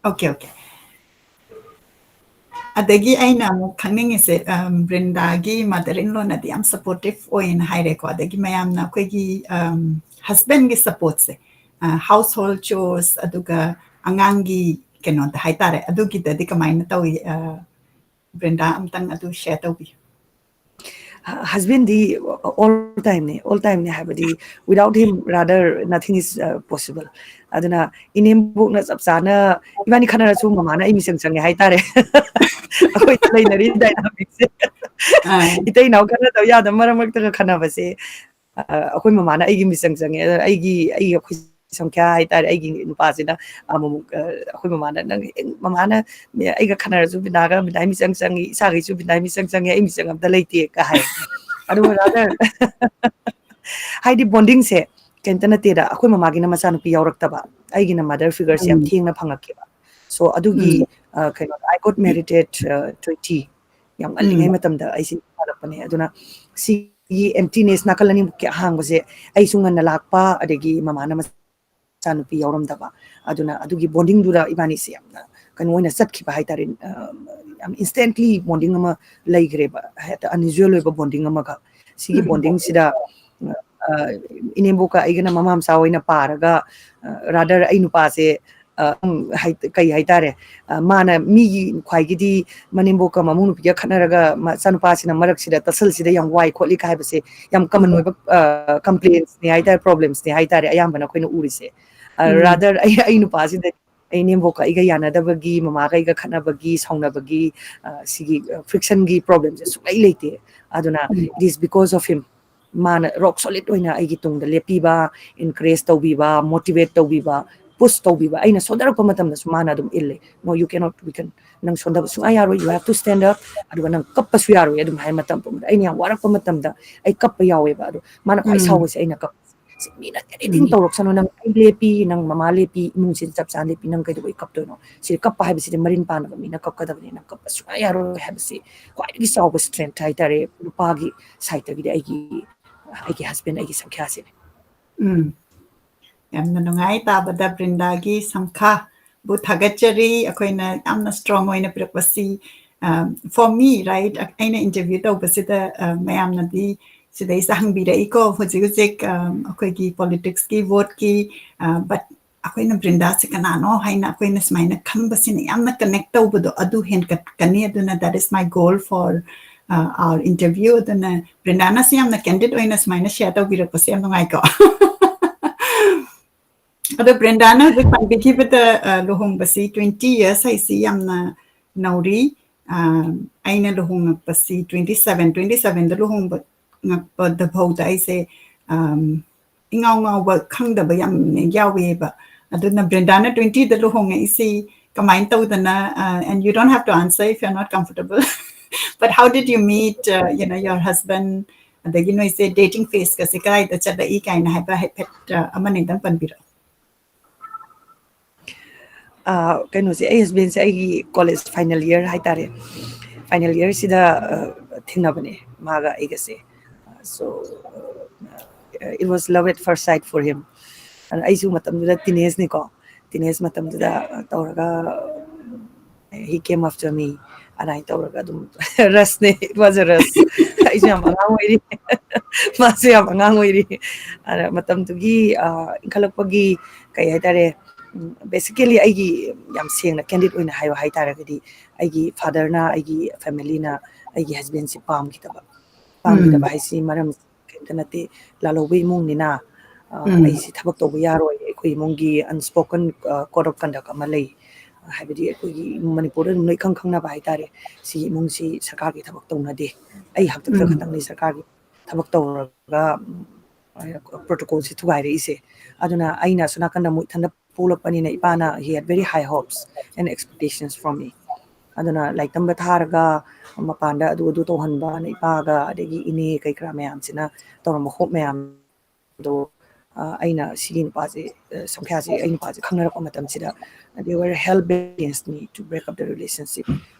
Okay, okay. ꯑꯗꯒꯤ ꯑꯩꯅ ꯑꯃꯨꯛ ꯈꯪꯅꯤꯡꯉꯤꯁꯦ, ꯑꯝ, ꯕ꯭ꯔꯤꯟꯗꯥꯒꯤ mother-in-lawꯅꯗꯤ ꯌꯥꯝ supportive ꯑꯣꯏꯅ ꯍꯥꯏꯔꯦꯀꯣ, ꯑꯗꯒꯤ ꯃꯌꯥꯝꯅ ꯑꯩꯈꯣꯏꯒꯤ, ꯑꯝ, husbandꯒꯤ supportꯁꯦ, ꯑ, household chores, ꯑꯗꯨꯒ ꯑꯉꯥꯡꯒꯤ ꯀꯩꯅꯣꯗ ꯍꯥꯏꯇꯥꯔꯦ, ꯑꯗꯨꯒꯤꯗꯗꯤ ꯀꯃꯥꯏꯅ ꯇꯧꯏ? ꯑ, ꯕ꯭ꯔꯤꯟꯗꯥ, ꯑꯝꯇꯪ ꯑꯗꯨ share ꯇꯧꯕꯤꯌꯨ꯫ Husbandꯗꯤ all timeꯅꯦ, all timeꯅꯦ ꯍꯥꯏꯕꯗꯤ, without him, rather, nothing is, uh, possible. ꯑꯗꯨꯅ ꯏꯅꯦꯝꯕꯣꯛꯅ ꯆꯞ ꯆꯥꯅ, ꯏꯕꯥꯅꯤ ꯈꯟꯅꯔꯁꯨ ꯃꯃꯥꯅ ꯑꯩ ꯃꯤꯆꯪ ꯆꯪꯉꯦ ꯍꯥꯏꯇꯥꯔꯦ꯫ ꯑꯩꯈꯣꯏꯗ ꯂꯩꯅꯔꯤ dynamicꯁꯦ꯫ ꯑꯥ꯫ ꯏꯇꯩ ꯏꯅꯥꯎ ꯈꯟꯅꯗꯕ ꯌꯥꯗꯕ ꯃꯔꯛ ꯃꯔꯛꯇꯒ ꯈꯟꯅꯕꯁꯦ, ꯑ, ꯑꯩꯈꯣꯏ ꯃꯃꯥꯅ ꯑꯩꯒꯤ ꯃꯤꯆꯪ ꯆꯪꯉꯦ꯫ ꯑꯗꯨꯅ ꯑꯩꯒꯤ, ꯑꯩꯒꯤ ꯑꯩꯈꯣꯏ ꯁꯪꯈ꯭ꯌꯥ ꯍꯥꯏꯇꯥꯔꯦ, ꯑꯩꯒꯤ ꯅꯨꯄꯥꯁꯤꯅ ꯑꯃꯨꯛ, ꯑ, ꯑꯩꯈꯣꯏ ꯃꯃꯥꯅ, "ꯅꯪ ꯍꯦꯛ ꯃꯃꯥꯅ ꯑꯩꯒ ꯈꯟꯅꯔꯁꯨ ꯕꯤꯅꯥꯒ ꯕꯤꯅꯥ ꯃꯤꯆꯪ ꯆꯪꯉꯤ, ꯏꯆꯥꯈꯩꯁꯨ ꯕꯤꯅꯥ ꯃꯤꯆꯪ ꯆꯪꯉꯤ, ꯑꯩ ꯃꯤꯆꯪ ꯑꯝꯇ ꯂꯩꯇꯦ" ꯀ ꯍꯥꯏ꯫ ꯑꯗꯨꯒ rather ꯍꯥꯏꯗꯤ bondingꯁꯦ ꯀꯩꯝꯇ ꯅꯠꯇꯦꯗ, ꯑꯩꯈꯣꯏ ꯃꯃꯥꯒꯤꯅ ꯃꯆꯥꯅꯨꯄꯤ ꯌꯥꯎꯔꯛꯇꯕ, ꯑꯩꯒꯤꯅ mother figureꯁꯦ ꯌꯥꯝ ꯎꯝ꯫ ꯊꯦꯡꯅ ꯐꯪꯉꯛꯈꯤꯕ꯫ So ꯑꯗꯨꯒꯤ, ꯎꯝ꯫ ꯑ, ꯀꯩꯅꯣ, I got married at, uh, twenty, ꯌꯥꯝ ꯉꯜꯂꯤꯉꯩ ꯎꯝ꯫ ꯃꯇꯝꯗ ꯑꯩꯁꯦ ꯄꯥꯜꯂꯛꯄꯅꯦ꯫ ꯑꯗꯨꯅ ꯁꯤꯒꯤ emptiness, ꯅꯥꯀꯜ ꯑꯅꯤꯃꯛꯀꯤ ꯑꯍꯥꯡꯕꯁꯦ ꯑꯩꯁꯨ ꯉꯟꯅ ꯂꯥꯛꯄ, ꯑꯗꯒꯤ ꯃꯃꯥꯅ ꯏꯆꯥꯅꯨꯄꯤ ꯌꯥꯎꯔꯝꯗꯕ꯫ ꯑꯗꯨꯅ ꯑꯗꯨꯒꯤ bondingꯗꯨꯗ ꯏꯕꯥꯅꯤꯁꯦ ꯌꯥꯝꯅ ꯀꯩꯅꯣ ꯑꯣꯏꯅ ꯆꯠꯈꯤꯕ ꯍꯥꯏꯇꯥꯔꯦ꯫ ꯑ, ꯌꯥꯝ instantly bonding ꯑꯃ ꯂꯩꯈ꯭ꯔꯦꯕ, ꯍꯦꯛꯇ unusual ꯑꯣꯏꯕ bonding ꯑꯃꯈꯛ꯫ ꯁꯤꯒꯤ bondingꯁꯤꯗ, ꯑ, ꯏꯅꯦꯝꯕꯣꯛꯀ ꯑꯩꯒꯅ ꯃꯃꯥ ꯃꯆꯥ ꯑꯣꯏꯅ ꯄꯥꯔꯒ, ꯑ, rather ꯑꯩ ꯅꯨꯄꯥꯁꯦ, ꯑ, ꯎꯝ, ꯍꯥꯏ-, ꯀꯩ ꯍꯥꯏꯇꯥꯔꯦ, ꯑ, ꯃꯥꯅ ꯃꯤꯒꯤ ꯈ꯭ꯋꯥꯏꯒꯤꯗꯤ ꯃꯅꯦꯝꯕꯣꯛꯀ ꯃꯃꯧ ꯅꯨꯄꯤꯒ ꯈꯠꯅꯔꯒ ꯃꯆꯥꯅꯨꯄꯥꯁꯤꯅ ꯃꯔꯛꯁꯤꯗ ꯇꯁꯜꯁꯤꯗ ꯌꯥꯝ ꯋꯥꯏ ꯈꯣꯠꯂꯤ ꯀ ꯍꯥꯏꯕꯁꯦ ꯌꯥꯝ common ꯑꯣꯏꯕ, ꯑ, complaintsꯅꯦ ꯍꯥꯏꯇꯥꯔꯦ, problemsꯅꯦ ꯍꯥꯏꯇꯥꯔꯦ, ꯑꯌꯥꯝꯕꯅ ꯑꯩꯈꯣꯏꯅ ꯎꯔꯤꯁꯦ꯫ ꯑ, ꯎꯝ꯫ Rather ꯑꯩ, ꯑꯩ ꯅꯨꯄꯥꯁꯤꯗ ꯑꯩ ꯅꯦꯝꯕꯣꯛꯀ ꯑꯩꯒ ꯌꯥꯅꯗꯕꯒꯤ, ꯃꯃꯥꯒ ꯑꯩꯒ ꯈꯠꯅꯕꯒꯤ, ꯁꯥꯎꯅꯕꯒꯤ, ꯑ, ꯁꯤꯒꯤ, ꯑ, frictionꯒꯤ problemꯁꯦ ꯁꯨꯡꯂꯩ ꯂꯩꯇꯦ꯫ ꯑꯗꯨꯅ ꯎꯝ꯫ It is because of him꯫ ꯃꯥꯅ rock solid ꯑꯣꯏꯅ ꯑꯩꯒꯤ ꯇꯨꯡꯗ ꯂꯦꯞꯄꯤꯕ, encourage ꯇꯧꯕꯤꯕ, motivate ꯇꯧꯕꯤꯕ, push ꯇꯧꯕꯤꯕ꯫ ꯑꯩꯅ ꯁꯣꯟꯊꯔꯛꯄ ꯃꯇꯝꯗꯁꯨ ꯃꯥꯅ ꯑꯗꯨꯝ ꯏꯜꯂꯦ꯫ "No, you cannot weaken꯫ ꯅꯪ ꯁꯣꯟꯊꯕ ꯁꯨꯡꯌꯥ ꯌꯥꯔꯣꯏ, you have to stand up꯫ ꯑꯗꯨꯒ ꯅꯪ ꯀꯞꯄꯁꯨ ꯌꯥꯔꯣꯏ"꯫ ꯑꯗꯨꯝ ꯍꯥꯏ ꯃꯇꯝ ꯄꯨꯝꯕꯗ ꯑꯩꯅ ꯌꯥꯝ ꯋꯥꯔꯛꯄ ꯃꯇꯝꯗ ꯑꯩ ꯀꯞꯄ ꯌꯥꯎꯋꯦꯕ꯫ ꯑꯗꯣ ꯃꯥꯅ ꯈ꯭ꯋꯥꯏ ꯎꯝ꯫ ꯁꯥꯎꯕꯁꯦ ꯑꯩꯅ ꯀꯞ-, "ꯃꯤꯅ anything ꯎꯝ꯫ ꯇꯧꯔꯛꯁꯅꯨ, ꯅꯪ ꯑꯩ ꯂꯦꯞꯄꯤ, ꯅꯪ ꯃꯃꯥ ꯂꯦꯞꯄꯤ, ꯏꯃꯨꯡꯁꯤꯗ ꯆꯞ ꯆꯥꯅ ꯂꯦꯞꯄꯤ, ꯅꯪ ꯀꯩꯗꯧꯕꯩ ꯀꯞꯇꯣꯏꯅꯣ? ꯁꯤꯗꯤ ꯀꯞꯄ ꯍꯥꯏꯕꯁꯤꯗꯤ ꯃꯔꯤꯟ ꯄꯥꯟꯅꯕ ꯃꯤꯅ ꯀꯞꯀꯗꯕꯅꯤ, ꯅꯪ ꯀꯞꯄ ꯁꯨꯡꯌꯥ ꯌꯥꯔꯣꯏ" ꯍꯥꯏꯕꯁꯤ ꯈ꯭ꯋꯥꯏꯗꯒꯤ ꯆꯥꯎꯕ strength ꯍꯥꯏꯇꯥꯔꯦ ꯅꯨꯄꯥꯒꯤ sideꯇꯒꯤꯗꯤ ꯑꯩꯒꯤ, ꯑꯩꯒꯤ husband, ꯑꯩꯒꯤ ꯁꯪꯈ꯭ꯌꯥꯁꯤꯅꯤ꯫ ꯎꯝ꯫ ꯌꯥꯝꯅ ꯅꯨꯡꯉꯥꯏ ꯇꯥꯕꯗ ꯕ꯭ꯔꯤꯟꯗꯥꯒꯤ ꯁꯪꯈꯥꯕꯨ ꯊꯥꯒꯠꯆꯔꯤ꯫ ꯑꯩꯈꯣꯏꯅ ꯌꯥꯝꯅ strong ꯑꯣꯏꯅ ꯄꯤꯔꯛꯄꯁꯤ, ꯑ, for me, right, ꯑꯩꯅ interview ꯇꯧꯕꯁꯤꯗ, ꯑ, ꯃꯌꯥꯝꯅꯗꯤ ꯁꯤꯗꯩꯁꯤꯗ ꯍꯪꯕꯤꯔꯛꯏꯀꯣ, ꯍꯧꯖꯤꯛ ꯍꯧꯖꯤꯛ, ꯑ, ꯑꯩꯈꯣꯏꯒꯤ politicsꯀꯤ voteꯀꯤ, ꯑ, but ꯑꯩꯈꯣꯏꯅ ꯕ꯭ꯔꯤꯟꯗꯥꯁꯦ ꯀꯅꯥꯅꯣ ꯍꯥꯏꯅ ꯑꯩꯈꯣꯏꯅ ꯁꯨꯃꯥꯏꯅ ꯈꯪꯕꯁꯤꯅ ꯌꯥꯝꯅ connect ꯇꯧꯕꯗꯣ ꯑꯗꯨ ꯍꯦꯟꯒꯠꯀꯅꯤ꯫ ꯑꯗꯨꯅ that is my goal for, uh, our interview꯫ ꯑꯗꯨꯅ ꯕ꯭ꯔꯤꯟꯗꯥꯅꯁꯨ ꯌꯥꯝꯅ candid ꯑꯣꯏꯅ ꯁꯨꯃꯥꯏꯅ share ꯇꯧꯕꯤꯔꯛꯄꯁꯦ ꯌꯥꯝ ꯅꯨꯡꯉꯥꯏꯀꯣ꯫ ꯑꯗꯣ ꯕ꯭ꯔꯤꯟꯗꯥꯅ ꯍꯧꯖꯤꯛ ꯄꯟꯕꯤꯈꯤꯕꯗ, ꯑ, ꯂꯨꯍꯣꯡꯕꯁꯤ twenty years ꯍꯥꯏꯁꯤ ꯌꯥꯝꯅ ꯅꯧꯔꯤ꯫ ꯑ, ꯑꯩꯅ ꯂꯨꯍꯣꯡꯉꯛꯄꯁꯤ twenty seven, twenty sevenꯗ ꯂꯨꯍꯣꯡꯕ ꯉꯛꯄꯗ ꯐꯥꯎꯗ ꯑꯩꯁꯦ, ꯑꯝ, ꯏꯉꯥꯎ ꯉꯥꯎꯕ ꯈꯪꯗꯕ ꯌꯥꯝ ꯌꯥꯎꯋꯦꯕ꯫ ꯑꯗꯨꯅ ꯕ꯭ꯔꯤꯟꯗꯥꯅ twentyꯗ ꯂꯨꯍꯣꯡꯉꯛꯏꯁꯤ ꯀꯃꯥꯏꯅ ꯇꯧꯗꯅ, uh, and you don't have to answer if you're not comfortable, but how did you meet, uh, you know, your husband? ꯑꯗꯒꯤ ꯅꯣꯏꯁꯦ dating phaseꯀꯁꯦ ꯀꯗꯥꯏꯗ ꯆꯠꯂꯛꯏ ꯀꯥꯏꯅ ꯍꯥꯏꯕ ꯍꯥꯏꯐꯦꯠ, uh, ꯑꯃꯅꯤꯗꯪ ꯄꯟꯕꯤꯔꯛꯑꯣ꯫ ꯑ, ꯀꯩꯅꯣꯁꯦ, ꯑꯩ husbandꯁꯦ ꯑꯩꯒꯤ college final year ꯍꯥꯏꯇꯥꯔꯦ, final yearꯁꯤꯗ, ꯑ, ꯊꯦꯡꯅꯕꯅꯦ ꯃꯥꯒ ꯑꯩꯒꯁꯦ꯫ So, uh, it was love at first sight for him. ꯑꯗ ꯑꯩꯁꯨ ꯃꯇꯝꯗꯨꯗ teenage ꯅꯤꯀꯣ, teenage ꯃꯇꯝꯗꯨꯗ ꯇꯧꯔꯒ he came after me ꯑꯗꯨꯃꯥꯏꯅ ꯇꯧꯔꯒ ꯑꯗꯨꯝ rush ꯅꯦ, it was a rush. ꯑꯩꯁꯨ ꯌꯥꯝ ꯑꯉꯥꯡ ꯑꯣꯏꯔꯤ, ꯃꯥꯁꯨ ꯌꯥꯝ ꯑꯉꯥꯡ ꯑꯣꯏꯔꯤ꯫ ꯑꯗ ꯃꯇꯝꯗꯨꯒꯤ ꯏꯟꯈꯠꯂꯛꯄꯒꯤ ꯀꯩ ꯍꯥꯏꯇꯥꯔꯦ, basically ꯑꯩꯒꯤ ꯌꯥꯝ ꯁꯦꯡꯅ candid ꯑꯣꯏꯅ ꯍꯥꯏꯌꯣ ꯍꯥꯏꯇꯥꯔꯒꯗꯤ, ꯑꯩꯒꯤ father ꯅ, ꯑꯩꯒꯤ family ꯅ ꯑꯩꯒꯤ husband ꯁꯦ ꯄꯥꯝꯈꯤꯗꯕ꯫ ꯄꯥꯝꯈꯤꯗꯕ ꯍꯥꯏꯁꯤ ꯃꯔꯝ ꯀꯩꯝꯇ ꯅꯠꯇꯦ, ꯂꯥꯜꯍꯧꯕ ꯏꯃꯨꯡꯅꯤꯅ ꯑꯩꯁꯤ ꯊꯕꯛ ꯇꯧꯕ ꯌꯥꯔꯣꯏ꯫ ꯑꯩꯈꯣꯏ ꯏꯃꯨꯡꯒꯤ unspoken code of conduct ꯑꯃ ꯂꯩ꯫ ꯍꯥꯏꯕꯗꯤ ꯑꯩꯈꯣꯏꯒꯤ ꯃꯅꯤꯄꯨꯔꯗ ꯑꯗꯨꯝ ꯂꯣꯏ ꯈꯪ ꯈꯪꯅꯕ ꯍꯥꯏꯇꯥꯔꯦ, ꯁꯤꯒꯤ ꯏꯃꯨꯡꯁꯤ ꯁꯔꯀꯥꯔꯒꯤ ꯊꯕꯛ ꯇꯧꯅꯗꯦ꯫ ꯑꯩ ꯍꯥꯛꯇꯛꯇ ꯈꯛꯇꯪꯅꯤ ꯁꯔꯀꯥꯔꯒꯤ ꯊꯕꯛ ꯇꯧꯔꯒ protocol ꯁꯤ ꯊꯨꯒꯥꯏꯔꯛꯏꯁꯦ꯫ ꯑꯗꯨꯅ ꯑꯩꯅ ꯑꯁꯣꯝ ꯅꯥꯀꯟꯗ ꯑꯃꯨꯛ ꯏꯊꯟꯗ ꯄꯣꯛꯂꯛꯄꯅꯤꯅ ꯏꯄꯥꯅ he had very high hopes and expectations from me꯫ ꯑꯗꯨꯅ ꯂꯥꯏꯔꯤꯛ ꯇꯝꯕ ꯊꯥꯔꯒ ꯃꯄꯥꯟꯗ ꯑꯗꯨ ꯑꯗꯨ ꯇꯧꯍꯟꯕꯅ ꯏꯄꯥꯒ ꯑꯗꯒꯤ ꯏꯅꯦ ꯀꯩ ꯀꯔꯥ ꯃꯌꯥꯝꯁꯤꯅ ꯇꯧꯔꯝꯕ hope ꯃꯌꯥꯝꯗꯣ, ꯑꯩꯅ ꯁꯤꯒꯤ ꯅꯨꯄꯥꯁꯦ, ꯁꯪꯈ꯭ꯌꯥꯁꯦ, ꯑꯩ ꯅꯨꯄꯥꯁꯦ ꯈꯪꯅꯔꯛꯄ ꯃꯇꯝꯁꯤꯗ they were hell bent against me to break up the relationship꯫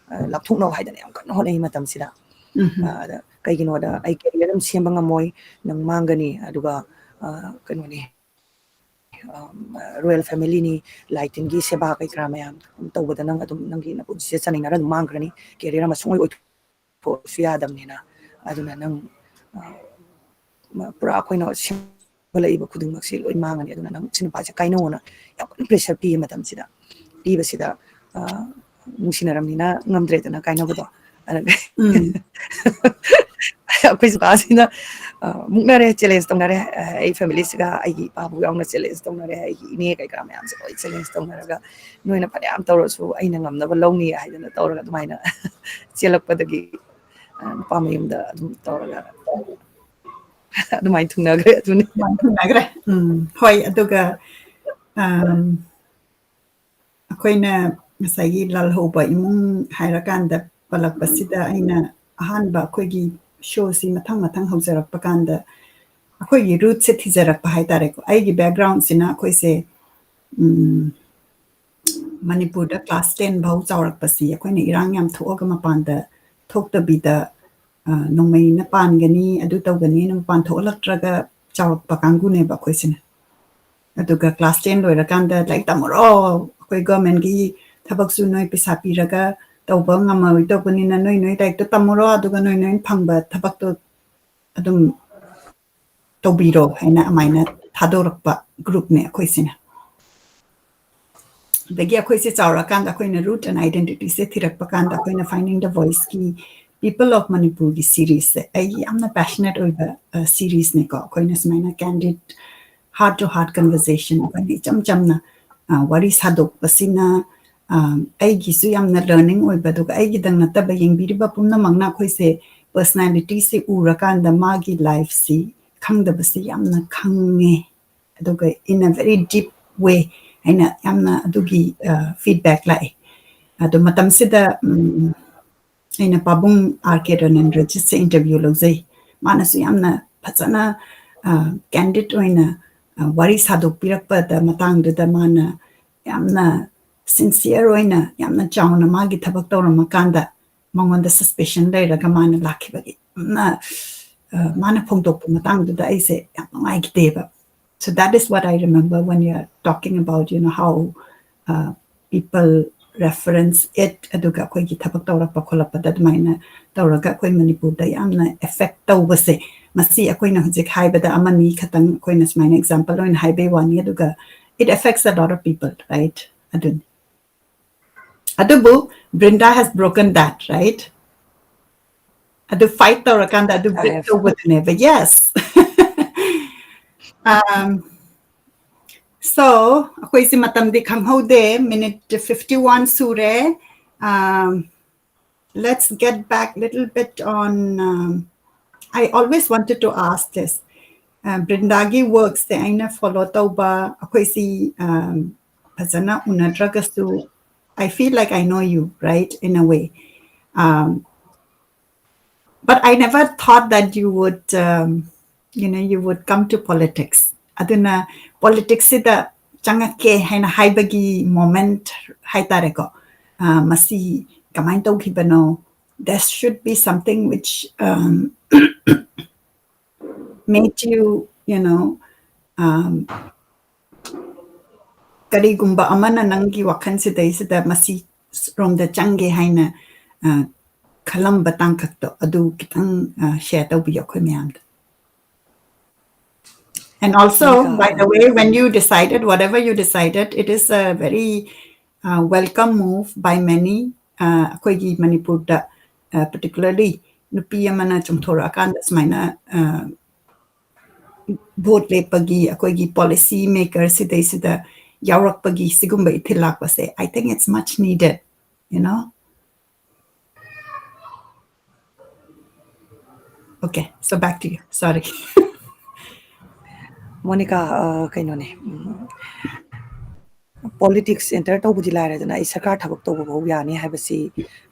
ꯂꯥꯞꯊꯣꯛꯅꯕ ꯍꯥꯏꯗꯅ ꯌꯥꯝ ꯀꯟꯅ ꯍꯣꯠꯅꯩ ꯃꯇꯝꯁꯤꯗ꯫ ꯑꯗ ꯀꯩꯒꯤꯅꯣꯗ ꯑꯩ career ꯑꯃ ꯁꯦꯝꯕ ꯉꯝꯃꯣꯏ, ꯅꯪ ꯃꯥꯡꯒꯅꯤ, ꯑꯗꯨꯒ ꯀꯩꯅꯣꯅꯤ, royal family ꯅꯤ, ꯂꯥꯏ ꯇꯤꯟꯒꯤ ꯁꯦꯕꯥ ꯀꯩ ꯀꯔꯥ ꯃꯌꯥꯝ ꯇꯧꯕꯗ ꯅꯪ ꯑꯗꯨꯝ ꯅꯪꯒꯤ ꯅꯄꯨꯟꯁꯤꯗ ꯆꯥꯅꯤꯡꯅꯔ ꯑꯗꯨꯝ ꯃꯥꯡꯈ꯭ꯔꯅꯤ, career ꯑꯃ ꯁꯨꯡꯑꯣꯏ ꯑꯣꯏꯊꯣꯛꯑꯁꯨ ꯌꯥꯗꯕꯅꯤꯅ꯫ ꯑꯗꯨꯅ ꯅꯪ ꯄꯨꯔꯥ ꯑꯩꯈꯣꯏꯅ ꯁꯦꯝꯒꯠꯂꯛꯏꯕ ꯈꯨꯗꯤꯡꯃꯛꯁꯤ ꯂꯣꯏ ꯃꯥꯡꯉꯅꯤ, ꯑꯗꯨꯅ ꯅꯪ ꯁꯤ ꯅꯨꯄꯥꯁꯦ ꯀꯥꯏꯅꯧꯑꯅ ꯌꯥꯝ ꯀꯟꯅ pressure ꯄꯤꯕ ꯃꯇꯝꯁꯤꯗ, ꯄꯤꯕꯁꯤꯗ ꯅꯨꯡꯁꯤꯅꯔꯝꯅꯤꯅ ꯉꯝꯗ꯭ꯔꯦꯗꯅ ꯀꯥꯏꯅꯕꯗꯣ꯫ ꯑꯗꯨꯅ ꯑꯩꯈꯣꯏ ꯅꯨꯄꯥꯁꯤꯅ ꯃꯨꯛꯅꯔꯦ, challenge ꯇꯧꯅꯔꯦ꯫ ꯑꯩ family ꯁꯤꯒ ꯑꯩꯒꯤ ꯏꯄꯥꯕꯨ ꯌꯥꯎꯅ challenge ꯇꯧꯅꯔꯦ, ꯑꯩꯒꯤ ꯏꯅꯦ ꯀꯩꯀꯥ ꯃꯌꯥꯝꯁꯦ ꯂꯣꯏ challenge ꯇꯧꯅꯔꯒ, ꯅꯣꯏꯅ ꯐꯅꯌꯥꯝ ꯇꯧꯔꯁꯨ ꯑꯩꯅ ꯉꯝꯅꯕ ꯂꯧꯅꯤ ꯍꯥꯏꯗꯅ ꯇꯧꯔꯒ ꯑꯗꯨꯃꯥꯏꯅ ꯆꯦꯜꯂꯛꯄꯗꯒꯤ ꯅꯨꯄꯥ ꯃꯌꯨꯝꯗ ꯑꯗꯨꯝ ꯇꯧꯔꯒ ꯑꯗꯨꯃꯥꯏꯅ ꯊꯨꯡꯅꯈ꯭ꯔꯦ꯫ ꯑꯗꯨꯅꯤ꯫ ꯑꯗꯨꯃꯥꯏꯅ ꯊꯨꯡꯅꯈ꯭ꯔꯦ꯫ ꯎꯝ, ꯍꯣꯏ, ꯑꯗꯨꯒ ꯑꯩꯈꯣꯏꯅ ꯉꯁꯥꯏꯒꯤ ꯂꯥꯜꯍꯧꯕ ꯏꯃꯨꯡ ꯍꯥꯏꯔꯀꯥꯟꯗ ꯄꯜꯂꯛꯄꯁꯤꯗ ꯑꯩꯅ ꯑꯍꯥꯟꯕ ꯑꯩꯈꯣꯏꯒꯤ show ꯁꯤ ꯃꯊꯪ ꯃꯊꯪ ꯍꯧꯖꯔꯛꯄ ꯀꯥꯟꯗ ꯑꯩꯈꯣꯏꯒꯤ root ꯁꯦ ꯊꯤꯖꯔꯛꯄ ꯍꯥꯏꯇꯥꯔꯦꯀꯣ꯫ ꯑꯩꯒꯤ background ꯁꯤꯅ ꯑꯩꯈꯣꯏꯁꯦ ꯃꯅꯤꯄꯨꯔꯗ class ten ꯐꯥꯎ ꯆꯥꯎꯔꯛꯄꯁꯤ ꯑꯩꯈꯣꯏꯅ ꯏꯔꯥꯡ ꯌꯥꯝ ꯊꯣꯛꯑꯒ ꯃꯄꯥꯟꯗ ꯊꯣꯛꯇꯕꯤꯗ, ꯅꯣꯡꯃꯩꯅ ꯄꯥꯟꯒꯅꯤ, ꯑꯗꯨ ꯇꯧꯒꯅꯤꯅ ꯃꯄꯥꯟ ꯊꯣꯛꯍꯜꯂꯛꯇ꯭ꯔꯒ ꯆꯥꯎꯔꯛꯄ ꯀꯥꯡꯕꯨꯅꯦꯕ ꯑꯩꯈꯣꯏꯁꯤꯅ꯫ ꯑꯗꯨꯒ class ten ꯂꯣꯏꯔꯀꯥꯟꯗ ꯂꯥꯏꯔꯤꯛ ꯇꯝꯃꯨꯔꯣ, ꯑꯩꯈꯣꯏ governmentꯀꯤ ꯊꯕꯛꯁꯨ ꯅꯣꯏ ꯄꯩꯁꯥ ꯄꯤꯔꯒ ꯇꯧꯕ ꯉꯝꯃꯔꯣꯏꯗꯧꯕꯅꯤꯅ ꯅꯣꯏ ꯅꯣꯏ ꯂꯥꯏꯔꯤꯛꯇꯣ ꯇꯝꯃꯨꯔꯣ, ꯑꯗꯨꯒ ꯅꯣꯏ ꯅꯣꯏ ꯐꯪꯕ ꯊꯕꯛꯇꯣ ꯑꯗꯨꯝ ꯇꯧꯕꯤꯔꯣ ꯍꯥꯏꯅ ꯑꯗꯨꯃꯥꯏꯅ ꯊꯥꯗꯣꯔꯛꯄ groupꯅꯦ ꯑꯩꯈꯣꯏꯁꯤꯅ꯫ ꯑꯗꯒꯤ ꯑꯩꯈꯣꯏꯁꯦ ꯆꯥꯎꯔꯛꯑꯀꯥꯟꯗ ꯑꯩꯈꯣꯏꯅ root and identityꯁꯦ ꯊꯤꯔꯛꯄ ꯀꯥꯟꯗ ꯑꯩꯈꯣꯏꯅ Finding the Voiceꯀꯤ People of Manipurꯒꯤ seriesꯁꯦ ꯑꯩꯒꯤ ꯌꯥꯝꯅ passionate ꯑꯣꯏꯕ seriesꯅꯦꯀꯣ꯫ ꯑꯩꯈꯣꯏꯅ ꯁꯨꯃꯥꯏꯅ candid heart to heart conversation, ꯑꯩꯈꯣꯏꯅ ꯏꯆꯝ ꯆꯝꯅ ꯋꯥꯔꯤ ꯁꯥꯗꯣꯛꯄꯁꯤꯅ ꯑꯩꯒꯤꯁꯨ ꯌꯥꯝꯅ learning ꯑꯣꯏꯕ, ꯑꯗꯨꯒ ꯑꯩꯒꯤꯗꯪ ꯅꯠꯇꯕ ꯌꯦꯡꯕꯤꯔꯤꯕ ꯄꯨꯝꯅꯃꯛꯅ ꯑꯩꯈꯣꯏꯁꯦ personalityꯁꯦ ꯎꯔꯀꯥꯟꯗ ꯃꯥꯒꯤ lifeꯁꯤ ꯈꯪꯗꯕꯁꯤ ꯌꯥꯝꯅ ꯈꯪꯉꯦ, ꯑꯗꯨꯒ in a very deep way ꯍꯥꯏꯅ ꯌꯥꯝꯅ ꯑꯗꯨꯒꯤ feedback ꯂꯥꯛꯑꯦ꯫ ꯑꯗꯣ ꯃꯇꯝꯁꯤꯗ ꯑꯩꯅ ꯄꯥꯕꯨꯡ R K Ranendrajitꯁꯦ interview ꯂꯧꯖꯩ꯫ ꯃꯥꯅꯁꯨ ꯌꯥꯝꯅ ꯐꯖꯅ candid ꯑꯣꯏꯅ ꯋꯥꯔꯤ ꯁꯥꯗꯣꯛꯄꯤꯔꯛꯄꯗ ꯃꯇꯥꯡꯗꯨꯗ ꯃꯥꯅ ꯌꯥꯝꯅ sincere ꯑꯣꯏꯅ ꯌꯥꯝꯅ ꯆꯥꯎꯅ ꯃꯥꯒꯤ ꯊꯕꯛ ꯇꯧꯔꯝꯃꯀꯥꯟꯗ ꯃꯉꯣꯟꯗ suspicion ꯂꯩꯔꯒ ꯃꯥꯅ ꯂꯥꯛꯈꯤꯕꯒꯤ ꯌꯥꯝꯅ ꯃꯥꯅ ꯐꯣꯡꯗꯣꯛꯄ ꯃꯇꯥꯡꯗꯨꯗ ꯑꯩꯁꯦ ꯌꯥꯝ ꯅꯨꯡꯉꯥꯏꯈꯤꯗꯦꯕ꯫ So that is what I remember when you are talking about, you know, how people reference it, ꯑꯗꯨꯒ ꯑꯩꯈꯣꯏꯒꯤ ꯊꯕꯛ ꯇꯧꯔꯛꯄ ꯈꯣꯠꯂꯛꯄꯗ ꯑꯗꯨꯃꯥꯏꯅ ꯇꯧꯔꯒ ꯑꯩꯈꯣꯏ ꯃꯅꯤꯄꯨꯔꯗ ꯌꯥꯝꯅ effect ꯇꯧꯕꯁꯦ꯫ ꯃꯁꯤ ꯑꯩꯈꯣꯏꯅ ꯍꯧꯖꯤꯛ ꯍꯥꯏꯕꯗ ꯑꯃꯅꯤ ꯈꯛꯇꯪ ꯑꯩꯈꯣꯏꯅ ꯁꯨꯃꯥꯏꯅ example ꯑꯣꯏꯅ ꯍꯥꯏꯕꯩ ꯋꯥꯅꯤ, ꯑꯗꯨꯒ it affects a lot of people, right? ꯑꯗꯨꯅꯤ꯫ ꯑꯗꯨꯕꯨ Brinda has broken that, right? ꯑꯗꯨ fight ꯇꯧꯔꯀꯥꯟꯗ ꯑꯗꯨ break ꯇꯧꯕꯗꯨꯅꯦꯕ꯫ Yes. um, so ꯑꯩꯈꯣꯏꯁꯦ ꯃꯇꯝꯗꯤ ꯈꯪꯍꯧꯗꯦ, minute fifty one ꯁꯨꯔꯦ꯫ Um, let's get back little bit on, um, I always wanted to ask this. Uh, Brindaꯒꯤ workꯁꯦ ꯑꯩꯅ follow ꯇꯧꯕ, ꯑꯩꯈꯣꯏꯁꯤ um, ꯐꯖꯅ ꯎꯅꯗ꯭ꯔꯒꯁꯨ I feel like I know you, right, in a way. Um, but I never thought that you would, um, you know, you would come to politics. ꯑꯗꯨꯅ politicsꯁꯤꯗ ꯆꯪꯉꯛꯀꯦ ꯍꯥꯏꯅ ꯍꯥꯏꯕꯒꯤ moment ꯍꯥꯏꯇꯥꯔꯦꯀꯣ꯫ Uh, ꯃꯁꯤ ꯀꯃꯥꯏꯅ ꯇꯧꯈꯤꯕꯅꯣ? There should be something which um, made you, you know, um, ꯀꯔꯤꯒꯨꯝꯕ ꯑꯃꯅ ꯅꯪꯒꯤ ꯋꯥꯈꯜꯁꯤꯗꯩꯁꯤꯗ ꯃꯁꯤ ꯔꯣꯝꯗ ꯆꯪꯒꯦ ꯍꯥꯏꯅ, ꯑ, ꯈꯜꯂꯝꯕ ꯇꯥꯡꯀꯛꯇꯣ ꯑꯗꯨ ꯈꯤꯇꯪ, ꯑ, share ꯇꯧꯕꯤꯌꯣ ꯑꯩꯈꯣꯏ ꯃꯌꯥꯝꯗ꯫ And also, by the way, when you decided, whatever you decided, it is a very, uh, welcome move by many, uh, ꯑꯩꯈꯣꯏꯒꯤ ꯃꯅꯤꯄꯨꯔꯗ, uh, particularly ꯅꯨꯄꯤ ꯑꯃꯅ ꯆꯣꯡꯊꯣꯔꯛꯑꯀꯥꯟꯗ ꯁꯨꯃꯥꯏꯅ, uh, vote ꯂꯦꯞꯄꯒꯤ ꯑꯩꯈꯣꯏꯒꯤ policy maker ꯁꯤꯗꯩꯁꯤꯗ ꯌꯥꯎꯔꯛꯄꯒꯤ ꯁꯤꯒꯨꯝꯕ ꯏꯊꯤꯜ ꯂꯥꯛꯄꯁꯦ, I think it's much needed, you know? Okay, so back to you. Sorry. Monica, ꯑ, ꯀꯩꯅꯣꯅꯦ, ꯎꯝ, politics enter ꯇꯧꯕꯗꯤ ꯂꯥꯏꯔꯗꯅ, ꯑꯩ ꯁꯔꯀꯥꯔ ꯊꯕꯛ ꯇꯧꯕ ꯐꯥꯎ ꯌꯥꯅꯤ ꯍꯥꯏꯕꯁꯤ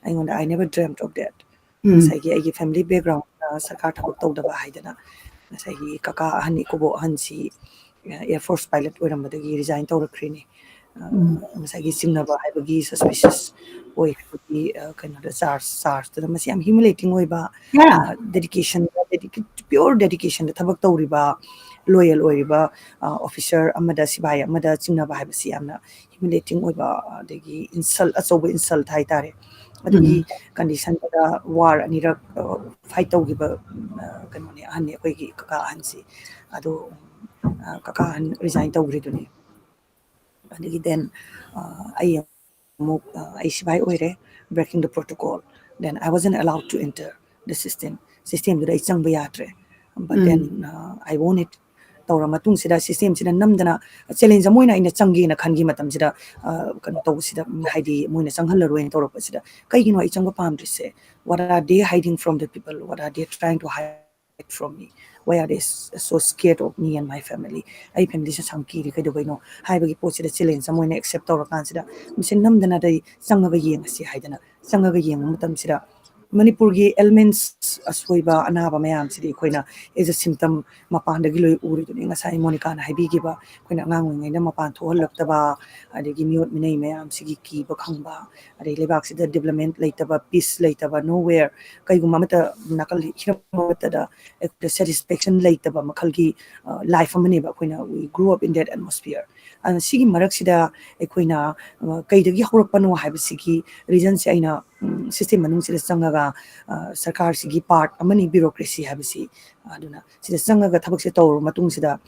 ꯑꯩꯉꯣꯟꯗ, I never dreamt of that. ꯉꯁꯥꯏꯒꯤ ꯑꯩꯒꯤ family background ꯁꯔꯀꯥꯔ ꯊꯕꯛ ꯇꯧꯗꯕ ꯍꯥꯏꯗꯅ, ꯉꯁꯥꯏꯒꯤ ꯀꯀꯥ ꯑꯍꯟ, ꯏꯀꯨꯕꯣꯛ ꯑꯍꯟꯁꯤ, ꯑ, Air Force pilot ꯑꯣꯏꯔꯝꯕꯗꯒꯤ resign ꯇꯧꯔꯛꯈ꯭ꯔꯤꯅꯤ꯫ ꯑ, ꯉꯁꯥꯏꯒꯤ ꯆꯤꯡꯅꯕ ꯍꯥꯏꯕꯒꯤ suspicious ꯑꯣꯏ ꯍꯥꯏꯕꯒꯤ, ꯑ, ꯀꯩꯅꯣꯗ charge, chargeꯇꯨꯗ ꯃꯁꯤ ꯌꯥꯝ humiliating ꯑꯣꯏꯕ, Yeah. ꯑ, dedication, dedica-, pure dedicationꯗ ꯊꯕꯛ ꯇꯧꯔꯤꯕ, loyal ꯑꯣꯏꯔꯤꯕ, ꯑ, officer ꯑꯃꯗ, ꯁꯤꯐꯥꯏ ꯑꯃꯗ ꯆꯤꯡꯅꯕ ꯍꯥꯏꯕꯁꯤ ꯌꯥꯝꯅ humiliating ꯑꯣꯏꯕ, ꯑꯗꯒꯤ insult, ꯑꯆꯧꯕ insult ꯍꯥꯏꯇꯥꯔꯦ꯫ ꯑꯗꯨꯒꯤ conditionꯗꯨꯗ war ꯑꯅꯤꯔꯛ, ꯑ, fight ꯇꯧꯈꯤꯕ, ꯑ, ꯀꯩꯅꯣꯅꯦ, ꯑꯍꯟꯅꯦ, ꯑꯩꯈꯣꯏꯒꯤ ꯀꯀꯥ ꯑꯍꯟꯁꯤ꯫ ꯑꯗꯣ, ꯑ, ꯀꯀꯥ ꯑꯍꯟ resign ꯇꯧꯈ꯭ꯔꯤꯗꯨꯅꯤ꯫ ꯑꯗꯒꯤ then, ꯑ, ꯑꯩ ꯑꯃꯨꯛ, ꯑ, ꯑꯩ ꯁꯤꯐꯥꯏ ꯑꯣꯏꯔꯦ, breaking the protocol, then I wasn't allowed to enter the system. Systemꯗꯨꯗ ꯑꯩ ꯆꯪꯕ ꯌꯥꯗ꯭ꯔꯦ꯫ But then, uh, I won it. ꯇꯧꯔ ꯃꯇꯨꯡꯁꯤꯗ systemꯁꯤꯗ ꯅꯝꯗꯅ challenge ꯑꯃ ꯑꯣꯏꯅ ꯑꯩꯅ ꯆꯪꯒꯦꯅ ꯈꯟꯈꯤ ꯃꯇꯝꯁꯤꯗ, ꯑ, ꯀꯩꯅꯣ ꯇꯧꯕꯁꯤꯗ, ꯎꯝ, ꯍꯥꯏꯗꯤ ꯃꯣꯏꯅ ꯆꯪꯍꯜꯂꯔꯣꯏꯅ ꯇꯧꯔꯛꯄꯁꯤꯗ ꯀꯩꯒꯤꯅꯣ ꯑꯩ ꯆꯪꯕ ꯄꯥꯝꯗ꯭ꯔꯤꯁꯦ? What are they hiding from the people? What are they trying to hide from me? Why are they s-, so scared of me and my family? ꯑꯩ familyꯁꯦ ꯁꯥꯡ ꯀꯤꯔꯤ ꯀꯩꯗꯧꯕꯩꯅꯣ ꯍꯥꯏꯕꯒꯤ ꯄꯣꯠꯁꯤꯗ challenge ꯑꯃ ꯑꯣꯏꯅ accept ꯇꯧꯔꯀꯥꯟꯁꯤꯗ ꯃꯁꯤ ꯅꯝꯗꯅ ꯑꯗꯩ ꯆꯪꯉꯒ ꯌꯦꯡꯉꯁꯤ ꯍꯥꯏꯗꯅ ꯆꯪꯉꯒ ꯌꯦꯡꯕ ꯃꯇꯝꯁꯤꯗ ꯃꯅꯤꯄꯨꯔꯒꯤ ailments, ꯑꯁꯣꯏꯕ ꯑꯅꯥꯕ ꯃꯌꯥꯝꯁꯤꯗꯤ ꯑꯩꯈꯣꯏꯅ as a symptom ꯃꯄꯥꯟꯗꯒꯤ ꯂꯣꯏ ꯎꯔꯤꯗꯨꯅꯤ꯫ ꯉꯁꯥꯏ ꯃꯣꯅꯤꯀꯥꯅ ꯍꯥꯏꯕꯤꯈꯤꯕ, ꯑꯩꯈꯣꯏꯅ ꯑꯉꯥꯡ ꯑꯣꯏꯔꯤꯉꯩꯗ ꯃꯄꯥꯟ ꯊꯣꯛꯍꯜꯂꯛꯇꯕ, ꯑꯗꯒꯤ ꯃꯤꯑꯣꯠ ꯃꯤꯅꯩ ꯃꯌꯥꯝꯁꯤꯒꯤ ꯀꯤꯕ ꯈꯪꯕ, ꯑꯗꯩ ꯂꯩꯕꯥꯛꯁꯤꯗ development ꯂꯩꯇꯕ, peace ꯂꯩꯇꯕ, nowhere, ꯀꯩꯒꯨꯝꯕ ꯑꯃꯠꯇ ꯅꯥꯀꯜ ꯍꯤꯔꯝ ꯑꯃꯠꯇꯗ ꯑꯩꯈꯣꯏꯗ satisfaction ꯂꯩꯇꯕ ꯃꯈꯜꯒꯤ, ꯑ, life ꯑꯃꯅꯦꯕ꯫ ꯑꯩꯈꯣꯏꯅ we grew up in that atmosphere꯫ ꯑꯗꯨꯅ ꯁꯤꯒꯤ ꯃꯔꯛꯁꯤꯗ ꯑꯩꯈꯣꯏꯅ, ꯑ, ꯀꯩꯗꯒꯤ ꯍꯧꯔꯛꯄꯅꯣ ꯍꯥꯏꯕꯁꯤꯒꯤ reasonꯁꯦ ꯑꯩꯅ, ꯎꯝ, system ꯃꯅꯨꯡꯁꯤꯗ ꯆꯪꯉꯒ, ꯑ, ꯁꯔꯀꯥꯔꯁꯤꯒꯤ part ꯑꯃꯅꯤ bureaucracy ꯍꯥꯏꯕꯁꯤ꯫ ꯑꯗꯨꯅ ꯁꯤꯗ ꯆꯪꯉꯒ ꯊꯕꯛꯁꯦ ꯇꯧꯔꯕ ꯃꯇꯨꯡꯁꯤꯗ,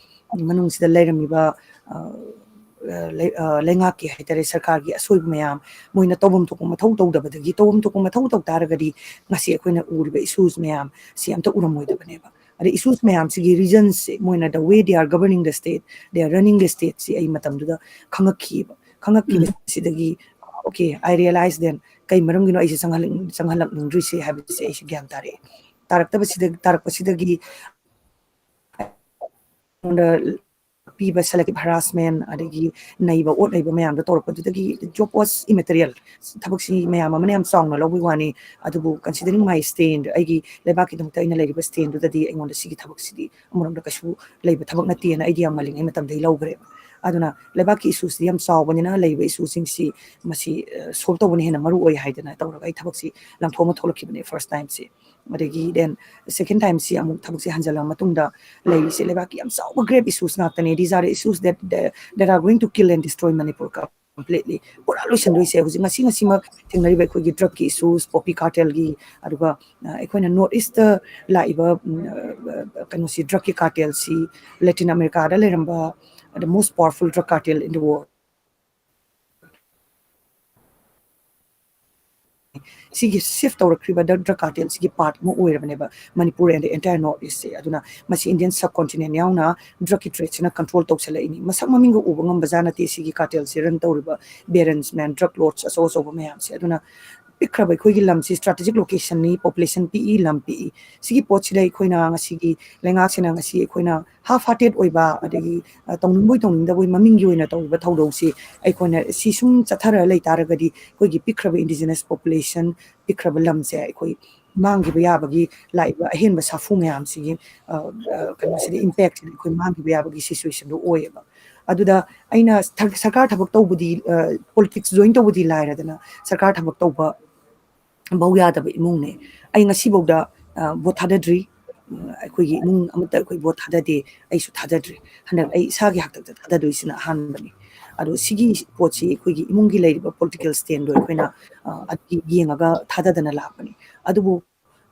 ꯃꯅꯨꯡꯁꯤꯗ ꯂꯩꯔꯝꯃꯤꯕ, ꯑ, ꯑ, ꯂꯩ-, ꯑ, ꯂꯩꯉꯥꯛꯀꯤ ꯍꯥꯏꯇꯥꯔꯦ, ꯁꯔꯀꯥꯔꯒꯤ ꯑꯁꯣꯏꯕ ꯃꯌꯥꯝ, ꯃꯣꯏꯅ ꯇꯧꯐꯝ ꯊꯣꯛꯄ ꯃꯊꯧ ꯇꯧꯗꯕꯗꯒꯤ, ꯇꯧꯐꯝ ꯊꯣꯛꯄ ꯃꯊꯧ ꯇꯧ ꯇꯥꯔꯒꯗꯤ ꯉꯁꯤ ꯑꯩꯈꯣꯏꯅ ꯎꯔꯤꯕ issues ꯃꯌꯥꯝ ꯁꯤ ꯑꯝꯇ ꯎꯔꯝꯃꯣꯏꯗꯕꯅꯦꯕ꯫ ꯑꯗꯩ issues ꯃꯌꯥꯝꯁꯤꯒꯤ reasonꯁꯦ ꯃꯣꯏꯅ the way they are governing the state, they are running the stateꯁꯤ ꯑꯩ ꯃꯇꯝꯗꯨꯗ ꯈꯪꯉꯛꯈꯤꯕ꯫ ꯈꯪꯉꯛꯈꯤꯕꯁꯤꯗꯒꯤ, okay, I realize then ꯀꯩ ꯃꯔꯝꯒꯤꯅꯣ ꯑꯩꯁꯦ ꯆꯪꯍꯜꯂꯛ-, ꯆꯪꯍꯜꯂꯛꯅꯤꯡꯗ꯭ꯔꯤꯁꯦ ꯍꯥꯏꯕꯁꯦ ꯑꯩꯁꯦ ꯒ꯭ꯌꯥꯟ ꯇꯥꯔꯛꯑꯦ꯫ ꯇꯥꯔꯛꯇꯕꯁꯤꯗ-, ꯇꯥꯔꯛꯄꯁꯤꯗꯒꯤ ꯑꯩꯉꯣꯟꯗ ꯄꯤꯕ selective harassment, ꯑꯗꯒꯤ ꯅꯩꯕ ꯑꯣꯠ ꯅꯩꯕ ꯃꯌꯥꯝꯗꯣ ꯇꯧꯔꯛꯄꯗꯨꯗꯒꯤ job was immaterial꯫ ꯊꯕꯛꯁꯤ ꯃꯌꯥꯝ ꯑꯃꯅ ꯌꯥꯝ ꯆꯥꯎꯅ ꯂꯧꯕꯒꯤ ꯋꯥꯅꯤ, ꯑꯗꯨꯕꯨ considering my stand, ꯑꯩꯒꯤ ꯂꯩꯕꯥꯛꯀꯤꯗꯃꯛꯇ ꯑꯩꯅ ꯂꯩꯔꯤꯕ standꯗꯨꯗꯗꯤ ꯑꯩꯉꯣꯟꯗ ꯁꯤꯒꯤ ꯊꯕꯛꯁꯤꯗꯤ ꯑꯃꯔꯣꯝꯗ ꯀꯩꯁꯨ ꯂꯩꯕ ꯊꯕꯛ ꯅꯠꯇꯦꯅ ꯑꯩꯗꯤ ꯌꯥꯝ ꯉꯜꯂꯤꯉꯩ ꯃꯇꯝꯗꯒꯤ ꯂꯧꯈ꯭ꯔꯦꯕ꯫ ꯑꯗꯨꯅ ꯂꯩꯕꯥꯛꯀꯤ issuesꯇꯤ ꯌꯥꯝ ꯆꯥꯎꯕꯅꯤꯅ ꯂꯩꯔꯤꯕ issueꯁꯤꯡꯁꯤ ꯃꯁꯤ, ꯑ, solve ꯇꯧꯕꯅ ꯍꯦꯟꯅ ꯃꯔꯨ ꯑꯣꯏ ꯍꯥꯏꯗꯅ ꯇꯧꯔꯒ ꯑꯩ ꯊꯕꯛꯁꯤ ꯂꯪꯊꯣꯛꯑꯃ ꯊꯣꯛꯂꯛꯈꯤꯕꯅꯦ first timeꯁꯤ꯫ ꯑꯗꯒꯤ then second timeꯁꯤ ꯑꯃꯨꯛ ꯊꯕꯛꯁꯤ ꯍꯟꯖꯤꯜꯂꯕ ꯃꯇꯨꯡꯗ ꯂꯩꯔꯤꯁꯦ ꯂꯩꯕꯥꯛꯀꯤ ꯌꯥꯝ ꯆꯥꯎꯕ grave issues ꯉꯥꯛꯇꯅꯦ꯫ These are the issues that, that, that are going to kill and destroy Manipur completely꯫ ꯄꯨꯔꯥ ꯂꯣꯏꯁꯤꯟꯗꯣꯏꯁꯦ ꯍꯧꯖꯤꯛ ꯉꯁꯤ ꯉꯁꯤꯃꯛ ꯊꯦꯡꯅꯔꯤꯕ ꯑꯩꯈꯣꯏꯒꯤ drugꯀꯤ issues, poppy cartelꯒꯤ, ꯑꯗꯨꯒ, ꯑ, ꯑꯩꯈꯣꯏꯅ North Eastꯇ ꯂꯥꯛꯏꯕ, ꯎꯝ, ꯑ, ꯑ, ꯀꯩꯅꯣꯁꯤ, drugꯀꯤ cartelꯁꯤ Latin Americaꯗ ꯂꯩꯔꯝꯕ the most powerful drug cartel in the world꯫ ꯁꯤꯒꯤ shift ꯇꯧꯔꯛꯈ꯭ꯔꯤꯕ drug, drug cartelꯁꯤꯒꯤ part ꯑꯃ ꯑꯣꯏꯔꯕꯅꯦꯕ Manipur and the entire North Eastꯁꯦ꯫ ꯑꯗꯨꯅ ꯃꯁꯤ Indian subcontinent ꯌꯥꯎꯅ drugꯀꯤ tradeꯁꯤꯅ control ꯇꯧꯁꯜꯂꯛꯏꯅꯤ꯫ ꯃꯁꯛ ꯃꯃꯤꯡꯒ ꯎꯕ ꯉꯝꯕꯖꯥꯠ ꯅꯠꯇꯦ ꯁꯤꯒꯤ cartelꯁꯦ run ꯇꯧꯔꯤꯕ barons ꯃꯌꯥꯝ, drug lords ꯑꯆꯧ ꯑꯆꯧꯕ ꯃꯌꯥꯝꯁꯦ꯫ ꯑꯗꯨꯅ ꯄꯤꯛꯈ꯭ꯔꯕ ꯑꯩꯈꯣꯏꯒꯤ ꯂꯝꯁꯤ strategic locationꯅꯤ, population ꯄꯤꯛꯏ, ꯂꯝ ꯄꯤꯛꯏ꯫ ꯁꯤꯒꯤ ꯄꯣꯠꯁꯤꯗ ꯑꯩꯈꯣꯏꯅ ꯉꯁꯤꯒꯤ ꯂꯩꯉꯥꯛꯁꯤꯅ ꯉꯁꯤ ꯑꯩꯈꯣꯏꯅ half hearted ꯑꯣꯏꯕ, ꯑꯗꯒꯤ, ꯑ, ꯇꯧꯅꯤꯡꯕꯣꯏ ꯇꯧꯅꯤꯡꯗꯕꯣꯏ ꯃꯃꯤꯡꯒꯤ ꯑꯣꯏꯅ ꯇꯧꯔꯤꯕ ꯊꯧꯗꯣꯛꯁꯤ ꯑꯩꯈꯣꯏꯅ ꯁꯤ ꯁꯨꯝ ꯆꯠꯊꯔ ꯂꯩ ꯇꯥꯔꯒꯗꯤ ꯑꯩꯈꯣꯏꯒꯤ ꯄꯤꯛꯈ꯭ꯔꯕ indigenous population, ꯄꯤꯛꯈ꯭ꯔꯕ ꯂꯝꯁꯦ ꯑꯩꯈꯣꯏ ꯃꯥꯡꯈꯤꯕ ꯌꯥꯕꯒꯤ, ꯂꯥꯛꯏꯕ ꯑꯍꯦꯟꯕ ꯁꯥꯐꯨ ꯃꯌꯥꯝꯁꯤꯒꯤ, ꯑ, ꯑ, ꯀꯩꯅꯣꯁꯤꯗ impactꯁꯤꯗ ꯑꯩꯈꯣꯏ ꯃꯥꯡꯈꯤꯕ ꯌꯥꯕꯒꯤ situationꯗꯣ ꯑꯣꯏꯌꯦꯕ꯫ ꯑꯗꯨꯗ ꯑꯩꯅ ꯊ-, ꯁꯔꯀꯥꯔ ꯊꯕꯛ ꯇꯧꯕꯗꯤ, ꯑ, politics join ꯇꯧꯕꯗꯤ ꯂꯥꯏꯔꯗꯅ, ꯁꯔꯀꯥꯔ ꯊꯕꯛ ꯇꯧꯕ ꯐꯧ ꯌꯥꯗꯕ ꯏꯃꯨꯡꯅꯦ꯫ ꯑꯩ ꯉꯁꯤꯐꯥꯎꯗ, ꯑ, vote ꯊꯥꯗꯗ꯭ꯔꯤ꯫ ꯎꯝ, ꯑꯩꯈꯣꯏꯒꯤ ꯏꯃꯨꯡ ꯑꯃꯠꯇ ꯑꯩꯈꯣꯏ vote ꯊꯥꯗꯗꯦ꯫ ꯑꯩꯁꯨ ꯊꯥꯗꯗ꯭ꯔꯤ꯫ ꯍꯟꯗꯛ ꯑꯩ ꯏꯁꯥꯒꯤ ꯍꯥꯛꯇꯛꯇ ꯊꯥꯗꯗꯣꯏꯁꯤꯅ ꯑꯍꯥꯟꯕꯅꯤ꯫ ꯑꯗꯣ ꯁꯤꯒꯤ ꯄꯣꯠꯁꯤ ꯑꯩꯈꯣꯏꯒꯤ ꯏꯃꯨꯡꯒꯤ ꯂꯩꯔꯤꯕ political standꯗꯣ ꯑꯩꯈꯣꯏꯅ, ꯑ, ꯑꯗꯨꯒꯤ ꯌꯦꯡꯉꯒ ꯊꯥꯗꯗꯅ ꯂꯥꯛꯄꯅꯤ꯫ ꯑꯗꯨꯕꯨ,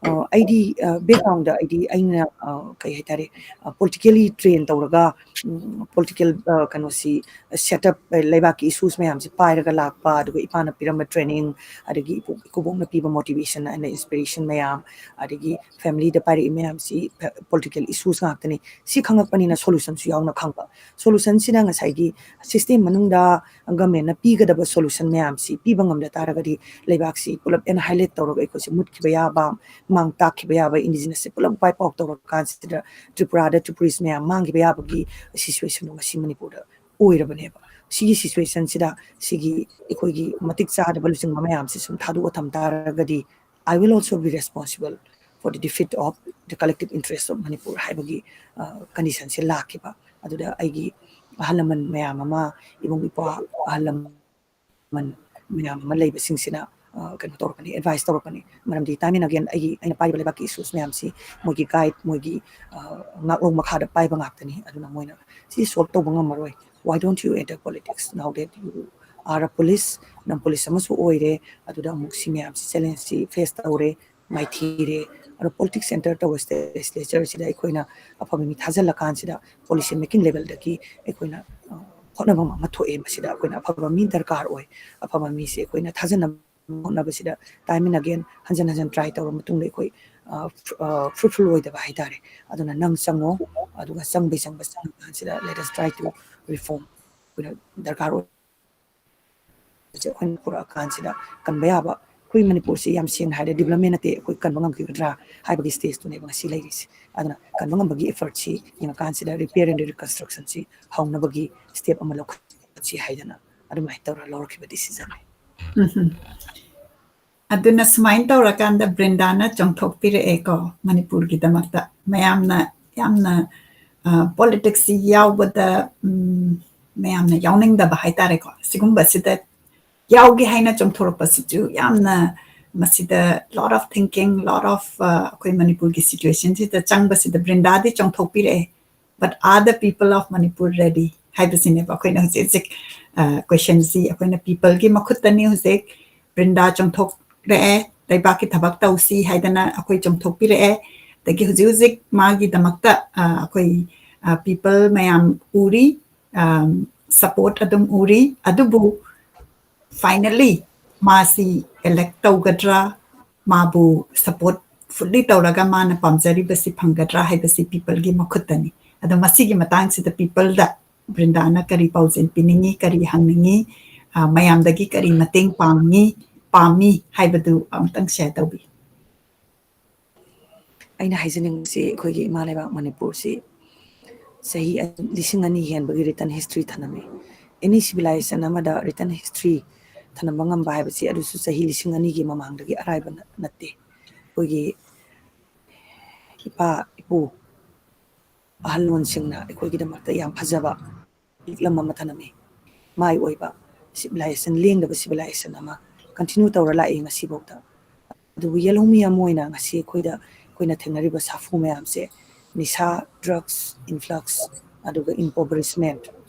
ꯑ, ꯑꯩꯗꯤ, ꯑ, backgroundꯗ ꯑꯩꯗꯤ ꯑꯩꯅ, ꯑ, ꯀꯩ ꯍꯥꯏꯇꯥꯔꯦ, ꯑ, politically train ꯇꯧꯔꯒ, ꯎꯝ, political, ꯑ, ꯀꯩꯅꯣꯁꯤ, setup, ꯑ, ꯂꯩꯕꯥꯛꯀꯤ issues ꯃꯌꯥꯝꯁꯤ ꯄꯥꯏꯔꯒ ꯂꯥꯛꯄ, ꯑꯗꯨꯒ ꯏꯄꯥꯅ ꯄꯤꯔꯝꯕ training, ꯑꯗꯒꯤ ꯏꯄꯨ-, ꯏꯀꯨꯕꯣꯛꯅ ꯄꯤꯕ motivation and inspiration ꯃꯌꯥꯝ, ꯑꯗꯒꯤ familyꯗ ꯄꯥꯏꯔꯛꯏ ꯃꯌꯥꯝꯁꯤ, ꯑ, political issues ꯉꯥꯛꯇꯅꯤ꯫ ꯁꯤ ꯈꯪꯉꯛꯄꯅꯤꯅ solutionꯁꯨ ꯌꯥꯎꯅ ꯈꯪꯕ꯫ Solutionꯁꯤꯅ ꯉꯁꯥꯏꯒꯤ system ꯃꯅꯨꯡꯗ governmentꯅ ꯄꯤꯒꯗꯕ solution ꯃꯌꯥꯝꯁꯤ ꯄꯤꯕ ꯉꯝꯗ ꯇꯥꯔꯒꯗꯤ ꯂꯩꯕꯥꯛꯁꯤ ꯄꯨꯂꯞ annihilate ꯇꯧꯔꯒ ꯑꯩꯈꯣꯏꯁꯦ ꯃꯨꯠꯈꯤꯕ ꯌꯥꯕ, ꯃꯥꯡ ꯇꯥꯛꯈꯤꯕ ꯌꯥꯕ, indigenous ꯄꯨꯂꯞ wipe out ꯇꯧꯔꯀꯥꯟꯁꯤꯗ ꯇ꯭ꯔꯤꯄꯨꯔꯥꯗ Tripuris ꯃꯌꯥꯝ ꯃꯥꯡꯈꯤꯕ ꯌꯥꯕꯒꯤ situationꯗꯣ ꯉꯁꯤ ꯃꯅꯤꯄꯨꯔꯗ ꯑꯣꯏꯔꯕꯅꯦꯕ꯫ ꯁꯤꯒꯤ situationꯁꯤꯗ ꯁꯤꯒꯤ ꯑꯩꯈꯣꯏꯒꯤ ꯃꯇꯤꯛ ꯆꯥꯗꯕ ꯂꯨꯆꯤꯡꯕ ꯃꯌꯥꯝꯁꯤ ꯁꯨꯝ ꯊꯥꯗꯣꯛꯑ ꯊꯝ ꯇꯥꯔꯒꯗꯤ, "I will also be responsible for the defeat of the collective interest of Manipur" ꯍꯥꯏꯕꯒꯤ, ꯑ, conditionꯁꯦ ꯂꯥꯛꯈꯤꯕ꯫ ꯑꯗꯨꯗ ꯑꯩꯒꯤ ꯑꯍꯜ ꯂꯃꯟ ꯃꯌꯥꯝ ꯑꯃ, ꯏꯕꯨꯡ ꯏꯄ꯭ꯋꯥ ꯑꯍꯜ ꯂꯃꯟ ꯃꯌꯥꯝ ꯑꯃ ꯂꯩꯕꯁꯤꯡꯁꯤꯅ, ꯑ, ꯀꯩꯅꯣ ꯇꯧꯔꯛꯀꯅꯤ, advice ꯇꯧꯔꯛꯀꯅꯤ꯫ ꯃꯔꯝꯗꯤ time and again ꯑꯩꯒꯤ, ꯑꯩꯅ ꯄꯥꯏꯔꯤꯕ ꯂꯩꯕꯥꯛꯀꯤ issues ꯃꯌꯥꯝꯁꯤ ꯃꯣꯏꯒꯤ guide, ꯃꯣꯏꯒꯤ, ꯑ, ꯉꯥꯛꯂꯣꯡ ꯃꯈꯥꯗ ꯄꯥꯏꯕ ꯉꯥꯛꯇꯅꯤ꯫ ꯑꯗꯨꯅ ꯃꯣꯏꯅ ꯁꯤ solve ꯇꯧꯕ ꯉꯝꯃꯔꯣꯏ꯫ Why don't you enter politics now that you are a police? ꯅꯪ police ꯑꯃꯁꯨ ꯑꯣꯏꯔꯦ, ꯑꯗꯨꯗ ꯑꯃꯨꯛ ꯁꯤ ꯃꯌꯥꯝꯁꯤ challengeꯁꯤ face ꯇꯧꯔꯦ, ꯃꯥꯏꯊꯤꯔꯦ꯫ ꯑꯗꯣ politics enter ꯇꯧꯕ legislatureꯁꯤꯗ ꯑꯩꯈꯣꯏꯅ ꯑꯐꯕ ꯃꯤ ꯊꯥꯖꯤꯜꯂꯀꯥꯟꯁꯤꯗ policy making levelꯗꯒꯤ ꯑꯩꯈꯣꯏꯅ, ꯑ, ꯍꯣꯠꯅꯐꯝ ꯑꯃ ꯊꯣꯛꯑꯦ꯫ ꯃꯁꯤꯗ ꯑꯩꯈꯣꯏꯅ ꯑꯐꯕ ꯃꯤ ꯗꯔꯀꯥꯔ ꯑꯣꯏ꯫ ꯑꯐꯕ ꯃꯤꯁꯦ ꯑꯩꯈꯣꯏꯅ ꯊꯥꯖꯅꯕ ꯍꯣꯠꯅꯕꯁꯤꯗ time and again ꯍꯟꯖꯟ ꯍꯟꯖꯟ try ꯇꯧꯔ ꯃꯇꯨꯡꯗ ꯑꯩꯈꯣꯏ, ꯑ, ꯐ꯭ꯔꯨ-, ꯑ, fruitful ꯑꯣꯏꯗꯕ ꯍꯥꯏꯇꯥꯔꯦ꯫ ꯑꯗꯨꯅ ꯅꯪ ꯆꯪꯉꯣ, ꯑꯗꯨꯒ ꯆꯪꯕꯩ ꯆꯪꯕ ꯆꯪꯉꯀꯥꯟꯁꯤꯗ let us try to reform ꯑꯩꯈꯣꯏꯅ ꯗꯔꯀꯥꯔ ꯑꯣꯏ꯫ ꯑꯩꯈꯣꯏꯅ ꯄꯨꯔꯛꯑꯀꯥꯟꯁꯤꯗ ꯀꯟꯕ ꯌꯥꯕ ꯑꯩꯈꯣꯏ ꯃꯅꯤꯄꯨꯔꯁꯤ ꯌꯥꯝ ꯁꯦꯡꯅ ꯍꯥꯏꯔꯗꯤ development ꯅꯠꯇꯦ, ꯑꯩꯈꯣꯏ ꯀꯟꯕ ꯉꯝꯈꯤꯒꯗ꯭ꯔꯥ ꯍꯥꯏꯕꯒꯤ stageꯇꯨꯅꯦꯕ ꯉꯁꯤ ꯂꯩꯔꯤꯁꯤ꯫ ꯑꯗꯨꯅ ꯀꯟꯕ ꯉꯝꯕꯒꯤ effortꯁꯤ ꯌꯦꯡꯉꯀꯥꯟꯁꯤꯗ repair and reconstructionꯁꯤ ꯍꯧꯅꯕꯒꯤ step ꯑꯃ ꯂꯧꯈꯠꯁꯤ ꯍꯥꯏꯗꯅ ꯑꯗꯨꯃꯥꯏꯅ ꯇꯧꯔ ꯂꯧꯔꯛꯈꯤꯕ decisionꯅꯤ꯫ ꯎꯝ꯫ ꯑꯗꯨꯅ ꯁꯨꯃꯥꯏꯅ ꯇꯧꯔꯀꯥꯟꯗ ꯕ꯭ꯔꯤꯟꯗꯥꯅ ꯆꯣꯡꯊꯣꯛꯄꯤꯔꯛꯑꯦꯀꯣ ꯃꯅꯤꯄꯨꯔꯒꯤꯗꯃꯛꯇ꯫ ꯃꯌꯥꯝꯅ ꯌꯥꯝꯅ ꯄꯣꯂꯤꯇꯤꯛꯁꯁꯤ ꯌꯥꯎꯕꯗ ꯎꯝ, ꯃꯌꯥꯝꯅ ꯌꯥꯎꯅꯤꯡꯗꯕ ꯍꯥꯏꯇꯥꯔꯦꯀꯣ꯫ ꯁꯤꯒꯨꯝꯕꯁꯤꯗ ꯌꯥꯎꯒꯦ ꯍꯥꯏꯅ ꯆꯣꯡꯊꯣꯔꯛꯄꯁꯤꯁꯨ ꯌꯥꯝꯅ ꯃꯁꯤꯗ lot of thinking, lot of ꯑꯩꯈꯣꯏ ꯃꯅꯤꯄꯨꯔꯒꯤ situationꯁꯤꯗ ꯆꯪꯕꯁꯤꯗ ꯕ꯭ꯔꯤꯟꯗꯥꯗꯤ ꯆꯣꯡꯊꯣꯛꯄꯤꯔꯛꯑꯦ꯫ But are the people of Manipur ready ꯍꯥꯏꯕꯁꯤꯅꯦꯕ ꯑꯩꯈꯣꯏꯅ ꯍꯧꯖꯤꯛ ꯍꯧꯖꯤꯛ questionꯁꯤ ꯑꯩꯈꯣꯏꯅ peopleꯒꯤ ꯃꯈꯨꯠꯇꯅꯤ꯫ ꯍꯧꯖꯤꯛ ꯕ꯭ꯔꯤꯟꯗꯥ ꯆꯣꯡꯊꯣꯛꯂꯛꯑꯦ, ꯂꯩꯕꯥꯛꯀꯤ ꯊꯕꯛ ꯇꯧꯁꯤ ꯍꯥꯏꯗꯅ ꯑꯩꯈꯣꯏ ꯆꯣꯡꯊꯣꯛꯄꯤꯔꯛꯑꯦ꯫ ꯑꯗꯒꯤ ꯍꯧꯖꯤꯛ ꯍꯧꯖꯤꯛ ꯃꯥꯒꯤꯗꯃꯛꯇ ꯑꯩꯈꯣꯏ people ꯃꯌꯥꯝ ꯎꯔꯤ, support ꯑꯗꯨꯝ ꯎꯔꯤ꯫ ꯑꯗꯨꯕꯨ finally ꯃꯥꯁꯤ elect ꯇꯧꯒꯗ꯭ꯔꯥ, ꯃꯥꯕꯨ support fully ꯇꯧꯔꯒ ꯃꯥꯅ ꯄꯥꯝꯖꯔꯤꯕꯁꯤ ꯐꯪꯒꯗ꯭ꯔꯥ ꯍꯥꯏꯕꯁꯤ peopleꯒꯤ ꯃꯈꯨꯠꯇꯅꯤ꯫ ꯑꯗꯣ ꯃꯁꯤꯒꯤ ꯃꯇꯥꯡꯁꯤꯗ peopleꯗ ꯕ꯭ꯔꯤꯟꯗꯥꯅ ꯀꯔꯤ ꯄꯥꯎꯖꯦꯜ ꯄꯤꯅꯤꯡꯉꯤ, ꯀꯔꯤ ꯍꯪꯅꯤꯡꯉꯤ, ꯃꯌꯥꯝꯗꯒꯤ ꯀꯔꯤ ꯃꯇꯦꯡ ꯄꯥꯡꯉꯤ, ꯄꯥꯝꯃꯤ ꯍꯥꯏꯕꯗꯨ ꯑꯃꯨꯛꯇꯪ share ꯇꯧꯕꯤꯌꯨ꯫ ꯑꯩꯅ ꯍꯥꯏꯖꯅꯤꯡꯕꯁꯤ ꯑꯩꯈꯣꯏꯒꯤ ꯏꯃꯥ ꯂꯩꯕꯥꯛ ꯃꯅꯤꯄꯨꯔꯁꯤ ꯆꯍꯤ ꯂꯤꯁꯤꯡ ꯑꯅꯤ ꯍꯦꯟꯕꯒꯤ written history ꯊꯅꯝꯃꯤ꯫ Any civilization ꯑꯃꯗ written history ꯊꯅꯝꯕ ꯉꯝꯕ ꯍꯥꯏꯕꯁꯤ ꯑꯗꯨꯁꯨ ꯆꯍꯤ ꯂꯤꯁꯤꯡ ꯑꯅꯤꯒꯤ ꯃꯃꯥꯡꯗꯒꯤ ꯑꯔꯥꯏꯕ ꯅꯠꯇꯦ꯫ ꯑꯩꯈꯣꯏꯒꯤ ꯏꯄꯥ ꯏꯄꯨ ꯑꯍꯜ ꯂꯃꯟꯁꯤꯡꯅ ꯑꯩꯈꯣꯏꯒꯤꯗꯃꯛꯇ ꯌꯥꯝ ꯐꯖꯕ ꯂꯤꯛꯂꯝ ꯑꯃ ꯊꯅꯝꯃꯤ꯫ ꯃꯥꯏ ꯑꯣꯏꯕ civilization, ꯂꯦꯡꯗꯕ civilization ꯑꯃ continue ꯇꯧꯔ ꯂꯥꯛꯏ ꯉꯁꯤꯐꯥꯎꯗ꯫ ꯑꯗꯨꯕꯨ ꯌꯦꯜꯍꯧꯃꯤ ꯑꯃ ꯑꯣꯏꯅ ꯉꯁꯤ ꯑꯩꯈꯣꯏꯗ, ꯑꯩꯈꯣꯏꯅ ꯊꯦꯡꯅꯔꯤꯕ ꯁꯥꯐꯨ ꯃꯌꯥꯝꯁꯦ, ꯅꯤꯁꯥ, drugs influx, ꯑꯗꯨꯒ impoverishment,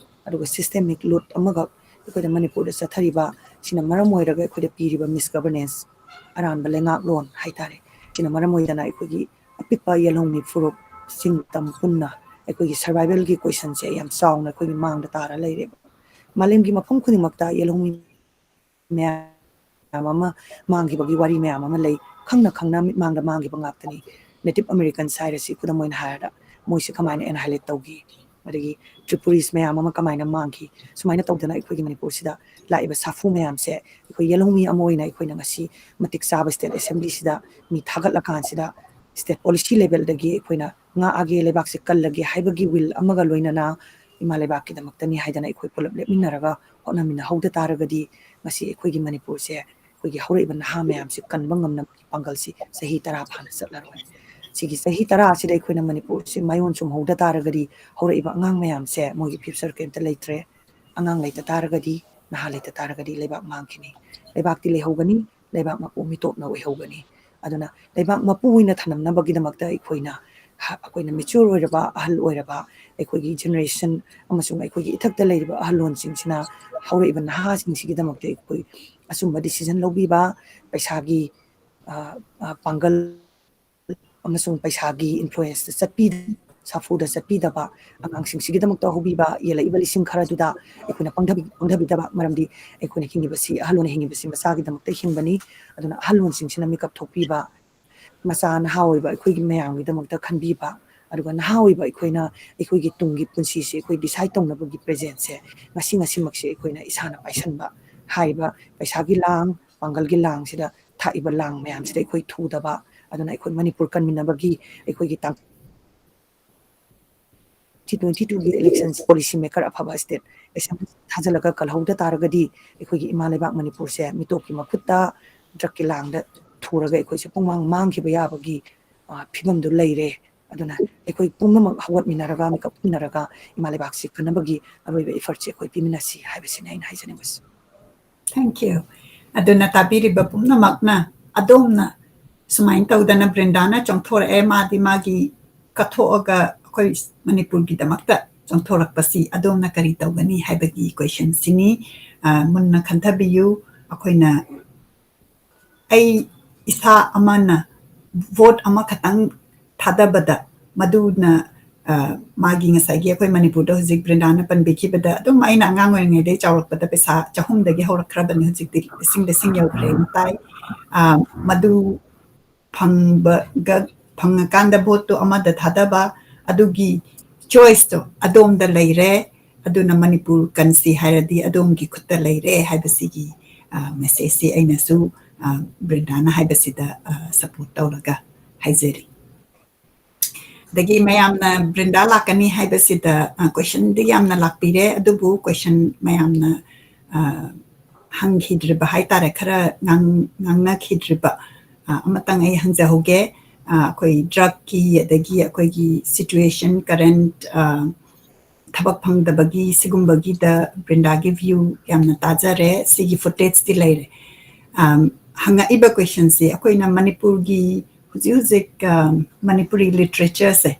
ꯑꯗꯨꯒ systemic loot ꯑꯃꯈꯛ ꯑꯩꯈꯣꯏꯗ ꯃꯅꯤꯄꯨꯔꯗ ꯆꯠꯊꯔꯤꯕ ꯁꯤꯅ ꯃꯔꯝ ꯑꯣꯏꯔꯒ ꯑꯩꯈꯣꯏꯗ ꯄꯤꯔꯤꯕ misgovernance, ꯑꯔꯥꯟꯕ ꯂꯩꯉꯥꯛꯂꯣꯟ ꯍꯥꯏꯇꯥꯔꯦ꯫ ꯁꯤꯅ ꯃꯔꯝ ꯑꯣꯏꯗꯅ ꯑꯩꯈꯣꯏꯒꯤ ꯑꯄꯤꯛꯄ ꯌꯦꯜꯍꯧꯃꯤ ꯐꯨꯔꯨꯞꯁꯤꯡ ꯇꯝ ꯄꯨꯟꯅ ꯑꯩꯈꯣꯏꯒꯤ survivalꯒꯤ questionꯁꯦ ꯌꯥꯝ ꯆꯥꯎꯅ ꯑꯩꯈꯣꯏꯒꯤ ꯃꯥꯡꯗ ꯇꯥꯔ ꯂꯩꯔꯦꯕ꯫ ꯃꯥꯂꯦꯝꯒꯤ ꯃꯐꯝ ꯈꯨꯗꯤꯡꯃꯛꯇ ꯌꯦꯜꯍꯧꯃꯤ ꯃꯌꯥꯝ ꯑꯃ ꯃꯥꯡꯈꯤꯕꯒꯤ ꯋꯥꯔꯤ ꯃꯌꯥꯝ ꯑꯃ ꯂꯩ꯫ ꯈꯪꯅ ꯈꯪꯅ ꯃꯤꯠꯃꯥꯡꯗ ꯃꯥꯡꯈꯤꯕ ꯉꯥꯛꯇꯅꯤ꯫ Native Americans ꯍꯥꯏꯔꯁꯤ ꯈꯨꯗꯝ ꯑꯣꯏꯅ ꯍꯥꯏꯔꯗ, ꯃꯣꯏꯁꯦ ꯀꯃꯥꯏꯅ annihilate ꯇꯧꯈꯤ? ꯑꯗꯒꯤ ꯇ꯭ꯔꯤꯄꯨꯔꯤꯁ ꯃꯌꯥꯝ ꯑꯃ ꯀꯃꯥꯏꯅ ꯃꯥꯡꯈꯤ, ꯁꯨꯃꯥꯏꯅ ꯇꯧꯗꯅ ꯑꯩꯈꯣꯏꯒꯤ ꯃꯅꯤꯄꯨꯔꯁꯤꯗ ꯂꯥꯛꯏꯕ ꯁꯥꯐꯨ ꯃꯌꯥꯝꯁꯦ ꯑꯩꯈꯣꯏ ꯌꯦꯜꯍꯧꯃꯤ ꯑꯃ ꯑꯣꯏꯅ ꯑꯩꯈꯣꯏꯅ ꯉꯁꯤ ꯃꯇꯤꯛ ꯆꯥꯕ ꯁ꯭ꯇꯦꯠ ꯑꯦꯁꯦꯝꯕ꯭ꯂꯤꯁꯤꯗ ꯃꯤ ꯊꯥꯒꯠꯂꯀꯥꯟꯁꯤꯗ ꯁ꯭ꯇꯦꯠ ꯄꯣꯂꯤꯁꯤ ꯂꯦꯚꯦꯜꯗꯒꯤ ꯑꯩꯈꯣꯏꯅ ꯉꯥꯛꯑꯒꯦ, ꯂꯩꯕꯥꯛꯁꯦ ꯀꯜꯂꯒꯦ ꯍꯥꯏꯕꯒꯤ ꯋꯤꯜ ꯑꯃꯒ ꯂꯣꯏꯅꯅ ꯏꯃꯥ ꯂꯩꯕꯥꯛꯀꯤꯗꯃꯛꯇꯅꯤ ꯍꯥꯏꯗꯅ ꯑꯩꯈꯣꯏ ꯄꯨꯂꯞ ꯂꯦꯞꯃꯤꯟꯅꯔꯒ ꯍꯣꯠꯅꯃꯤꯟꯅꯍꯧꯗ ꯇꯥꯔꯒꯗꯤ ꯉꯁꯤ ꯑꯩꯈꯣꯏꯒꯤ ꯃꯅꯤꯄꯨꯔꯁꯦ ꯑꯩꯈꯣꯏꯒꯤ ꯍꯧꯔꯛꯏꯕ ꯅꯍꯥ ꯃꯌꯥꯝꯁꯤ ꯀꯟꯕ ꯉꯝꯅꯕꯒꯤ ꯄꯥꯡꯒꯜꯁꯤ ꯆꯍꯤ ꯇꯔꯥ ꯐꯥꯅ ꯆꯠꯂꯔꯣꯏ꯫ ꯁꯤꯒꯤ ꯆꯍꯤ ꯇꯔꯥ ꯑꯁꯤꯗ ꯑꯩꯈꯣꯏꯅ ꯃꯅꯤꯄꯨꯔꯁꯤ ꯃꯥꯏꯑꯣꯟ ꯆꯨꯝꯍꯧꯗ ꯇꯥꯔꯒꯗꯤ ꯍꯧꯔꯛꯏꯕ ꯑꯉꯥꯡ ꯃꯌꯥꯝꯁꯦ ꯃꯣꯏꯒꯤ ꯐ꯭ꯌꯨꯆꯔ ꯀꯩꯝꯇ ꯂꯩꯇ꯭ꯔꯦ꯫ ꯑꯉꯥꯡ ꯂꯩꯇ ꯇꯥꯔꯒꯗꯤ, ꯅꯍꯥ ꯂꯩꯇ ꯇꯥꯔꯒꯗꯤ ꯂꯩꯕꯥꯛ ꯃꯥꯡꯈꯤꯅꯤ꯫ ꯂꯩꯕꯥꯛꯇꯤ ꯂꯩꯍꯧꯒꯅꯤ, ꯂꯩꯕꯥꯛ ꯃꯄꯨ ꯃꯤꯇꯣꯞꯅ ꯑꯣꯏꯍꯧꯒꯅꯤ꯫ ꯑꯗꯨꯅ ꯂꯩꯕꯥꯛ ꯃꯄꯨ ꯑꯣꯏꯅ ꯊꯝꯅꯕꯒꯤꯗꯃꯛꯇ ꯑꯩꯈꯣꯏꯅ ꯍ-, ꯑꯩꯈꯣꯏꯅ ꯃꯦꯆ꯭ꯌꯣꯔ ꯑꯣꯏꯔꯕ, ꯑꯍꯜ ꯑꯣꯏꯔꯕ ꯑꯩꯈꯣꯏꯒꯤ ꯖꯦꯅꯦꯔꯦꯁꯟ ꯑꯃꯁꯨꯡ ꯑꯩꯈꯣꯏꯒꯤ ꯏꯊꯛꯇ ꯂꯩꯔꯤꯕ ꯑꯍꯜꯂꯣꯟꯁꯤꯡꯁꯤꯅ ꯍꯧꯔꯛꯏꯕ ꯅꯍꯥꯁꯤꯡꯁꯤꯒꯤꯗꯃꯛꯇ ꯑꯩꯈꯣꯏ ꯑꯆꯨꯝꯕ ꯗꯤꯁꯤꯖꯟ ꯂꯧꯕꯤꯕ, ꯄꯩꯁꯥꯒꯤ, ꯑ, ꯑ, ꯄꯥꯡꯒꯜ ꯑꯃꯁꯨꯡ ꯄꯩꯁꯥꯒꯤ ꯏꯟꯐ꯭ꯂꯨꯌꯦꯟꯁꯇ ꯆꯠꯄꯤ-, ꯁꯥꯐꯨꯗ ꯆꯠꯄꯤꯗꯕ, ꯑꯉꯥꯡꯁꯤꯡꯁꯤꯒꯤꯗꯃꯛꯇ ꯍꯧꯕꯤꯕ, ꯌꯦꯜꯂꯛꯏꯕ ꯂꯤꯁꯤꯡ ꯈꯔꯗꯨꯗ ꯑꯩꯈꯣꯏꯅ ꯄꯪꯊꯕꯤ-, ꯄꯪꯊꯕꯤꯗꯕ, ꯃꯔꯝꯗꯤ ꯑꯩꯈꯣꯏꯅ ꯍꯤꯡꯉꯤꯕꯁꯤ, ꯑꯍꯜ ꯑꯣꯏꯅ ꯍꯤꯡꯉꯤꯕꯁꯤ ꯃꯆꯥꯒꯤꯗꯃꯛꯇ ꯍꯤꯡꯕꯅꯤ꯫ ꯑꯗꯨꯅ ꯑꯍꯜꯂꯣꯟꯁꯤꯡꯁꯤꯅ ꯃꯤꯀꯞ ꯊꯣꯛꯄꯤꯕ, ꯃꯆꯥ ꯅꯍꯥ ꯑꯣꯏꯕ ꯑꯩꯈꯣꯏꯒꯤ ꯃꯌꯥꯝꯒꯤꯗꯃꯛꯇ ꯈꯟꯕꯤꯕ, ꯑꯗꯨꯒ ꯅꯍꯥ ꯑꯣꯏꯕ ꯑꯩꯈꯣꯏꯅ ꯑꯩꯈꯣꯏꯒꯤ ꯇꯨꯡꯒꯤ ꯄꯨꯟꯁꯤꯁꯤ ꯑꯩꯈꯣꯏ ꯗꯤꯁꯥꯏꯠ ꯇꯧꯅꯕꯒꯤ ꯄ꯭ꯔꯦꯖꯦꯟꯁꯁꯦ ꯉꯁꯤ ꯉꯁꯤꯃꯛꯁꯦ ꯑꯩꯈꯣꯏꯅ ꯏꯁꯥꯅ ꯄꯥꯏꯁꯟꯕ, ꯍꯥꯏꯔꯤꯕ ꯄꯩꯁꯥꯒꯤ ꯂꯥꯡ, ꯄꯥꯡꯒꯜꯒꯤ ꯂꯥꯡꯁꯤꯗ ꯊꯥꯛꯏꯕ ꯂꯥꯡ ꯃꯌꯥꯝꯁꯤꯗ ꯑꯩꯈꯣꯏ ꯊꯨꯗꯕ, ꯑꯗꯨꯅ ꯑꯩꯈꯣꯏ ꯃꯅꯤꯄꯨꯔ ꯀꯟꯃꯤꯟꯅꯕꯒꯤ ꯑꯩꯈꯣꯏꯒꯤ ꯇꯥꯡ-, twenty twenty-two ꯒꯤ ꯏꯂꯦꯛꯁꯟꯁꯤ ꯄꯣꯂꯤꯁꯤ ꯃꯦꯀꯔ ꯑꯐꯕ ꯁ꯭ꯇꯦꯠ ꯑꯦꯁꯦꯝꯕ꯭ꯂꯤ ꯊꯥꯖꯤꯜꯂꯒ ꯀꯜꯍꯧꯗ ꯇꯥꯔꯒꯗꯤ ꯑꯩꯈꯣꯏꯒꯤ ꯏꯃꯥ ꯂꯩꯕꯥꯛ ꯃꯅꯤꯄꯨꯔꯁꯦ ꯃꯤꯇꯣꯞꯀꯤ ꯃꯈꯨꯠꯇ ꯗ꯭ꯔꯒꯀꯤ ꯂꯥꯡꯗ ꯊꯨꯔꯒ ꯑꯩꯈꯣꯏꯁꯦ ꯄꯨꯡꯃꯥꯡ ꯃꯥꯡꯈꯤꯕ ꯌꯥꯕꯒꯤ, ꯑ, ꯐꯤꯕꯝꯗꯨ ꯂꯩꯔꯦ꯫ ꯑꯗꯨꯅ ꯑꯩꯈꯣꯏ ꯄꯨꯝꯅꯃꯛ ꯍꯧꯒꯠꯃꯤꯟꯅꯔꯒ, ꯃꯤꯀꯞ ꯈꯨꯝꯅꯔꯒ ꯏꯃꯥ ꯂꯩꯕꯥꯛꯁꯤ ꯀꯟꯅꯕꯒꯤ ꯑꯔꯣꯏꯕ ꯏꯐꯔꯠꯁꯤ ꯑꯩꯈꯣꯏ ꯄꯤꯃꯤꯟꯅꯁꯤ ꯍꯥꯏꯕꯁꯤꯅꯤ ꯑꯩꯅ ꯍꯥꯏꯖꯅꯤꯡꯕꯁꯤ꯫ Thank you. ꯑꯗꯨꯅ ꯇꯥꯕꯤꯔꯤꯕ ꯄꯨꯝꯅꯃꯛꯅ ꯑꯗꯣꯝꯅ ꯁꯨꯃꯥꯏꯅ ꯇꯧꯗꯅ ꯕ꯭ꯔꯤꯟꯗꯥꯅ ꯆꯣꯡꯊꯣꯔꯛꯑꯦ, ꯃꯥꯗꯤ ꯃꯥꯒꯤ ꯀꯠꯊꯣꯛꯑꯒ ꯑꯩꯈꯣꯏ ꯃꯅꯤꯄꯨꯔꯒꯤꯗꯃꯛꯇ ꯆꯣꯡꯊꯣꯔꯛꯄꯁꯤ ꯑꯗꯣꯝꯅ ꯀꯔꯤ ꯇꯧꯒꯅꯤ ꯍꯥꯏꯕꯒꯤ ꯀꯣꯏꯁꯟꯁꯤꯅꯤ꯫ ꯑ, ꯃꯨꯟꯅ ꯈꯟꯊꯕꯤꯌꯨ꯫ ꯑꯩꯈꯣꯏꯅ, ꯑꯩ ꯏꯁꯥ ꯑꯃꯅ ꯚꯣꯠ ꯑꯃꯈꯛꯇꯪ ꯊꯥꯗꯕꯗ ꯃꯗꯨꯅ, ꯑ, ꯃꯥꯒꯤ ꯉꯁꯥꯏꯒꯤ ꯑꯩꯈꯣꯏ ꯃꯅꯤꯄꯨꯔꯗ ꯍꯧꯖꯤꯛ ꯕ꯭ꯔꯤꯟꯗꯥꯅ ꯄꯟꯕꯤꯈꯤꯕꯗ, ꯑꯗꯨꯝ ꯑꯩꯅ ꯑꯉꯥꯡ ꯑꯣꯏꯔꯤꯉꯩꯗꯒꯤ ꯆꯥꯎꯔꯛꯄꯗ ꯄꯩꯁꯥ ꯆꯍꯨꯝꯗꯒꯤ ꯍꯧꯔꯛꯈ꯭ꯔꯕꯅꯤ, ꯍꯧꯖꯤꯛꯇꯤ ꯂꯤꯁꯤꯡ ꯂꯤꯁꯤꯡ ꯌꯧꯈ꯭ꯔꯦꯅ ꯇꯥꯏ꯫ ꯑ, ꯃꯗꯨ ꯐꯪꯕꯒ, ꯐꯪꯉꯀꯥꯟꯗ ꯚꯣꯠꯇꯨ ꯑꯃꯗ ꯊꯥꯗꯕ, ꯑꯗꯨꯒꯤ ꯆꯣꯏꯁꯇꯣ ꯑꯗꯣꯝꯗ ꯂꯩꯔꯦ꯫ ꯑꯗꯨꯅ ꯃꯅꯤꯄꯨꯔ ꯀꯟꯁꯤ ꯍꯥꯏꯔꯗꯤ ꯑꯗꯣꯝꯒꯤ ꯈꯨꯠꯇ ꯂꯩꯔꯦ ꯍꯥꯏꯕꯁꯤꯒꯤ ꯃꯦꯁꯦꯖꯁꯤ ꯑꯩꯅꯁꯨ ꯕ꯭ꯔꯤꯟꯗꯥꯅ ꯍꯥꯏꯕꯁꯤꯗ ꯁꯄꯣꯔꯠ ꯇꯧꯔꯒ ꯍꯥꯏꯖꯔꯤ꯫ ꯑꯗꯒꯤ ꯃꯌꯥꯝꯅ ꯕ꯭ꯔꯤꯟꯗꯥ ꯂꯥꯛꯀꯅꯤ ꯍꯥꯏꯕꯁꯤꯗ ꯀꯣꯏꯁꯟꯗꯤ ꯌꯥꯝꯅ ꯂꯥꯛꯄꯤꯔꯦ, ꯑꯗꯨꯕꯨ ꯀꯣꯏꯁꯟ ꯃꯌꯥꯝꯅ ꯍꯪꯈꯤꯗ꯭ꯔꯤꯕ ꯍꯥꯏꯇꯥꯔꯦ, ꯈꯔ ꯉꯥꯡꯅꯈꯤꯗ꯭ꯔꯤꯕ ꯑꯃꯇꯪ ꯑꯩ ꯍꯪꯖꯍꯧꯒꯦ꯫ ꯑꯩꯈꯣꯏ ꯗ꯭ꯔꯛꯀꯤ, ꯑꯗꯒꯤ ꯑꯩꯈꯣꯏꯒꯤ ꯁꯤꯆꯨꯋꯦꯁꯟ, ꯀꯔꯦꯟꯠ, ꯊꯕꯛ ꯐꯪꯗꯕꯒꯤ ꯁꯤꯒꯨꯝꯕꯒꯤꯗ ꯕ꯭ꯔꯤꯟꯗꯥꯒꯤ ꯚ꯭ꯌꯨ ꯌꯥꯝꯅ ꯇꯥꯖꯔꯦ꯫ ꯁꯤꯒꯤ ꯐꯨꯇꯦꯖꯇꯤ ꯂꯩꯔꯦ꯫ ꯍꯪꯉꯛꯏꯕ ꯀꯣꯏꯁꯟꯁꯤ ꯑꯩꯈꯣꯏꯅ ꯃꯅꯤꯄꯨꯔꯒꯤ ꯍꯧꯖꯤꯛ ꯍꯧꯖꯤꯛ ꯃꯅꯤꯄꯨꯔꯤ ꯂꯤꯇꯔꯦꯆꯔꯁꯦ,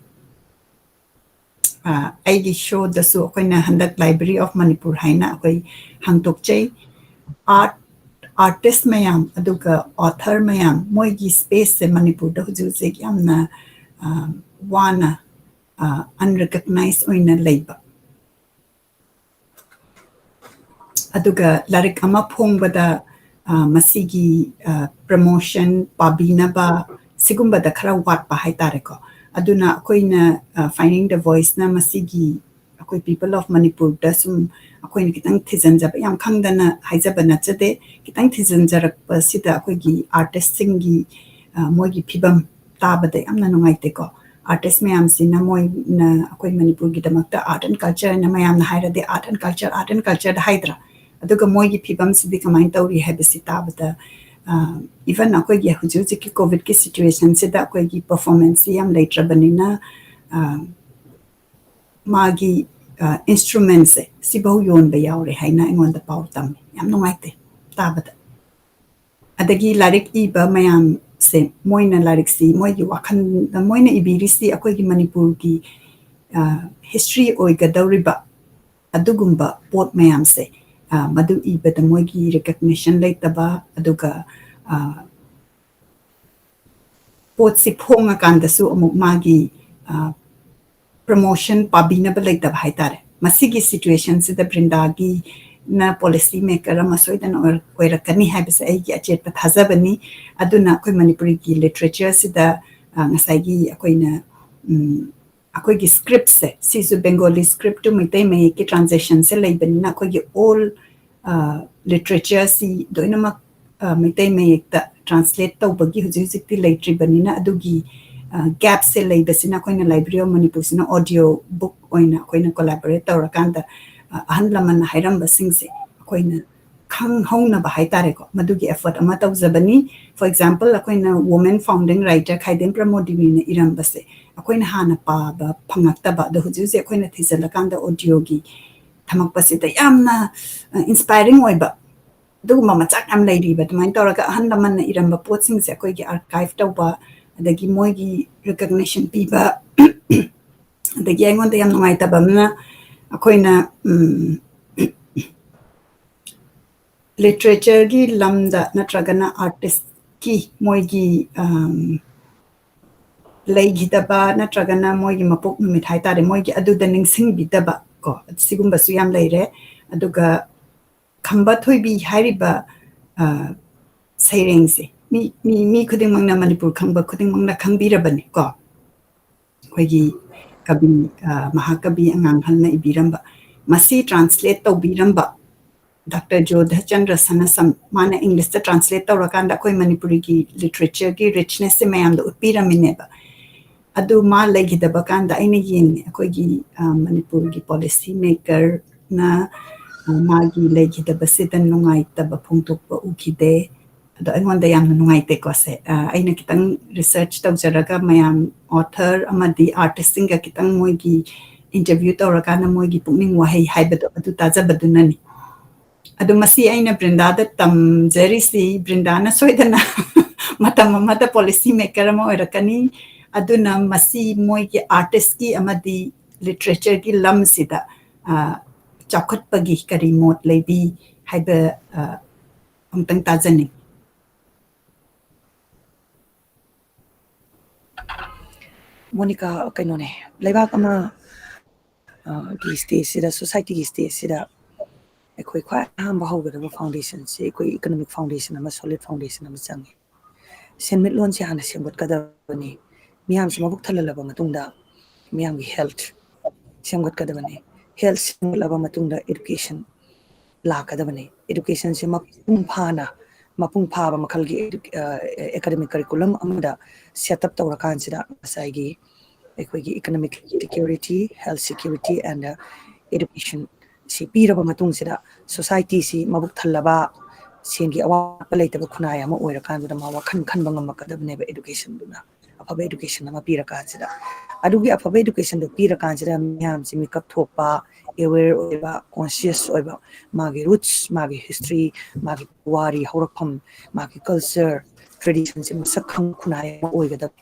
ꯑꯩꯒꯤ ꯁꯣꯗꯁꯨ ꯑꯩꯈꯣꯏꯅ ꯍꯟꯗꯛ Library of Manipur ꯍꯥꯏꯅ ꯑꯩꯈꯣꯏ ꯍꯥꯡꯗꯣꯛꯆꯩ꯫ ꯑꯥꯔꯠ ꯑꯥꯔꯇꯤꯁ ꯃꯌꯥꯝ, ꯑꯗꯨꯒ ꯑꯣꯊꯔ ꯃꯌꯥꯝ, ꯃꯣꯏꯒꯤ ꯁ꯭ꯄꯦꯁꯁꯦ ꯃꯅꯤꯄꯨꯔꯗ ꯍꯧꯖꯤꯛ ꯍꯧꯖꯤꯛ ꯌꯥꯝꯅ ꯋꯥꯅ, ꯑꯟꯔꯤꯀꯛꯅꯥꯏꯖ ꯑꯣꯏꯅ ꯂꯩꯕ꯫ ꯑꯗꯨꯒ ꯂꯥꯏꯔꯤꯛ ꯑꯃ ꯐꯣꯡꯕꯗ ꯃꯁꯤꯒꯤ ꯄ꯭ꯔꯃꯣꯁꯟ, ꯄꯥꯕꯤꯅꯕ, ꯁꯤꯒꯨꯝꯕꯗ ꯈꯔ ꯋꯥꯠꯄ ꯍꯥꯏꯇꯥꯔꯦꯀꯣ꯫ ꯑꯗꯨꯅ ꯑꯩꯈꯣꯏꯅ Finding the Voiceꯅ ꯃꯁꯤꯒꯤ ꯑꯩꯈꯣꯏ People of Manipurꯗ ꯁꯨꯝ ꯑꯩꯈꯣꯏꯅ ꯈꯤꯇꯪ ꯊꯤꯖꯤꯟꯖꯕ, ꯌꯥꯝ ꯈꯪꯗꯅ ꯍꯥꯏꯖꯕ ꯅꯠꯆꯗꯦ, ꯈꯤꯇꯪ ꯊꯤꯖꯤꯟꯖꯔꯛꯄꯁꯤꯗ ꯑꯩꯈꯣꯏꯒꯤ ꯑꯥꯔꯇꯤꯁꯁꯤꯡꯒꯤ ꯃꯣꯏꯒꯤ ꯐꯤꯕꯝ ꯇꯥꯕꯗ ꯌꯥꯝꯅ ꯅꯨꯡꯉꯥꯏꯇꯦꯀꯣ꯫ ꯑꯥꯔꯇꯤꯁ ꯃꯌꯥꯝꯁꯤꯅ ꯃꯣꯏꯅ ꯑꯩꯈꯣꯏ ꯃꯅꯤꯄꯨꯔꯒꯤꯗꯃꯛꯇ art and culture ꯍꯥꯏꯅ ꯃꯌꯥꯝꯅ ꯍꯥꯏꯔꯗꯤ art and culture, art and cultureꯗ ꯍꯥꯏꯗ꯭ꯔꯥ? ꯑꯗꯨꯒ ꯃꯣꯏꯒꯤ ꯐꯤꯕꯝꯁꯤꯗꯤ ꯀꯃꯥꯏꯅ ꯇꯧꯔꯤ ꯍꯥꯏꯕꯁꯤ ꯇꯥꯕꯗ, even ꯑꯩꯈꯣꯏꯒꯤ ꯍꯧꯖꯤꯛ ꯍꯧꯖꯤꯛꯀꯤ ꯀꯣꯚꯤꯗꯀꯤ ꯁꯤꯆꯨꯋꯦꯁꯟꯁꯤꯗ ꯑꯩꯈꯣꯏꯒꯤ ꯄꯔꯐꯣꯔꯃꯦꯟꯁꯁꯤ ꯌꯥꯝ ꯂꯩꯇ꯭ꯔꯕꯅꯤꯅ, ꯃꯥꯒꯤ ꯏꯟꯁꯇ꯭ꯔꯨꯃꯦꯟꯁꯦ ꯁꯤꯐꯧ ꯌꯣꯟꯕ ꯌꯥꯎꯔꯦ ꯍꯥꯏꯅ ꯑꯩꯉꯣꯟꯗ ꯄꯥꯎ ꯇꯝꯃꯤ꯫ ꯌꯥꯝ ꯅꯨꯡꯉꯥꯏꯇꯦ ꯇꯥꯕꯗ꯫ ꯑꯗꯒꯤ ꯂꯥꯏꯔꯤꯛ ꯏꯕ ꯃꯌꯥꯝꯁꯦ, ꯃꯣꯏꯅ ꯂꯥꯏꯔꯤꯛꯁꯤ, ꯃꯣꯏꯒꯤ ꯋꯥꯈꯜꯗ ꯃꯣꯏꯅ ꯏꯕꯤꯔꯤꯁꯤ ꯑꯩꯈꯣꯏꯒꯤ ꯃꯅꯤꯄꯨꯔꯒꯤ ꯍꯤꯁꯇ꯭ꯔꯤ ꯑꯣꯏꯒꯗꯧꯔꯤꯕ ꯑꯗꯨꯒꯨꯝꯕ ꯄꯣꯠ ꯃꯌꯥꯝꯁꯦ, ꯃꯗꯨ ꯏꯕꯗ ꯃꯣꯏꯒꯤ ꯔꯤꯀꯛꯅꯤꯁꯟ ꯂꯩꯇꯕ, ꯑꯗꯨꯒ ꯄꯣꯠꯁꯤ ꯐꯣꯡꯉꯀꯥꯟꯗꯁꯨ ꯑꯃꯨꯛ ꯃꯥꯒꯤ ꯄ꯭ꯔꯃꯣꯁꯟ ꯄꯥꯕꯤꯅꯕ ꯂꯩꯇꯕ ꯍꯥꯏꯇꯥꯔꯦ꯫ ꯃꯁꯤꯒꯤ ꯁꯤꯆꯨꯋꯦꯁꯟꯁꯤꯗ ꯕ꯭ꯔꯤꯟꯗꯥꯒꯤꯅ ꯄꯣꯂꯤꯁꯤ ꯃꯦꯀꯔ ꯑꯃ ꯁꯣꯏꯗꯅ ꯑꯣꯏꯔꯛꯀꯅꯤ ꯍꯥꯏꯕꯁꯦ ꯑꯩꯒꯤ ꯑꯆꯦꯠꯄ ꯊꯥꯖꯕꯅꯤ꯫ ꯑꯗꯨꯅ ꯑꯩꯈꯣꯏ ꯃꯅꯤꯄꯨꯔꯤꯒꯤ ꯂꯤꯇꯔꯦꯆꯔꯁꯤꯗ ꯉꯁꯥꯏꯒꯤ ꯑꯩꯈꯣꯏꯅ ꯑꯩꯈꯣꯏꯒꯤ scriptꯁꯦ, ꯁꯤꯁꯨ Bengali script to ꯃꯩꯇꯩ ꯃꯌꯦꯛꯀꯤ translationꯁꯦ ꯂꯩꯕꯅꯤꯅ, ꯑꯩꯈꯣꯏꯒꯤ all literature ꯁꯤ ꯂꯣꯏꯅꯃꯛ ꯃꯩꯇꯩ ꯃꯌꯦꯛꯇ translate ꯇꯧꯕꯒꯤ ꯍꯧꯖꯤꯛ ꯍꯧꯖꯤꯛꯇꯤ ꯂꯩꯇ꯭ꯔꯤꯕꯅꯤꯅ, ꯑꯗꯨꯒꯤ gapꯁꯦ ꯂꯩꯕꯁꯤꯅ ꯑꯩꯈꯣꯏꯅ Library of Manipurꯁꯤꯅ audio book ꯑꯣꯏꯅ ꯑꯩꯈꯣꯏꯅ collaborate ꯇꯧꯔꯀꯥꯟꯗ, ꯑꯍꯜ ꯂꯃꯟꯅ ꯍꯥꯏꯔꯝꯕꯁꯤꯡꯁꯦ ꯑꯩꯈꯣꯏꯅ ꯈꯪꯍꯧꯅꯕ ꯍꯥꯏꯇꯥꯔꯦꯀꯣ, ꯃꯗꯨꯒꯤ effort ꯑꯃ ꯇꯧꯖꯕꯅꯤ꯫ For example, ꯑꯩꯈꯣꯏꯅ women founding writer ꯈꯥꯏꯗꯦꯝ ꯄ꯭ꯔꯃꯣꯗꯤꯅꯤꯅ ꯏꯔꯝꯕꯁꯦ ꯑꯩꯈꯣꯏꯅ ꯍꯥꯟꯅ ꯄꯥꯕ ꯐꯪꯉꯛꯇꯕ, ꯑꯗꯣ ꯍꯧꯖꯤꯛ ꯍꯧꯖꯤꯛ ꯑꯩꯈꯣꯏꯅ ꯊꯤꯖꯤꯜꯂꯀꯥꯟꯗ audioꯒꯤ ꯊꯝꯃꯛꯄꯁꯤꯗ ꯌꯥꯝꯅ inspiring ꯑꯣꯏꯕ ꯑꯗꯨꯒꯨꯝꯕ ꯃꯆꯥꯛ ꯌꯥꯝ ꯂꯩꯔꯤꯕ꯫ ꯑꯗꯨꯃꯥꯏꯅ ꯇꯧꯔꯒ ꯑꯍꯜ ꯂꯃꯟꯅ ꯏꯔꯝꯕ ꯄꯣꯠꯁꯤꯡꯁꯦ ꯑꯩꯈꯣꯏꯒꯤ archive ꯇꯧꯕ, ꯑꯗꯒꯤ ꯃꯣꯏꯒꯤ recognition ꯄꯤꯕ, ꯑꯗꯒꯤ ꯑꯩꯉꯣꯟꯗ ꯌꯥꯝ ꯅꯨꯡꯉꯥꯏꯇꯕ ꯑꯃꯅ, ꯑꯩꯈꯣꯏꯅ literatureꯒꯤ ꯂꯝꯗ ꯅꯠꯇ꯭ꯔꯒꯅ artistꯀꯤ ꯃꯣꯏꯒꯤ ꯂꯩꯈꯤꯗꯕ ꯅꯠꯇ꯭ꯔꯒꯅ ꯃꯣꯏꯒꯤ ꯃꯄꯣꯛ ꯅꯨꯃꯤꯠ ꯍꯥꯏꯇꯥꯔꯦ, ꯃꯣꯏꯒꯤ ꯑꯗꯨꯗ ꯅꯤꯡꯁꯤꯡꯕꯤꯗꯕ ꯀꯣ, ꯁꯤꯒꯨꯝꯕꯁꯨ ꯌꯥꯝ ꯂꯩꯔꯦ꯫ ꯑꯗꯨꯒ ꯈꯝꯕ ꯊꯣꯏꯕꯤ ꯍꯥꯏꯔꯤꯕ ꯁꯩꯔꯦꯡꯁꯦ ꯃꯤ, ꯃꯤ, ꯃꯤ ꯈꯨꯗꯤꯡꯃꯛꯅ, ꯃꯅꯤꯄꯨꯔ ꯈꯪꯕ ꯈꯨꯗꯤꯡꯃꯛꯅ ꯈꯪꯕꯤꯔꯕꯅꯤ ꯀꯣ꯫ ꯑꯩꯈꯣꯏꯒꯤ ꯀꯕꯤ, ꯃꯍꯥꯀꯕꯤ ꯑꯉꯥꯡꯍꯜꯅ ꯏꯕꯤꯔꯝꯕ, ꯃꯁꯤ translate ꯇꯧꯕꯤꯔꯝꯕ ꯗꯥꯛꯇꯔ ꯖꯣꯙꯆꯟꯗ꯭ꯔ ꯁꯅꯥꯁꯝ, ꯃꯥꯅ Englishꯇ translate ꯇꯧꯔꯀꯥꯟꯗ ꯑꯩꯈꯣꯏ ꯃꯅꯤꯄꯨꯔꯤꯒꯤ literatureꯒꯤ richnessꯁꯦ ꯃꯌꯥꯝꯗ ꯎꯠꯄꯤꯔꯝꯃꯤꯅꯦꯕ꯫ ꯑꯗꯨ ꯃꯥ ꯂꯩꯈꯤꯗꯕ ꯀꯥꯟꯗ ꯑꯩꯅ ꯌꯦꯡꯉꯦ, ꯑꯩꯈꯣꯏꯒꯤ ꯃꯅꯤꯄꯨꯔꯒꯤ policy makerꯅ ꯃꯥꯒꯤ ꯂꯩꯈꯤꯗꯕꯁꯤꯗ ꯅꯨꯡꯉꯥꯏꯇꯕ ꯐꯣꯡꯗꯣꯛꯄ ꯎꯈꯤꯗꯦ꯫ ꯑꯗꯣ ꯑꯩꯉꯣꯟꯗ ꯌꯥꯝꯅ ꯅꯨꯡꯉꯥꯏꯇꯦꯀꯣ ꯁꯦ꯫ ꯑꯩꯅ ꯈꯤꯇꯪ research ꯇꯧꯖꯔꯒ ꯃꯌꯥꯝ author ꯑꯃꯗꯤ artistꯁꯤꯡꯒ ꯈꯤꯇꯪ ꯃꯣꯏꯒꯤ interview ꯇꯧꯔꯀꯥꯟꯗ ꯃꯣꯏꯒꯤ ꯄꯨꯛꯅꯤꯡ ꯋꯥꯍꯩ ꯍꯥꯏꯕꯗꯣ ꯑꯗꯨ ꯇꯥꯖꯕꯗꯨꯅꯅꯤ꯫ ꯑꯗꯨ ꯃꯁꯤ ꯑꯩꯅ ꯕ꯭ꯔꯤꯟꯗꯥꯗ ꯇꯝꯖꯔꯤꯁꯤ, ꯕ꯭ꯔꯤꯟꯗꯥꯅ ꯁꯣꯏꯗꯅ ꯃꯇꯝ ꯑꯃꯗ policy maker ꯑꯃ ꯑꯣꯏꯔꯛꯀꯅꯤ꯫ ꯑꯗꯨꯅ ꯃꯁꯤ ꯃꯣꯏꯒꯤ artistꯀꯤ ꯑꯃꯗꯤ literatureꯒꯤ ꯂꯝꯁꯤꯗ ꯆꯥꯎꯈꯠꯄꯒꯤ ꯀꯔꯤ ꯃꯣꯠ ꯂꯩꯕꯤ ꯍꯥꯏꯕ ꯑꯃꯨꯛꯇꯪ ꯇꯥꯖꯅꯤꯡꯏ꯫ ꯃꯣꯅꯤꯀꯥ, ꯀꯩꯅꯣꯅꯦ, ꯂꯩꯕꯥꯛ ꯑꯃ ꯒꯤ stageꯁꯤꯗ, societyꯒꯤ stageꯁꯤꯗ ꯑꯩꯈꯣꯏ ꯈ꯭ꯋꯥꯏ ꯑꯍꯥꯟꯕ ꯍꯧꯒꯗꯕ foundationꯁꯦ ꯑꯩꯈꯣꯏ economic foundation ꯑꯃ, solid foundation ꯑꯃ ꯆꯪꯉꯤ꯫ ꯁꯦꯟꯃꯤꯠꯂꯣꯟꯁꯦ ꯍꯥꯟꯅ ꯁꯦꯝꯒꯠꯀꯗꯕꯅꯤ꯫ ꯃꯤꯌꯥꯝꯁꯦ ꯃꯕꯨꯛ ꯊꯜꯍꯜꯂꯕ ꯃꯇꯨꯡꯗ ꯃꯤꯌꯥꯝꯒꯤ ꯍꯦꯜꯊ ꯁꯦꯝꯒꯠꯀꯗꯕꯅꯤ꯫ ꯍꯦꯜꯊ ꯁꯦꯝꯒꯠꯂꯕ ꯃꯇꯨꯡꯗ ꯏꯗꯨꯀꯦꯁꯟ ꯂꯥꯛꯀꯗꯕꯅꯤ꯫ ꯏꯗꯨꯀꯦꯁꯟꯁꯦ ꯃꯄꯨꯡ ꯐꯥꯅ, ꯃꯄꯨꯡ ꯐꯥꯕ ꯃꯈꯜꯒꯤ ꯑꯦꯀꯥꯗꯃꯤꯛ ꯀꯔꯤꯀꯨꯂꯝ ꯑꯃꯗ ꯁꯦꯠ ꯑꯞ ꯇꯧꯔꯀꯥꯟꯁꯤꯗ ꯉꯁꯥꯏꯒꯤ ꯑꯩꯈꯣꯏꯒꯤ economic security, health security and education ꯁꯤ ꯄꯤꯔꯕ ꯃꯇꯨꯡꯁꯤꯗ ꯁꯣꯁꯥꯏꯇꯤꯁꯤ ꯃꯕꯨꯛ ꯊꯜꯂꯕ, ꯁꯦꯟꯒꯤ ꯑꯋꯥꯠꯄ ꯂꯩꯇꯕ ꯈꯨꯟꯅꯥꯏ ꯑꯃ ꯑꯣꯏꯔꯀꯥꯟꯗꯨꯗ ꯃꯥ ꯋꯥꯈꯜ ꯈꯟꯕ ꯉꯝꯃꯛꯀꯗꯕꯅꯦꯕ ꯏꯗꯨꯀꯦꯁꯟꯗꯨꯅ꯫ ꯑꯐꯕ ꯏꯗꯨꯀꯦꯁꯟ ꯑꯃ ꯄꯤꯔꯀꯥꯟꯁꯤꯗ, ꯑꯗꯨꯒꯤ ꯑꯐꯕ ꯏꯗꯨꯀꯦꯁꯟꯗꯣ ꯄꯤꯔꯀꯥꯟꯁꯤꯗ ꯃꯤꯌꯥꯝꯁꯤ ꯃꯤꯀꯞ ꯊꯣꯛꯄ, ꯑꯦꯋꯦꯌꯔ ꯑꯣꯏꯕ, ꯀꯣꯟꯁꯤꯌꯁ ꯑꯣꯏꯕ, ꯃꯥꯒꯤ ꯔꯨꯠꯁ, ꯃꯥꯒꯤ ꯍꯤꯁꯇ꯭ꯔꯤ, ꯃꯥꯒꯤ ꯄꯨꯋꯥꯔꯤ ꯍꯧꯔꯛꯐꯝ, ꯃꯥꯒꯤ ꯀꯜꯆꯔ, ꯇ꯭ꯔꯦꯗꯤꯁꯟꯁꯦ ꯃꯁꯛ ꯈꯪꯕ ꯈꯨꯟꯅꯥꯏ ꯑꯃ ꯑꯣꯏꯒꯗꯕ꯫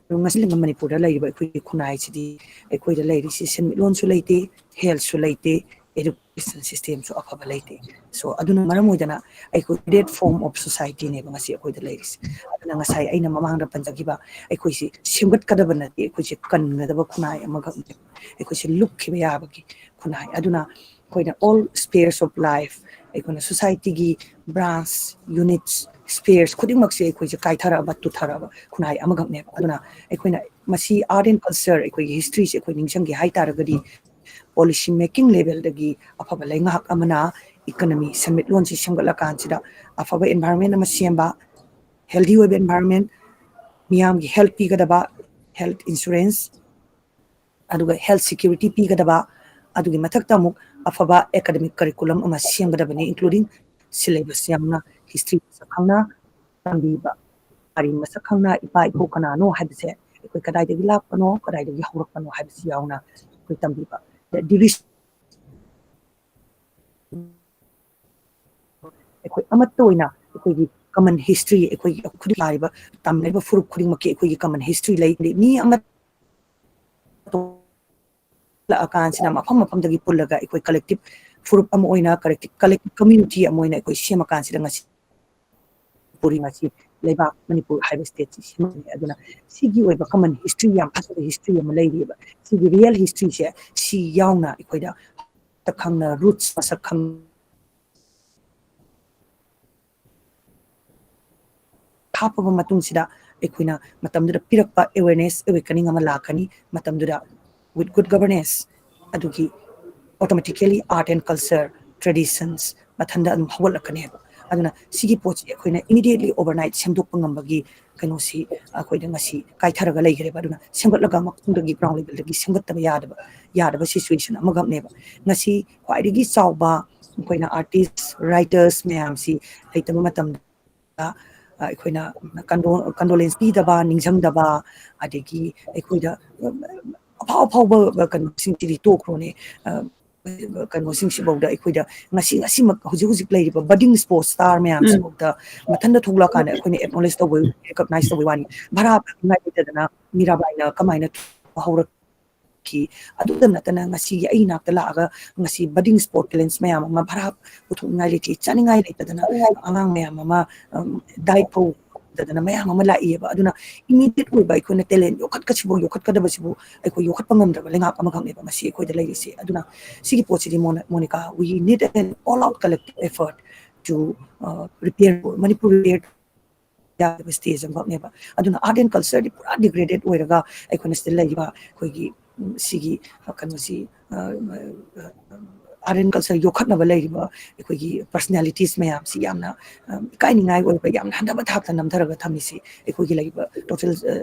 ꯑꯗꯨ ꯉꯁꯤ ꯃꯅꯤꯄꯨꯔꯗ ꯂꯩꯔꯤꯕ ꯑꯩꯈꯣꯏꯒꯤ ꯈꯨꯟꯅꯥꯏꯁꯤꯗꯤ, ꯑꯩꯈꯣꯏꯗ ꯂꯩꯔꯤꯁꯤ ꯁꯦꯟꯃꯤꯠꯂꯣꯟꯁꯨ ꯂꯩꯇꯦ, ꯍꯦꯜꯊꯁꯨ ꯂꯩꯇꯦ, ꯏꯗꯨꯀꯦꯁꯟ ꯁꯤꯁꯇꯦꯝꯁꯨ ꯑꯐꯕ ꯂꯩꯇꯦ꯫ ꯁꯣ ꯑꯗꯨꯅ ꯃꯔꯝ ꯑꯣꯏꯗꯅ ꯑꯩꯈꯣꯏ ꯗꯦꯠ ꯐꯣꯔꯝ ꯑꯣꯐ ꯁꯣꯁꯥꯏꯇꯤꯅꯦꯕ ꯉꯁꯤ ꯑꯩꯈꯣꯏꯗ ꯂꯩꯔꯤꯁꯦ꯫ ꯑꯗꯨꯅ ꯉꯁꯥꯏ ꯑꯩꯅ ꯃꯃꯥꯡꯗ ꯄꯟꯖꯈꯤꯕ, ꯑꯩꯈꯣꯏꯁꯤ ꯁꯦꯝꯒꯠꯀꯗꯕ ꯅꯠꯇꯦ, ꯑꯩꯈꯣꯏꯁꯦ ꯀꯟꯒꯗꯕ ꯈꯨꯟꯅꯥꯏ ꯑꯃꯈꯛꯅꯦꯕ꯫ ꯑꯩꯈꯣꯏꯁꯦ ꯂꯨꯞꯈꯤꯕ ꯌꯥꯕꯒꯤ ꯈꯨꯟꯅꯥꯏ꯫ ꯑꯗꯨꯅ ꯑꯩꯈꯣꯏꯅ all spheres of life, ꯑꯩꯈꯣꯏꯅ ꯁꯣꯁꯥꯏꯇꯤꯒꯤ ꯕ꯭ꯔꯥꯟꯁ, ꯌꯨꯅꯤꯠꯁ, ꯁ꯭ꯄꯦꯌꯔꯁ ꯈꯨꯗꯤꯡꯃꯛꯁꯦ ꯑꯩꯈꯣꯏꯁꯦ ꯀꯥꯏꯊꯔꯛꯑꯕ, ꯇꯨꯊꯔꯛꯑꯕ ꯈꯨꯟꯅꯥꯏ ꯑꯃꯈꯛꯅꯦꯕ꯫ ꯑꯗꯨꯅ ꯑꯩꯈꯣꯏꯅ ꯃꯁꯤ ꯑꯥꯔꯠ ꯑꯦꯟ ꯀꯜꯆꯔ, ꯑꯩꯈꯣꯏꯒꯤ ꯍꯤꯁꯇ꯭ꯔꯤꯁꯦ ꯑꯩꯈꯣꯏ ꯅꯤꯡꯁꯤꯡꯒꯦ ꯍꯥꯏ ꯇꯥꯔꯒꯗꯤ, ꯄꯣꯂꯤꯁꯤ ꯃꯦꯀꯤꯡ ꯂꯦꯚꯦꯜꯗꯒꯤ ꯑꯐꯕ ꯂꯩꯉꯥꯛ ꯑꯃꯅ ꯏꯀꯅꯃꯤ, ꯁꯦꯟꯃꯤꯠꯂꯣꯟꯁꯤ ꯁꯦꯝꯒꯠꯂꯀꯥꯟꯁꯤꯗ ꯑꯐꯕ ꯑꯦꯟꯚꯥꯏꯔꯟꯃꯦꯟ ꯑꯃ ꯁꯦꯝꯕ, ꯍꯦꯜꯗꯤ ꯑꯣꯏꯕ ꯑꯦꯟꯚꯥꯏꯔꯟꯃꯦꯟ, ꯃꯤꯌꯥꯝꯒꯤ ꯍꯦꯜꯠ ꯄꯤꯒꯗꯕ, ꯍꯦꯜꯠ ꯏꯟꯁꯨꯔꯦꯟꯁ, ꯑꯗꯨꯒ ꯍꯦꯜꯠ ꯁꯦꯀ꯭ꯌꯨꯔꯤꯇꯤ ꯄꯤꯒꯗꯕ, ꯑꯗꯨꯒꯤ ꯃꯊꯛꯇ ꯑꯃꯨꯛ ꯑꯐꯕ ꯑꯦꯀꯥꯗꯃꯤꯛ ꯀꯔꯤꯀꯨꯂꯝ ꯑꯃ ꯁꯦꯝꯒꯗꯕꯅꯤ, ꯏꯟꯀ꯭ꯂꯨꯗꯤꯡ ꯁꯤꯂꯦꯕꯁ ꯌꯥꯎꯅ ꯍꯤꯁꯇ꯭ꯔꯤ ꯃꯁꯛ ꯈꯪꯅ ꯇꯝꯕꯤꯕ, ꯀꯔꯤ ꯃꯁꯛ ꯈꯪꯅ ꯏꯄꯥ ꯏꯄꯨ ꯀꯅꯥꯅꯣ ꯍꯥꯏꯕꯁꯦ, ꯑꯩꯈꯣꯏ ꯀꯗꯥꯏꯗꯒꯤ ꯂꯥꯛꯄꯅꯣ, ꯀꯗꯥꯏꯗꯒꯤ ꯍꯧꯔꯛꯄꯅꯣ ꯍꯥꯏꯕꯁꯤ ꯌꯥꯎꯅ ꯑꯩꯈꯣꯏ ꯇꯝꯕꯤꯕ꯫ ꯗꯤꯔꯤꯁ-, ꯑꯩꯈꯣꯏ ꯑꯃꯠꯇ ꯑꯣꯏꯅ ꯑꯩꯈꯣꯏꯒꯤ ꯀꯃꯟ ꯍꯤꯁꯇ꯭ꯔꯤ, ꯑꯩꯈꯣꯏꯒꯤ ꯈꯨꯗꯤꯡ ꯂꯥꯛꯂꯤꯕ ꯇꯝꯂꯤꯕ ꯐꯨꯔꯨꯞ ꯈꯨꯗꯤꯡꯃꯛꯀꯤ ꯑꯩꯈꯣꯏꯒꯤ ꯀꯃꯟ ꯍꯤꯁꯇ꯭ꯔꯤ ꯂꯩ꯫ ꯃꯤ ꯑꯃ ꯂꯥꯛꯑꯀꯥꯟꯁꯤꯗ ꯃꯐꯝ ꯃꯐꯝꯗꯒꯤ ꯄꯨꯜꯂꯒ ꯑꯩꯈꯣꯏ ꯀꯂꯦꯛꯇꯤꯞ ꯐꯨꯔꯨꯞ ꯑꯃ ꯑꯣꯏꯅ, ꯀꯂꯦꯛꯇꯤꯞ, ꯀꯂꯦꯛꯇꯤꯞ ꯀꯝꯃ꯭ꯌꯨꯅꯤꯇꯤ ꯑꯃ ꯑꯣꯏꯅ ꯑꯩꯈꯣꯏ ꯁꯦꯝꯃꯀꯥꯟꯁꯤꯗ ꯉꯁꯤ ꯃꯅꯤꯄꯨꯔꯤ ꯉꯁꯤ ꯂꯩꯕꯥꯛ ꯃꯅꯤꯄꯨꯔ ꯍꯥꯏꯕ ꯁ꯭ꯇꯦꯠꯁꯤ ꯁꯦꯝꯃꯛꯄꯅꯤ꯫ ꯑꯗꯨꯅ ꯁꯤꯒꯤ ꯑꯣꯏꯕ ꯀꯃꯟ ꯍꯤꯁꯇ꯭ꯔꯤ, ꯌꯥꯝ ꯐꯖꯕ ꯍꯤꯁꯇ꯭ꯔꯤ ꯑꯃ ꯂꯩꯔꯤꯑꯕ꯫ ꯁꯤꯒꯤ ꯔꯤꯌꯦꯜ ꯍꯤꯁꯇ꯭ꯔꯤꯁꯦ ꯁꯤ ꯌꯥꯎꯅ ꯑꯩꯈꯣꯏꯗ ꯃꯁꯛ ꯈꯪꯅ, ꯔꯨꯠꯁ ꯃꯁꯛ ꯈꯪ-, ꯍꯥꯞꯄꯕ ꯃꯇꯨꯡꯁꯤꯗ ꯑꯩꯈꯣꯏꯅ ꯃꯇꯝꯗꯨꯗ ꯄꯤꯔꯛꯄ ꯑꯦꯋꯦꯔꯅꯦꯁ, ꯑꯦꯋꯦꯀꯅꯤꯡ ꯑꯃ ꯂꯥꯛꯀꯅꯤ꯫ ꯃꯇꯝꯗꯨꯗ with good governance, ꯑꯗꯨꯒꯤ automatically art and culture traditions ꯃꯊꯟꯗ ꯑꯗꯨꯝ ꯍꯧꯒꯠꯂꯛꯀꯅꯦꯕ꯫ ꯑꯗꯨꯅ ꯁꯤꯒꯤ ꯄꯣꯠꯁꯤ ꯑꯩꯈꯣꯏꯅ immediately overnight ꯁꯦꯝꯗꯣꯛꯄ ꯉꯝꯕꯒꯤ ꯀꯩꯅꯣꯁꯤ ꯑꯩꯈꯣꯏꯗ ꯉꯁꯤ ꯀꯥꯏꯊꯔꯒ ꯂꯩꯈ꯭ꯔꯦꯕ꯫ ꯑꯗꯨꯅ ꯁꯦꯝꯒꯠꯂꯒ ꯃꯈꯣꯡꯗꯒꯤ ground levelꯗꯒꯤ ꯁꯦꯝꯒꯠꯇꯕ ꯌꯥꯗꯕ ꯌꯥꯗꯕ situation ꯑꯃꯈꯛꯅꯦꯕ꯫ ꯉꯁꯤ ꯈ꯭ꯋꯥꯏꯗꯒꯤ ꯆꯥꯎꯕ ꯑꯩꯈꯣꯏꯅ artist writers ꯃꯌꯥꯝꯁꯤ ꯂꯩꯇꯕ ꯃꯇꯝꯗ ꯑꯩꯈꯣꯏꯅ condolence ꯄꯤꯗꯕ, ꯅꯤꯡꯁꯤꯡꯗꯕ, ꯑꯗꯒꯤ ꯑꯩꯈꯣꯏꯗ ꯑꯐꯥꯎ ꯑꯐꯥꯎꯕ ꯀꯩꯅꯣꯁꯤꯡꯁꯤꯗꯤ ꯇꯣꯛꯈ꯭ꯔꯣꯅꯦ, ꯀꯩꯅꯣꯁꯤꯡꯁꯤꯐꯥꯎꯗ ꯑꯩꯈꯣꯏꯗ ꯉꯁꯤ ꯉꯁꯤꯃꯛ ꯍꯧꯖꯤꯛ ꯍꯧꯖꯤꯛ ꯂꯩꯔꯤꯕ budding sports star ꯃꯌꯥꯝꯁꯤꯐꯥꯎꯗ ꯃꯊꯟꯗ ꯊꯣꯛꯂꯛꯑꯀꯥꯟꯗ ꯑꯩꯈꯣꯏꯅ acknowledge ꯇꯧꯕ, recognize ꯇꯧꯕ ꯋꯥꯅꯤ꯫ ꯚꯔꯥ ꯄꯤꯉꯥꯏ ꯂꯩꯇꯗꯅ ꯃꯤꯔꯥꯕꯥꯏꯅ ꯀꯃꯥꯏꯅ ꯍꯧꯔꯛꯈꯤ? ꯑꯗꯨꯗ ꯅꯠꯇꯅ ꯉꯁꯤꯒꯤ ꯑꯩ ꯏꯅꯥꯛꯇ ꯂꯥꯛꯑꯒ ꯉꯁꯤ budding sport talents ꯃꯌꯥꯝ ꯑꯃ ꯚꯔꯥ ꯄꯨꯊꯣꯛꯅꯤꯡꯉꯥꯏ ꯂꯩꯇꯦ, ꯆꯥꯅꯤꯡꯉꯥꯏ ꯂꯩꯇꯗꯅ ꯑꯉꯥꯡ ꯃꯌꯥꯝ ꯑꯃ diet ꯐꯧ ꯇꯧꯗꯅ ꯃꯌꯥꯝ ꯑꯃ ꯂꯥꯛꯏꯑꯕ꯫ ꯑꯗꯨꯅ immediate ꯑꯣꯏꯕ ꯑꯩꯈꯣꯏꯅ talent ꯌꯣꯛꯈꯠꯀꯁꯤꯕꯨ ꯌꯣꯛꯈꯠꯀꯗꯕꯁꯤꯕꯨ ꯑꯩꯈꯣꯏ ꯌꯣꯛꯈꯠꯄ ꯉꯝꯗ꯭ꯔꯕ ꯂꯩꯉꯥꯛ ꯑꯃꯈꯛꯅꯦꯕ ꯉꯁꯤ ꯑꯩꯈꯣꯏꯗ ꯂꯩꯔꯤꯁꯦ꯫ ꯑꯗꯨꯅ ꯁꯤꯒꯤ ꯄꯣꯠꯁꯤꯗꯤ Monica, we need an all out collective effort to repair Manipur, repair ꯌꯥꯗꯕ stage ꯑꯃꯈꯛꯅꯦꯕ꯫ ꯑꯗꯨꯅ art and cultureꯗꯤ ꯄꯨꯔꯥ degraded ꯑꯣꯏꯔꯒ ꯑꯩꯈꯣꯏꯅ ꯁꯤꯗ ꯂꯩꯔꯤꯕ ꯑꯩꯈꯣꯏꯒꯤ ꯁꯤꯒꯤ ꯀꯩꯅꯣꯁꯤ art and culture ꯌꯣꯛꯈꯠꯅꯕ ꯂꯩꯔꯤꯕ ꯑꯩꯈꯣꯏꯒꯤ personalities ꯃꯌꯥꯝꯁꯤ ꯌꯥꯝꯅ ꯏꯀꯥꯏꯅꯤꯡꯉꯥꯏ ꯑꯣꯏꯕ, ꯌꯥꯝꯅ ꯍꯟꯊꯕ ꯊꯥꯛꯇ ꯅꯝꯊꯔꯒ ꯊꯝꯃꯤꯁꯤ ꯑꯩꯈꯣꯏꯒꯤ ꯂꯩꯔꯤꯕ total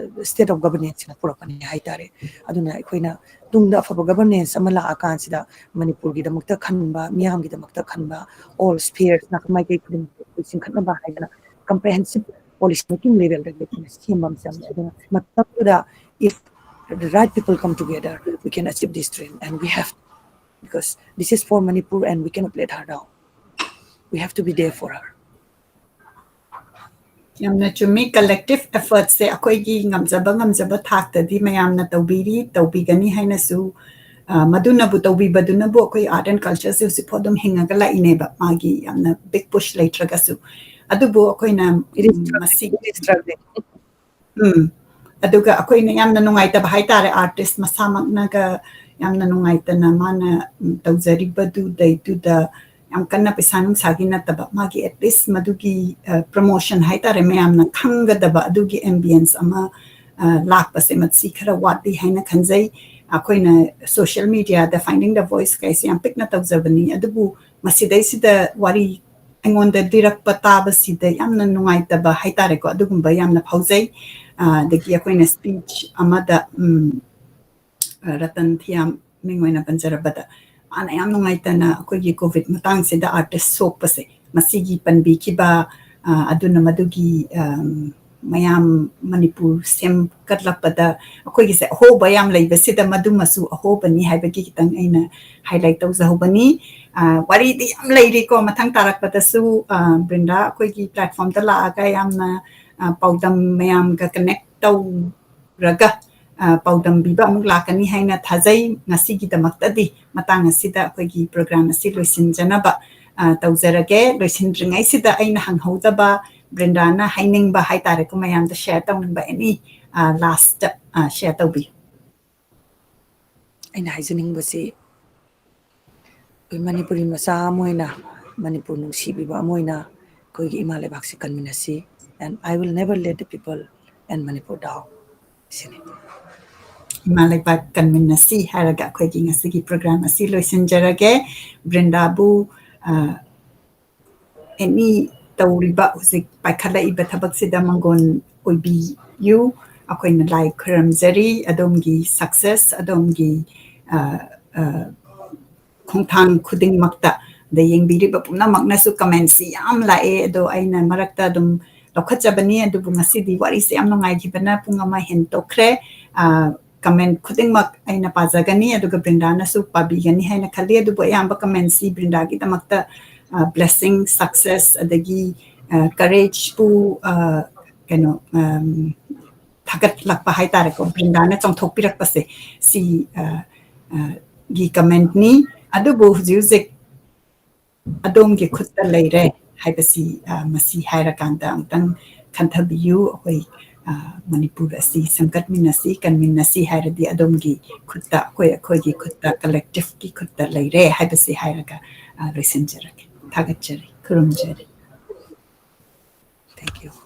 state of governanceꯁꯤꯅ ꯄꯨꯔꯛꯄꯅꯤ ꯍꯥꯏꯇꯥꯔꯦ꯫ ꯑꯗꯨꯅ ꯑꯩꯈꯣꯏꯅ ꯇꯨꯡꯗ ꯑꯐꯕ governance ꯑꯃ ꯂꯥꯛꯑꯀꯥꯟꯁꯤꯗ ꯃꯅꯤꯄꯨꯔꯒꯤꯗꯃꯛꯇ ꯈꯟꯕ, ꯃꯤꯌꯥꯝꯒꯤꯗꯃꯛꯇ ꯈꯟꯕ, all spheres ꯅꯥꯀꯟ ꯃꯥꯏꯀꯩ ꯈꯨꯗꯤꯡꯃꯛꯇ ꯑꯩꯈꯣꯏ ꯆꯤꯡꯈꯠꯅꯕ ꯍꯥꯏꯗꯅ comprehensive policy making levelꯗꯒꯤ ꯑꯩꯈꯣꯏꯅ ꯁꯦꯝꯕ ꯑꯃ ꯆꯪꯉꯦ꯫ ꯑꯗꯨꯅ ꯃꯇꯝꯗꯨꯗ if the right people come together, we can achieve this dream and we have, because this is for Manipur and we cannot let her down. We have to be there for her. ꯌꯥꯝꯅ ꯆꯨꯝꯃꯤ꯫ Collective effortꯁꯦ ꯑꯩꯈꯣꯏꯒꯤ ꯉꯝꯖꯕ ꯉꯝꯖꯕ ꯊꯥꯛꯇꯗꯤ ꯃꯌꯥꯝꯅ ꯇꯧꯕꯤꯔꯤ, ꯇꯧꯕꯤꯒꯅꯤ ꯍꯥꯏꯅꯁꯨ, ꯃꯗꯨꯅꯕꯨ, ꯇꯧꯕꯤꯕꯗꯨꯅꯕꯨ ꯑꯩꯈꯣꯏ art and cultureꯁꯦ ꯍꯧꯖꯤꯛꯐꯥꯎ ꯑꯗꯨꯝ ꯍꯤꯡꯉꯒ ꯂꯥꯛꯏꯅꯦꯕ, ꯃꯥꯒꯤ ꯌꯥꯝꯅ big push ꯂꯩꯇ꯭ꯔꯒꯁꯨ꯫ ꯑꯗꯨꯕꯨ ꯑꯩꯈꯣꯏꯅ ꯃꯁꯤ ꯎꯝ ꯑꯗꯨꯒ ꯑꯩꯈꯣꯏꯅ ꯌꯥꯝꯅ ꯅꯨꯡꯉꯥꯏꯇꯕ ꯍꯥꯏꯇꯥꯔꯦ, artist ꯃꯁꯥꯃꯛꯅꯒ ꯌꯥꯝꯅ ꯅꯨꯡꯉꯥꯏꯇꯅ ꯃꯥꯅ ꯇꯧꯖꯔꯤꯕꯗꯨꯗꯩꯗꯨꯗ ꯌꯥꯝ ꯀꯟꯅ ꯄꯩꯁꯥ ꯅꯨꯡꯁꯥꯒꯤ ꯅꯠꯇꯕ, ꯃꯥꯒꯤ at least ꯃꯗꯨꯒꯤ promotion ꯍꯥꯏꯇꯥꯔꯦ, ꯃꯌꯥꯝꯅ ꯈꯪꯒꯗꯕ ꯑꯗꯨꯒꯤ ambience ꯑꯃ ꯂꯥꯛꯄꯁꯦ ꯃꯁꯤ ꯈꯔ ꯋꯥꯠꯂꯤ ꯍꯥꯏꯅ ꯈꯟꯖꯩ꯫ ꯑꯩꯈꯣꯏꯅ social media the Finding the Voice ꯀꯥꯏꯁꯦ ꯌꯥꯝ ꯄꯤꯛꯅ ꯇꯧꯖꯕꯅꯤ, ꯑꯗꯨꯕꯨ ꯃꯁꯤꯗꯩꯁꯤꯗ ꯋꯥꯔꯤ ꯑꯩꯉꯣꯟꯗ ꯂꯤꯔꯛꯄ ꯇꯥꯕꯁꯤꯗ ꯌꯥꯝꯅ ꯅꯨꯡꯉꯥꯏꯇꯕ ꯍꯥꯏꯇꯥꯔꯦꯀꯣ, ꯑꯗꯨꯒꯨꯝꯕ ꯌꯥꯝꯅ ꯐꯥꯎꯖꯩ꯫ ꯑ, ꯑꯗꯒꯤ ꯑꯩꯈꯣꯏꯅ speech ꯑꯃꯗ, ꯎꯝ, ꯑ, ꯔꯇꯟ ꯊꯤꯌꯥꯝ ꯃꯤꯡ ꯑꯣꯏꯅ ꯄꯟꯖꯔꯕꯗ, ꯃꯥꯅ ꯌꯥꯝ ꯅꯨꯡꯉꯥꯏꯇꯅ ꯑꯩꯈꯣꯏꯒꯤ COVID ꯃꯇꯥꯡꯁꯤꯗ artist ꯁꯣꯛꯄꯁꯦ, ꯃꯁꯤꯒꯤ ꯄꯟꯕꯤꯈꯤꯕ, ꯑ, ꯑꯗꯨꯅ ꯃꯗꯨꯒꯤ, ꯑꯝ, ꯃꯌꯥꯝ ꯃꯅꯤꯄꯨꯔ ꯁꯦꯝꯒꯠꯂꯛꯄꯗ ꯑꯩꯈꯣꯏꯒꯤꯁꯦ ꯑꯍꯣꯕ ꯌꯥꯝ ꯂꯩꯕꯁꯤꯗ ꯃꯗꯨꯃꯁꯨ ꯑꯍꯣꯕꯅꯤ ꯍꯥꯏꯕꯒꯤ ꯈꯤꯇꯪ ꯑꯩꯅ highlight ꯇꯧꯖꯍꯧꯕꯅꯤ꯫ ꯑ, ꯋꯥꯔꯤꯗꯤ ꯌꯥꯝ ꯂꯩꯔꯤꯀꯣ, ꯃꯊꯪ ꯇꯥꯔꯛꯄꯗꯁꯨ, ꯑ, ꯕ꯭ꯔꯤꯟꯗꯥ ꯑꯩꯈꯣꯏꯒꯤ platform ꯗ ꯂꯥꯛꯑꯒ ꯌꯥꯝꯅ, ꯑ, ꯄꯥꯎꯗꯝ ꯃꯌꯥꯝꯒ connect ꯇꯧꯔꯒ, ꯑ, ꯄꯥꯎꯗꯝꯕꯤꯕ ꯑꯃꯨꯛ ꯂꯥꯛꯀꯅꯤ ꯍꯥꯏꯅ ꯊꯥꯖꯩ꯫ ꯉꯁꯤꯒꯤꯗꯃꯛꯇꯗꯤ ꯃꯇꯥꯡ ꯑꯁꯤꯗ ꯑꯩꯈꯣꯏꯒꯤ program ꯑꯁꯤ ꯂꯣꯏꯁꯤꯟꯖꯅꯕ, ꯑ, ꯇꯧꯖꯔꯒꯦ꯫ ꯂꯣꯏꯁꯤꯟꯗ꯭ꯔꯤꯉꯩꯁꯤꯗ ꯑꯩꯅ ꯍꯪꯍꯧꯗꯕ, ꯕ꯭ꯔꯤꯟꯗꯥꯅ ꯍꯥꯏꯅꯤꯡꯕ ꯍꯥꯏꯇꯥꯔꯦꯀꯣ, ꯃꯌꯥꯝꯗ share ꯇꯧꯅꯤꯡꯕ any, ꯑ, last, ꯑ, share ꯇꯧꯕꯤꯌꯨ꯫ ꯑꯩꯅ ꯍꯥꯏꯖꯅꯤꯡꯕꯁꯤ, ꯑꯩꯈꯣꯏ ꯃꯅꯤꯄꯨꯔꯤ ꯃꯆꯥ ꯑꯃ ꯑꯣꯏꯅ, ꯃꯅꯤꯄꯨꯔ ꯅꯨꯡꯁꯤꯕꯤꯕ ꯑꯃ ꯑꯣꯏꯅ ꯑꯩꯈꯣꯏꯒꯤ ꯏꯃꯥ ꯂꯩꯕꯥꯛꯁꯤ ꯀꯟꯃꯤꯟꯅꯁꯤ꯫ And I will never let the people and Manipur down. ꯁꯤꯅꯤ꯫ ꯏꯃꯥ ꯂꯩꯕꯥꯛ ꯀꯟꯃꯤꯟꯅꯁꯤ ꯍꯥꯏꯔꯒ ꯑꯩꯈꯣꯏꯒꯤ ꯉꯁꯤꯒꯤ program ꯑꯁꯤ ꯂꯣꯏꯁꯤꯟꯖꯔꯒꯦ꯫ ꯕ꯭ꯔꯤꯟꯗꯥꯕꯨ, ꯑ, any ꯇꯧꯔꯤꯕ, ꯍꯧꯖꯤꯛ ꯄꯥꯏꯈꯠꯂꯛꯏꯕ ꯊꯕꯛꯁꯤꯗ ꯃꯪꯒꯣꯟ ꯑꯣꯏꯕꯤꯌꯨ꯫ ꯑꯩꯈꯣꯏꯅ ꯂꯥꯏ ꯈꯣꯏꯔꯝꯖꯔꯤ, ꯑꯗꯣꯝꯒꯤ success, ꯑꯗꯣꯝꯒꯤ, ꯑ, ꯑ, ꯈꯣꯡꯊꯥꯡ ꯈꯨꯗꯤꯡꯃꯛꯇ꯫ ꯑꯗ ꯌꯦꯡꯕꯤꯔꯤꯕ ꯄꯨꯝꯅꯃꯛꯅꯁꯨ comment ꯁꯤ ꯌꯥꯝ ꯂꯥꯛꯑꯦ, ꯑꯗꯣ ꯑꯩꯅ ꯃꯔꯛꯇ ꯑꯗꯨꯝ ꯂꯧꯈꯠꯆꯕꯅꯤ, ꯑꯗꯨꯕꯨ ꯉꯁꯤꯗꯤ ꯋꯥꯔꯤꯁꯦ ꯌꯥꯝ ꯅꯨꯡꯉꯥꯏꯈꯤꯕꯅ ꯄꯨꯡ ꯑꯃ ꯍꯦꯟꯇꯣꯛꯈ꯭ꯔꯦ꯫ ꯑ, comment ꯈꯨꯗꯤꯡꯃꯛ ꯑꯩꯅ ꯄꯥꯖꯒꯅꯤ, ꯑꯗꯨꯒ ꯕ꯭ꯔꯤꯟꯗꯥꯅꯁꯨ ꯄꯥꯕꯤꯒꯅꯤ ꯍꯥꯏꯅ ꯈꯜꯂꯤ꯫ ꯑꯗꯨꯕꯨ ꯑꯌꯥꯝꯕ comment ꯁꯤ ꯕ꯭ꯔꯤꯟꯗꯥꯒꯤꯗꯃꯛꯇ, ꯑ, blessing, success, ꯑꯗꯒꯤ, ꯑ, courage ꯄꯨ, ꯑ, ꯀꯩꯅꯣ, ꯑꯝ, ꯊꯥꯒꯠꯂꯛꯄ ꯍꯥꯏꯇꯥꯔꯦꯀꯣ, ꯕ꯭ꯔꯤꯟꯗꯥꯅ ꯆꯣꯡꯊꯣꯛꯄꯤꯔꯛꯄꯁꯦ, ꯁꯤ, ꯑ, ꯑ, ꯒꯤ comment ꯅꯤ꯫ ꯑꯗꯨꯕꯨ ꯍꯧꯖꯤꯛ ꯍꯧꯖꯤꯛ ꯑꯗꯣꯝꯒꯤ ꯈꯨꯠꯇ ꯂꯩꯔꯦ ꯍꯥꯏꯕꯁꯤ, ꯑ, ꯃꯁꯤ ꯍꯥꯏꯔꯀꯥꯟꯗ ꯑꯃꯨꯛꯇꯪ ꯈꯟꯊꯕꯤꯌꯨ꯫ ꯑꯩꯈꯣꯏ, ꯑ, ꯃꯅꯤꯄꯨꯔ ꯑꯁꯤ ꯁꯦꯝꯒꯠꯃꯤꯟꯅꯁꯤ, ꯀꯟꯃꯤꯟꯅꯁꯤ ꯍꯥꯏꯔꯗꯤ ꯑꯗꯣꯝꯒꯤ ꯈꯨꯠꯇ, ꯑꯩꯈꯣꯏ, ꯑꯩꯈꯣꯏꯒꯤ ꯈꯨꯠꯇ, collective ꯀꯤ ꯈꯨꯠꯇ ꯂꯩꯔꯦ ꯍꯥꯏꯕꯁꯤ ꯍꯥꯏꯔꯒ, ꯑ, ꯂꯣꯏꯁꯤꯟꯖꯔꯒꯦ꯫ ꯊꯥꯒꯠꯆꯔꯤ, ꯈꯨꯔꯨꯝꯖꯔꯤ꯫ Thank you꯫